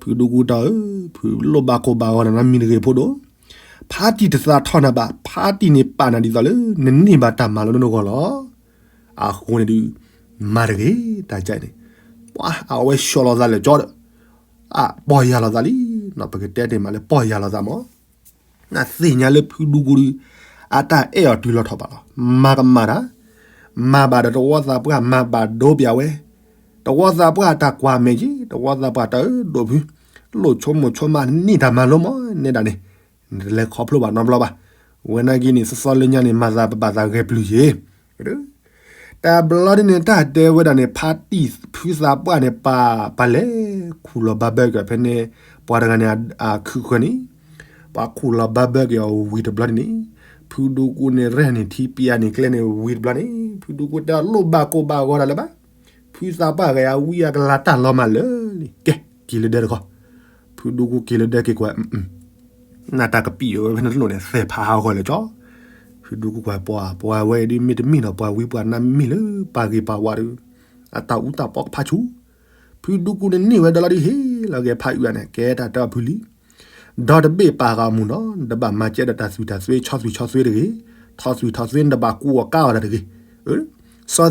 ဖုဒူကူတီၢ်ဧၢ, ဖုလိၣ်ဘၣ်ကိၢ်ဘၣ်ဂီၤနၤနီတမံၤတဂ့ၤဖိဒိၣ်, ဖါတံၢ်တသးထီၣ်နၤဘၣ်, ဖါတံၢ်န့ၣ်ပာ်နၤဒ်သိးလၢ နန့ၢ်ဘၣ်တၢ်မၤလိာ်လၢနဂီၢ်လီၤ. အဃိန့ၣ်ဒုး မၤတဂ့ၤ တၢ်ကါန့ၣ်, ပှၤအဝဲဆှီလီၤသးလၢာ်ကၠီဒီး, အပီၢ်ယၢ်လီၤသးလံ, ပကတဲတ့ၢ်မးလၢပီၢ်ယၢ်လီၤသးမး, နသ့ၣ်ညါလၢဖုဒူကူဒုး အတၢ်အဲၣ်အီၤတုၤလီၤထီၣ်ဘၣ်လီၤ. မၤကမၣ်တၢ်, မၤဘၣ်ဒီးတဝီသးပှၢ် မၤဘၣ်ဒိပၠးဝဲ, တဝီသးပှၢ်တၢ်ကွၢ်မဲာ်က့ၤ, တဝီသးပှၢ်တၢ်အၢဒိၣ်ဖု, လိၣ်ဆိကမိၣ်ဆိကမးန့ၢ်တၢ်မၤလိမး နဲဒၣ်န့ၣ်, နတလဲၤခီဖျိဘၣ်နီတဘျီဘၣ်. ဝဲနာ်က့န့ၣ် သီသီလၢညါန့ၣ် မၤသးပဘၣ်သးဂဲၤပျုၢ်က့ၤ တဘျီဒ်န့ၣ် တၢ်တဲဝဲဒၣ်န့ၣ် ဖါတံၢ်ဖုသးပှၢ်န့ၣ် ပာ်ပာ်လဲၤခူၣ်လီၤဘၣ်ဘၢက့ၤဖဲန့ၣ် ပှၤတဂၤန့ၣ် အခုၣ်ဃၢၤန့ၣ်, ပှၤခူၣ်လီၤဘၣ်ဘၢက့ၤအီၤဝံၤတဘျီဒ်န့ၣ်, ဖုဒူကူန့ၣ် ရဲၣ်န့ၣ်ထံပံးအါန့ၣ်ကျဲန့ၣ်ဝံၤတဘျီန့ၣ် ဖုဒူကူတဲအီၤလိၣ်ဘၣ်ကိၢ်ဘၣ်ဂီၤတၢ်လၢၤဘၣ်. ဖုသးပှၢ်ဂဲၤအဝံအကလၤတၢ်လီၤမးလၢာ်လံ, ကဲ က့ၤလၢဒၢတခီ, ဖုဒူကူက့ၤလၢဒၢက့ၤကွၢ် နတၢ်ကပံာ်ဝဲဖဲန့ၣ်တလိၣ်န့ၣ် သဲၣ်ဖးဟးဂီၤလၢာ်ကၠီ, ဖုဒူကူကွၢ်ပှၤ ပှၤဝဲဒ်မ့ၢ်တမ့ၢ်ဒီးပှၤဝံပှၤနါမ့ၢ်လၢပာ်ဂ့ၤပာ်ဝးဒီး အတၢ်အူတၢ်ပီကဖးဆူၣ်, ဖုဒူကူန့ၣ်န့ၢ်ဝဲဒီးလီၤဒုးဟ့ၣ်လီၤက့ၤဖးအုၣ်အါန့ၣ် ကဲတၢ်တဲအီၤဖုလံ, ဒီတဘ့ၣ်ပာ်ဃာ်အမူးနီၤ နတဘၣ်မၤကဲဒီးတၢ်သွံၣ်တၢ်သွဲ ဆီသွံၣ်ဆီသွဲတဂ့ၤ, ဆီသွံၣ်ဆီသွဲနတဘၣ်ကူအီၤကါအီၤတၢ်တဂ့ၤ,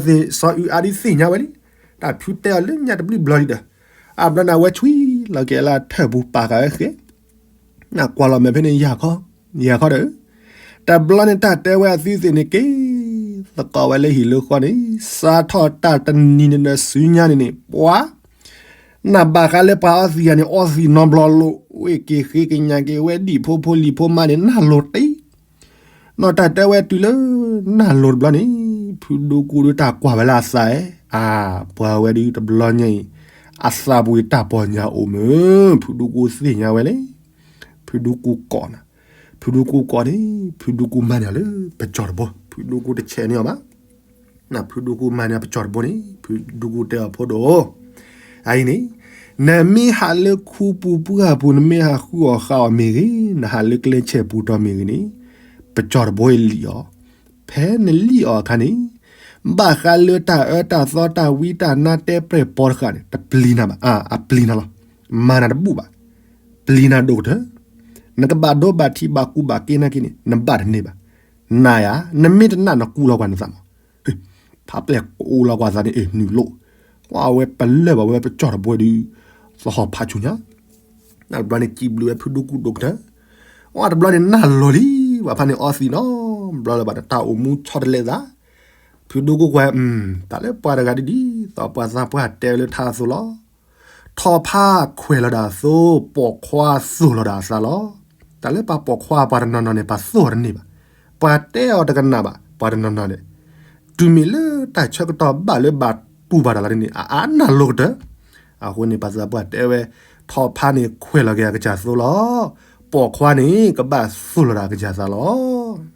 စီၤအုၣ်အါဒုးသ့ၣ်ညါဝဲလံ, တၢ်ဖုတဲအီၤလၢညါတဘျုးဘျီဒံးဒီး, အဘျီန့ၣ် အဝဲဆွံလီၤက့ၤလၢထၢၣ်ပူၤပာ်ဃာ်ဝဲဃဲ, နကွၢ်လီၤမဲာ်ဖဲန့ၣ် ယၤခီ, ယၤခီဒီး, တဘျီန့ၣ်တၢ်တဲဝဲအသုသ့ၣ်န့ၣ်က့ၤ, သကိးဝဲလၢဟံၣ်လၢဃီန့ၣ်, စးထီၣ်တၢ်တနံၤန့ၣ်ဒီးဆူညါန့ၣ်န့ၣ် ပှၤ နဘၣ်ဃးလၢပှၤအီသံးယၤန့ၣ် အီသံးနီတဘျီလိာ်, ဝ့ၢ်က့ၤဃ့ကညးက့ၤဝဲဒံၣ်ဖိဖိလံၤဖိမါန့ၣ် နၢ်လိၤတ့ နီၢ်တၢ်တဲဝဲတုၤလၢ နၢ်လိၤတဘျီန့ၣ်, ဖုဒူကူဒုးတၢ်ကွၢ်ဝဲလၢအသးဧၢ, အါ, ပှၤဝဲဒုးတဘျီညါအံၤ, အသးပူၤတၢ်ပီၢ်ညါအိၣ်မုၢ်, ဖုဒူကူသ့ၣ်ညါဝဲလံ, ဖုဒူကူကိးနၤ, ဖုဒူကူကိးန့ၣ်, ဖုဒူကူမၤန့ၢ်အီၤလၢပစီၢ်တဘိ, ဖုဒူကူတဆဲးန့ၢ်အီၤဘၣ် ဖုဒူကူမၤန့ၢ်ပစီၢ်တဘိန့ၣ်, ဖုဒူကူတဲအီၤဖိဒိၣ်, အအံၤန့ၣ်, နမ့ၢ်ဟးလၢခူပူၤပှၢ်ပူၤ နမ့ၢ်ဟးဃုအီၣ်ဃုအီမ့ၢ်ဂ့ၤ, နဟးလၢကျဲဆဲးပူၤတီၤမ့ၢ်ဂ့ၤန့ၣ်, ပစီၢ်တဘိအံၤလံအီၤ, ဖဲနလံၣ်အီၤအခါန့ၣ်, ဘၣ်ဃးလၢတၢ်အၢတၢ်သီတၢ်ဝံတၢ်နါတဲပြဲၢ်ပီတဃာ်န့ၣ် တပျံၤနၤဘၣ်, အပျံၤနၤလီၤ. မၤနၤတဘူၣ်ဘၣ်. ပျံၤနၤဒိၣ်ကတၢၢ်, နကဘၣ်ဒိဘၣ်ထံးဘၣ်ကူဘၣ်က့ၤနာ်က့န့ၣ် နဘၣ်တန့ၢ်ဘၣ်. နၤယၤ, နမ့ၢ်တနာ်နကူလီၤကွၢ်နသးမး. ဖးပျဲၢ်ကအိလီၤကွၢ်သးန့ၣ် အ့ၣ်နုာ်လိၣ်, ဝဲပလၢၢ်ဘၣ်ဝဲပကၠီၣ်တဘိဒုး, သဟီၣ်ဖးဆူၣ်ညါ နတဘျီန့ၣ် စံးဘျုးဝဲဖုဒူကူဒိၣ်ကတၢၢ်, အတဘျီန့ၣ် နၢ်လီၤလံ, ပှၤဖးန့ၣ်အီသံးနီၤ, ဘျီလၢၤဘၣ်ဒီးတၢ်အိၣ်မူဆီတလဲသး, ဖုဒူကူကွၢ်, တၢ်လၢပှၤတဂၤဒ်ဒ်သိးပှၤသးပှၢ်တဲဝဲလၢထါအသိးလီၤ. ထီၣ်ဖးခွဲးလီၤဒၣ်အသိး, ပိာ်ခွါသိၣ်လီၤဒၣ်အသးလီၤ. တၢ်လၢပှၤပိာ်ခွါပှၤတနီၤနီၤန့ၣ် ပှၤသိၣ်အီၤတန့ၢ်ဘၣ်, ပှၤတဲအီၤတကနၣ်ဘၣ်, ပှၤတနီၤနီၤန့ၣ် တုၤမ့ၢ်လၢတၢ်ဆၢကတီၢ်ဘၣ်လၢဘၣ်တူၢ်ဘၣ်တၢ်လီၤန့ၣ် အအါနၢ်လိၤကတၢၢ်. အဃိန့ၣ် ပှၤသးပှၢ်တဲဝဲ, ထီၣ်ဖးန့ၣ်ခွဲးလီၤက့ၤအကစၢ်သိးလီၤ, ပိာ်ခွါန့ၣ် ကဘၣ်သိၣ်လီၤဒၣ်အကစၢ်သးလီၤ.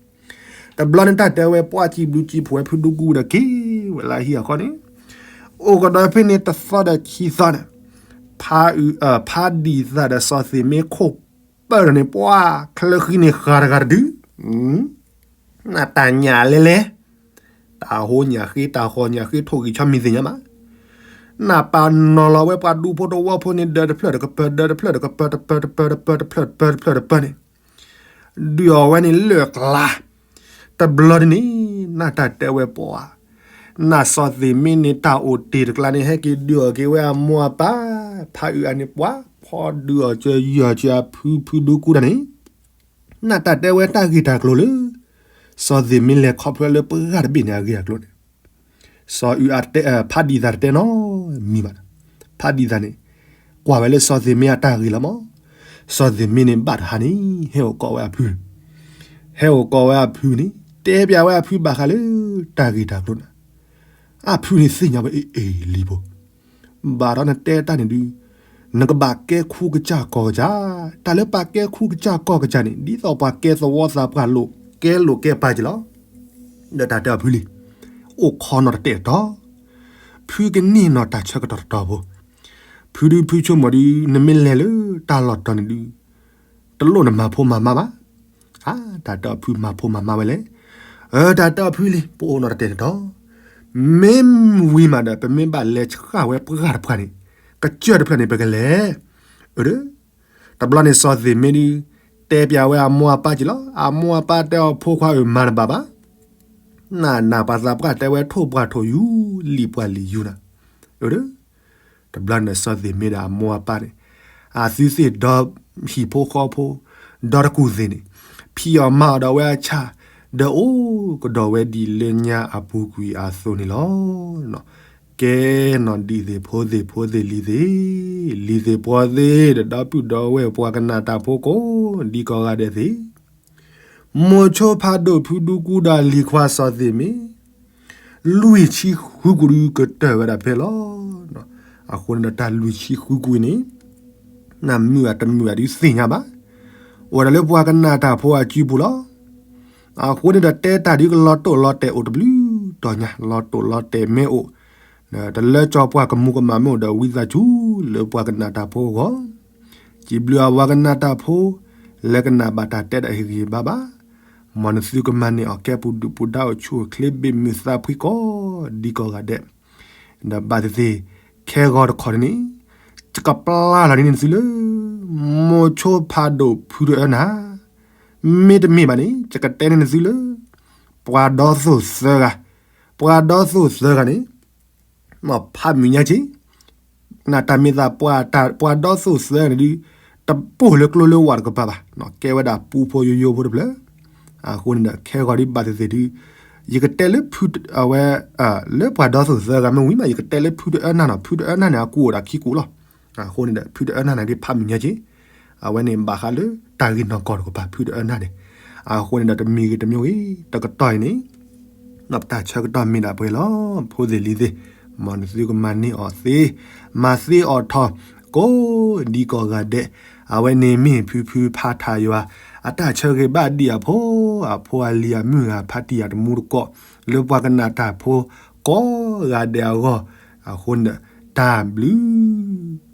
တဘျီန့ၣ်တၢ်တဲဝဲ ပှၤစံးဘျုးစံးဖှိၣ်ဝဲဖုဒူကူဒီးက့ၤဝဲလၢဟံၣ်အဃီန့ၣ်, အိၣ်ကဒီးဖဲန့ၣ်တသီဒီးခံသီန့ၣ်, ဖးအုး, ဖးဒံၣ်သၣ်ဒီးစီၤသ့ၣ်မ့ခိၣ်ပၢၢ်ဒီးန့ၣ် ပှၤချၢဃံန့ၣ်ဃၤတဂၤတဒု, နတၢ်ညၣ်လဲလဲ, တၢ်ဟိညၣ်ဃ့ တၢ်ဃီညၣ်ဃ့ ထိၣ်ဂံၢ်ဆီမံၤသ့ၣ်ညါမး, နပာ်နီၤလီၤဝဲပှၤဒူဖိတဝီဖိန့ၣ် ဒၢးတဖျၢၣ်တကပၢၤ ဒၢးတဖျၢၣ်တကပၢၤ တပၢၤတပၢၤတပၢၤတပၢၤတပၢၤတပၢၤန့ၣ် ဒုးအီၤဝဲန့ၣ်လၢၢ်ကျါ, တဘျီဒ်န့ၣ် နတၢ်တဲဝဲပှၤ, နစီၤသ့ၣ်မ့န့ၣ် တၢ်အိၣ်တ့ၢ်တကျါန့ၣ် ဟဲက့ၤဒုးအီၤက့ၤဝဲအမိၢ်အပၢ်, ဖးအုးအန့ၣ် ပှၤဖီဒုးအီၤက့ၤယီၤက့ၤအဖုဖုဒူကူတၢ်န့ၣ်, နတၢ်တဲဝဲတၢ်ဂ့ၢ်တၢ်ကျိၤလၢ စီၤသ့ၣ်မ့လဲၤခီဖျိလၢပှၤတဘ့ၣ်န့ၣ်အဂ့ၢ်အကျိၤန့ၣ် စီၤအုးအတဲ, ဖးဒံၣ်သၣ်တတဲနီတမံၤဘၣ်, ဖးဒံၣ်သၣ်န့ၣ် ကွၢ်ဝဲလၢစီၤသ့ၣ်မ့အတၢ်ဂ့ၢ်လီၤမး, စီၤသ့ၣ်မ့န့ၣ်ဘၣ်တဟါန့ၣ် ဟဲအိၣ်ကိးဝဲအဖု, ဟဲအိၣ်ကိးဝဲအဖုန့ၣ် တဲပျးဝဲအဖုဘၣ်ဃးလၢ တၢ်ဂ့ၢ်တၢ်ကျိၤန့ၣ်, အဖုန့ၣ်သ့ၣ်ညါဝဲအ့ၣ်အ့ၣ်လံဖိ ဘၣ်ဒီးနတဲတၢ်န့ၣ်ဒုး, နကဘၣ်ကဲခူကစၢ်ကီၢ်ကစၢ်, တၢ်လၢပှၤကဲခူကစၢ်ကီၢ်ကစၢ်န့ၣ် ဒ်သိးပှၤကဲသဝီသးပှၢ်လိာ်ကဲလိာ်ကဲပာ်က့ၤလီၤ. ဒီးတၢ်တဲအီၤဖုလံ, အိၣ်ခိးနီၢ်တတဲာ်တီ, ဖုကန့ၢ်နီၢ်တၢ်ဆၢကတီၢ်တတီၤဖိ, ဖုဒုးဖုဆိကမိၣ်ဒုး နမ့ၢ်လဲၤလၢတၢ်လီၢ်တတီၤန့ၣ်ဒုး တလိၣ်နမၤဖိမၤမါဘၣ်. အါ တၢ်တဲအီၤဖုမၤဖိမၤမါဝဲလဲၣ်. အၢ တၢ်တဲအီၤဖုလံ ပအိၣ်နီၢ်တတဲာ်တတီၤ, မ့ၢ်ဝံၤမးဒီး ပမ့ၢ်ဘၣ်လဲၤဆှၣ်ဝဲပှၢ်တဖၣ်န့ၣ် ကစၢၢ်တဖျၢၣ်န့ၣ် ပကလဲၤ. အၢ တဘျီန့ၣ်စီၤသ့ၣ်မ့ဒုး တဲပျးဝဲအမိၢ်အပၢ်က့ၤလီၤ. အမိၢ်အပၢ်တဲအီၤဖိခွါဧၢ မၤတဘၣ်ဘၣ်. နနၢ်ပှၤသးပှၢ်တဲဝဲထိၣ်ပှၢ်ထိၣ်ယူၤ လံၣ်ပှၢ်လံၣ်ယူၤနၤ. အၢ တဘျီန့ၣ်စီၤသ့ၣ်မ့ဒီးအမိၢ်အပၢ်န့ၣ် အသုသ့ၣ်ဒီဟံၣ်ဖိဃီဖိ ဒီတကူၣ်သ့ၣ်န့ၣ် ဖံးအီၣ်မၤအီၣ်ဒီးဝဲအဆၣ် ဒီးအိၣ်ကဒီးဝဲဒ်လၢညါအပူၤကွံာ်အသိးန့ၣ်လီၤ. ကဲနီၢ်ဒံၣ်သ့ၣ်ဖိသ့ၣ်ဖိသ့ၣ်လံၤသ့ၣ် လံၤသ့ၣ်ပှီၤသ့ၣ် ဒီးဒီပုၢ်ဒီဝဲၢ်ပှၤကနၣ်တၢ်ဖိကိးဒံကိးဂၤဒဲးသ့ၣ် မိၤဆိဖးဒိၣ်ဖုဒူကူဒီးလံၤခွါစီၤသ့ၣ်မ့ လွံၢ်ဆံဃုကွံာ်ဒုးကတၢၢ်ဝဲဒၣ်ဖဲလီၤ. အဃိန့ၣ်ဒီးတၢ်လွံၢ်ဆံဃုကွံာ်န့ၣ် နမုာ်အတမုာ်အဒုးသ့ၣ်ညါဘၣ်. အိၣ်ဝဲဒၣ်လၢပှၤကနၣ်တၢ်ဖိအစုပူၤလီၤ. အဃိန့ၣ်ဒီးတဲတၢ်ဒုးကလီၤတိာ်လီၤတဲာ်အိၣ်တဘျုးတီၤညါ လီၤတိာ်လီၤတဲာ်မ့ၢ်အိၣ် တလၢကၠီပှၤကမူၤကမၣ်မ့ၢ်အိၣ်ဒီးဝံသးစူၤလၢပှၤကနၣ်တၢ်ဖိအဂီၢ် စံးဘျုးအဝဲကနၣ်တၢ်ဖိ လၢကနၣ်ဘၣ်တၢ်တဲတၢ်ဟ့ၣ်ဂံၢ်ဘါဘၣ်. မ်နသုကမၤန့ၢ်အီၤကဲပူၤဒုၣ်ပူၤဒါအိၣ်ဆူၣ်အိၣ်ချ့ဘ့ၣ်မုၢ်သးဖှံကိးဒံကိးဂၤဒဲး ဒီးဘၣ်သ့ၣ်သ့ၣ် ခဲဂီၤတခီန့ၣ်န့ၣ် ယကပျၢ်လီၤန့ၢ်နသုလၢ မိၤဆိဖးဒိၣ်ဖုတအၢနၤ မ့တမ့ၢ်ဘၣ်န့ၣ် ယကတဲန့ၢ်နသုလၢ ပှၤဒီသိၣ်သၢဂၤ, ပှၤဒီသိၣ်သၢဂၤန့ၣ် ဖးမုၢ်ညါက့ၤ နတၢ်မ့ၢ်သး ပှၤဒီသိၣ်သၢဂၤန့ၣ်ဒုး တပိၢ်လၢကျိလၢဝၢ်တကပၤဘၣ်, ကဲဝဲဒၣ်ပူဖိယိယိဖိတဖျၢၣ်. အဃိန့ၣ်ဒီး ခဲဂီၤဒုးဘၣ်သ့ၣ်သ့ၣ်ဒုး ယကတဲလၢဖုအဝဲ လၢပှၤဒီသိၣ်သၢဂၤမ့ၢ်ဝံၤမး ယကတဲလၢဖုတအၢနၤနီၤ, ဖုတအၢနၤန့ၣ် အကူအိၣ်ဒီးခံကူလီၤ. အဃိန့ၣ်ဒီး ဖုတအၢနၤန့ၣ်က့ၤဖးမုၢ်ညါက့ၤ အဝဲန့ၣ်ဘၣ်ဃးလၢတၢ်ဂ့ၢ်နီၢ်ကီၢ်တကပၤ ဖုတအၢနၤန့ၣ်. အဃိန့ၣ်ဒီးတမံၤဂ့ၤတမံၤဂ့ၤ တကတီၢ်အံၤန့ၣ် ပတၢ်ဆၢကတီၢ်မ့ၢ်ဒၣ်ပှဲၤလီၤ. ဖိသ့ၣ်လံၤသ့ၣ်, မ်နသုကမၤန့ၢ်အီၤသ့, မၤသ့အီၤထီၣ် ကိးဒံကိးဂၤဒဲး. အဝဲန့ၣ်မ့ၢ်ဖုဖုဖးထးယွၤ အတၢ်ဆၢဂ့ၤဘၣ်ဒံးအဖိ, အဖိအလံၤအမုၢ်ဂၤဖးတံၢ်ယၤတမူတကိး လၢပှၤကနၣ်တၢ်ဖိကိးဂၤဒဲးအဂီၢ်. အဃိန့ၣ်ဒီး တၢ်ဘျုး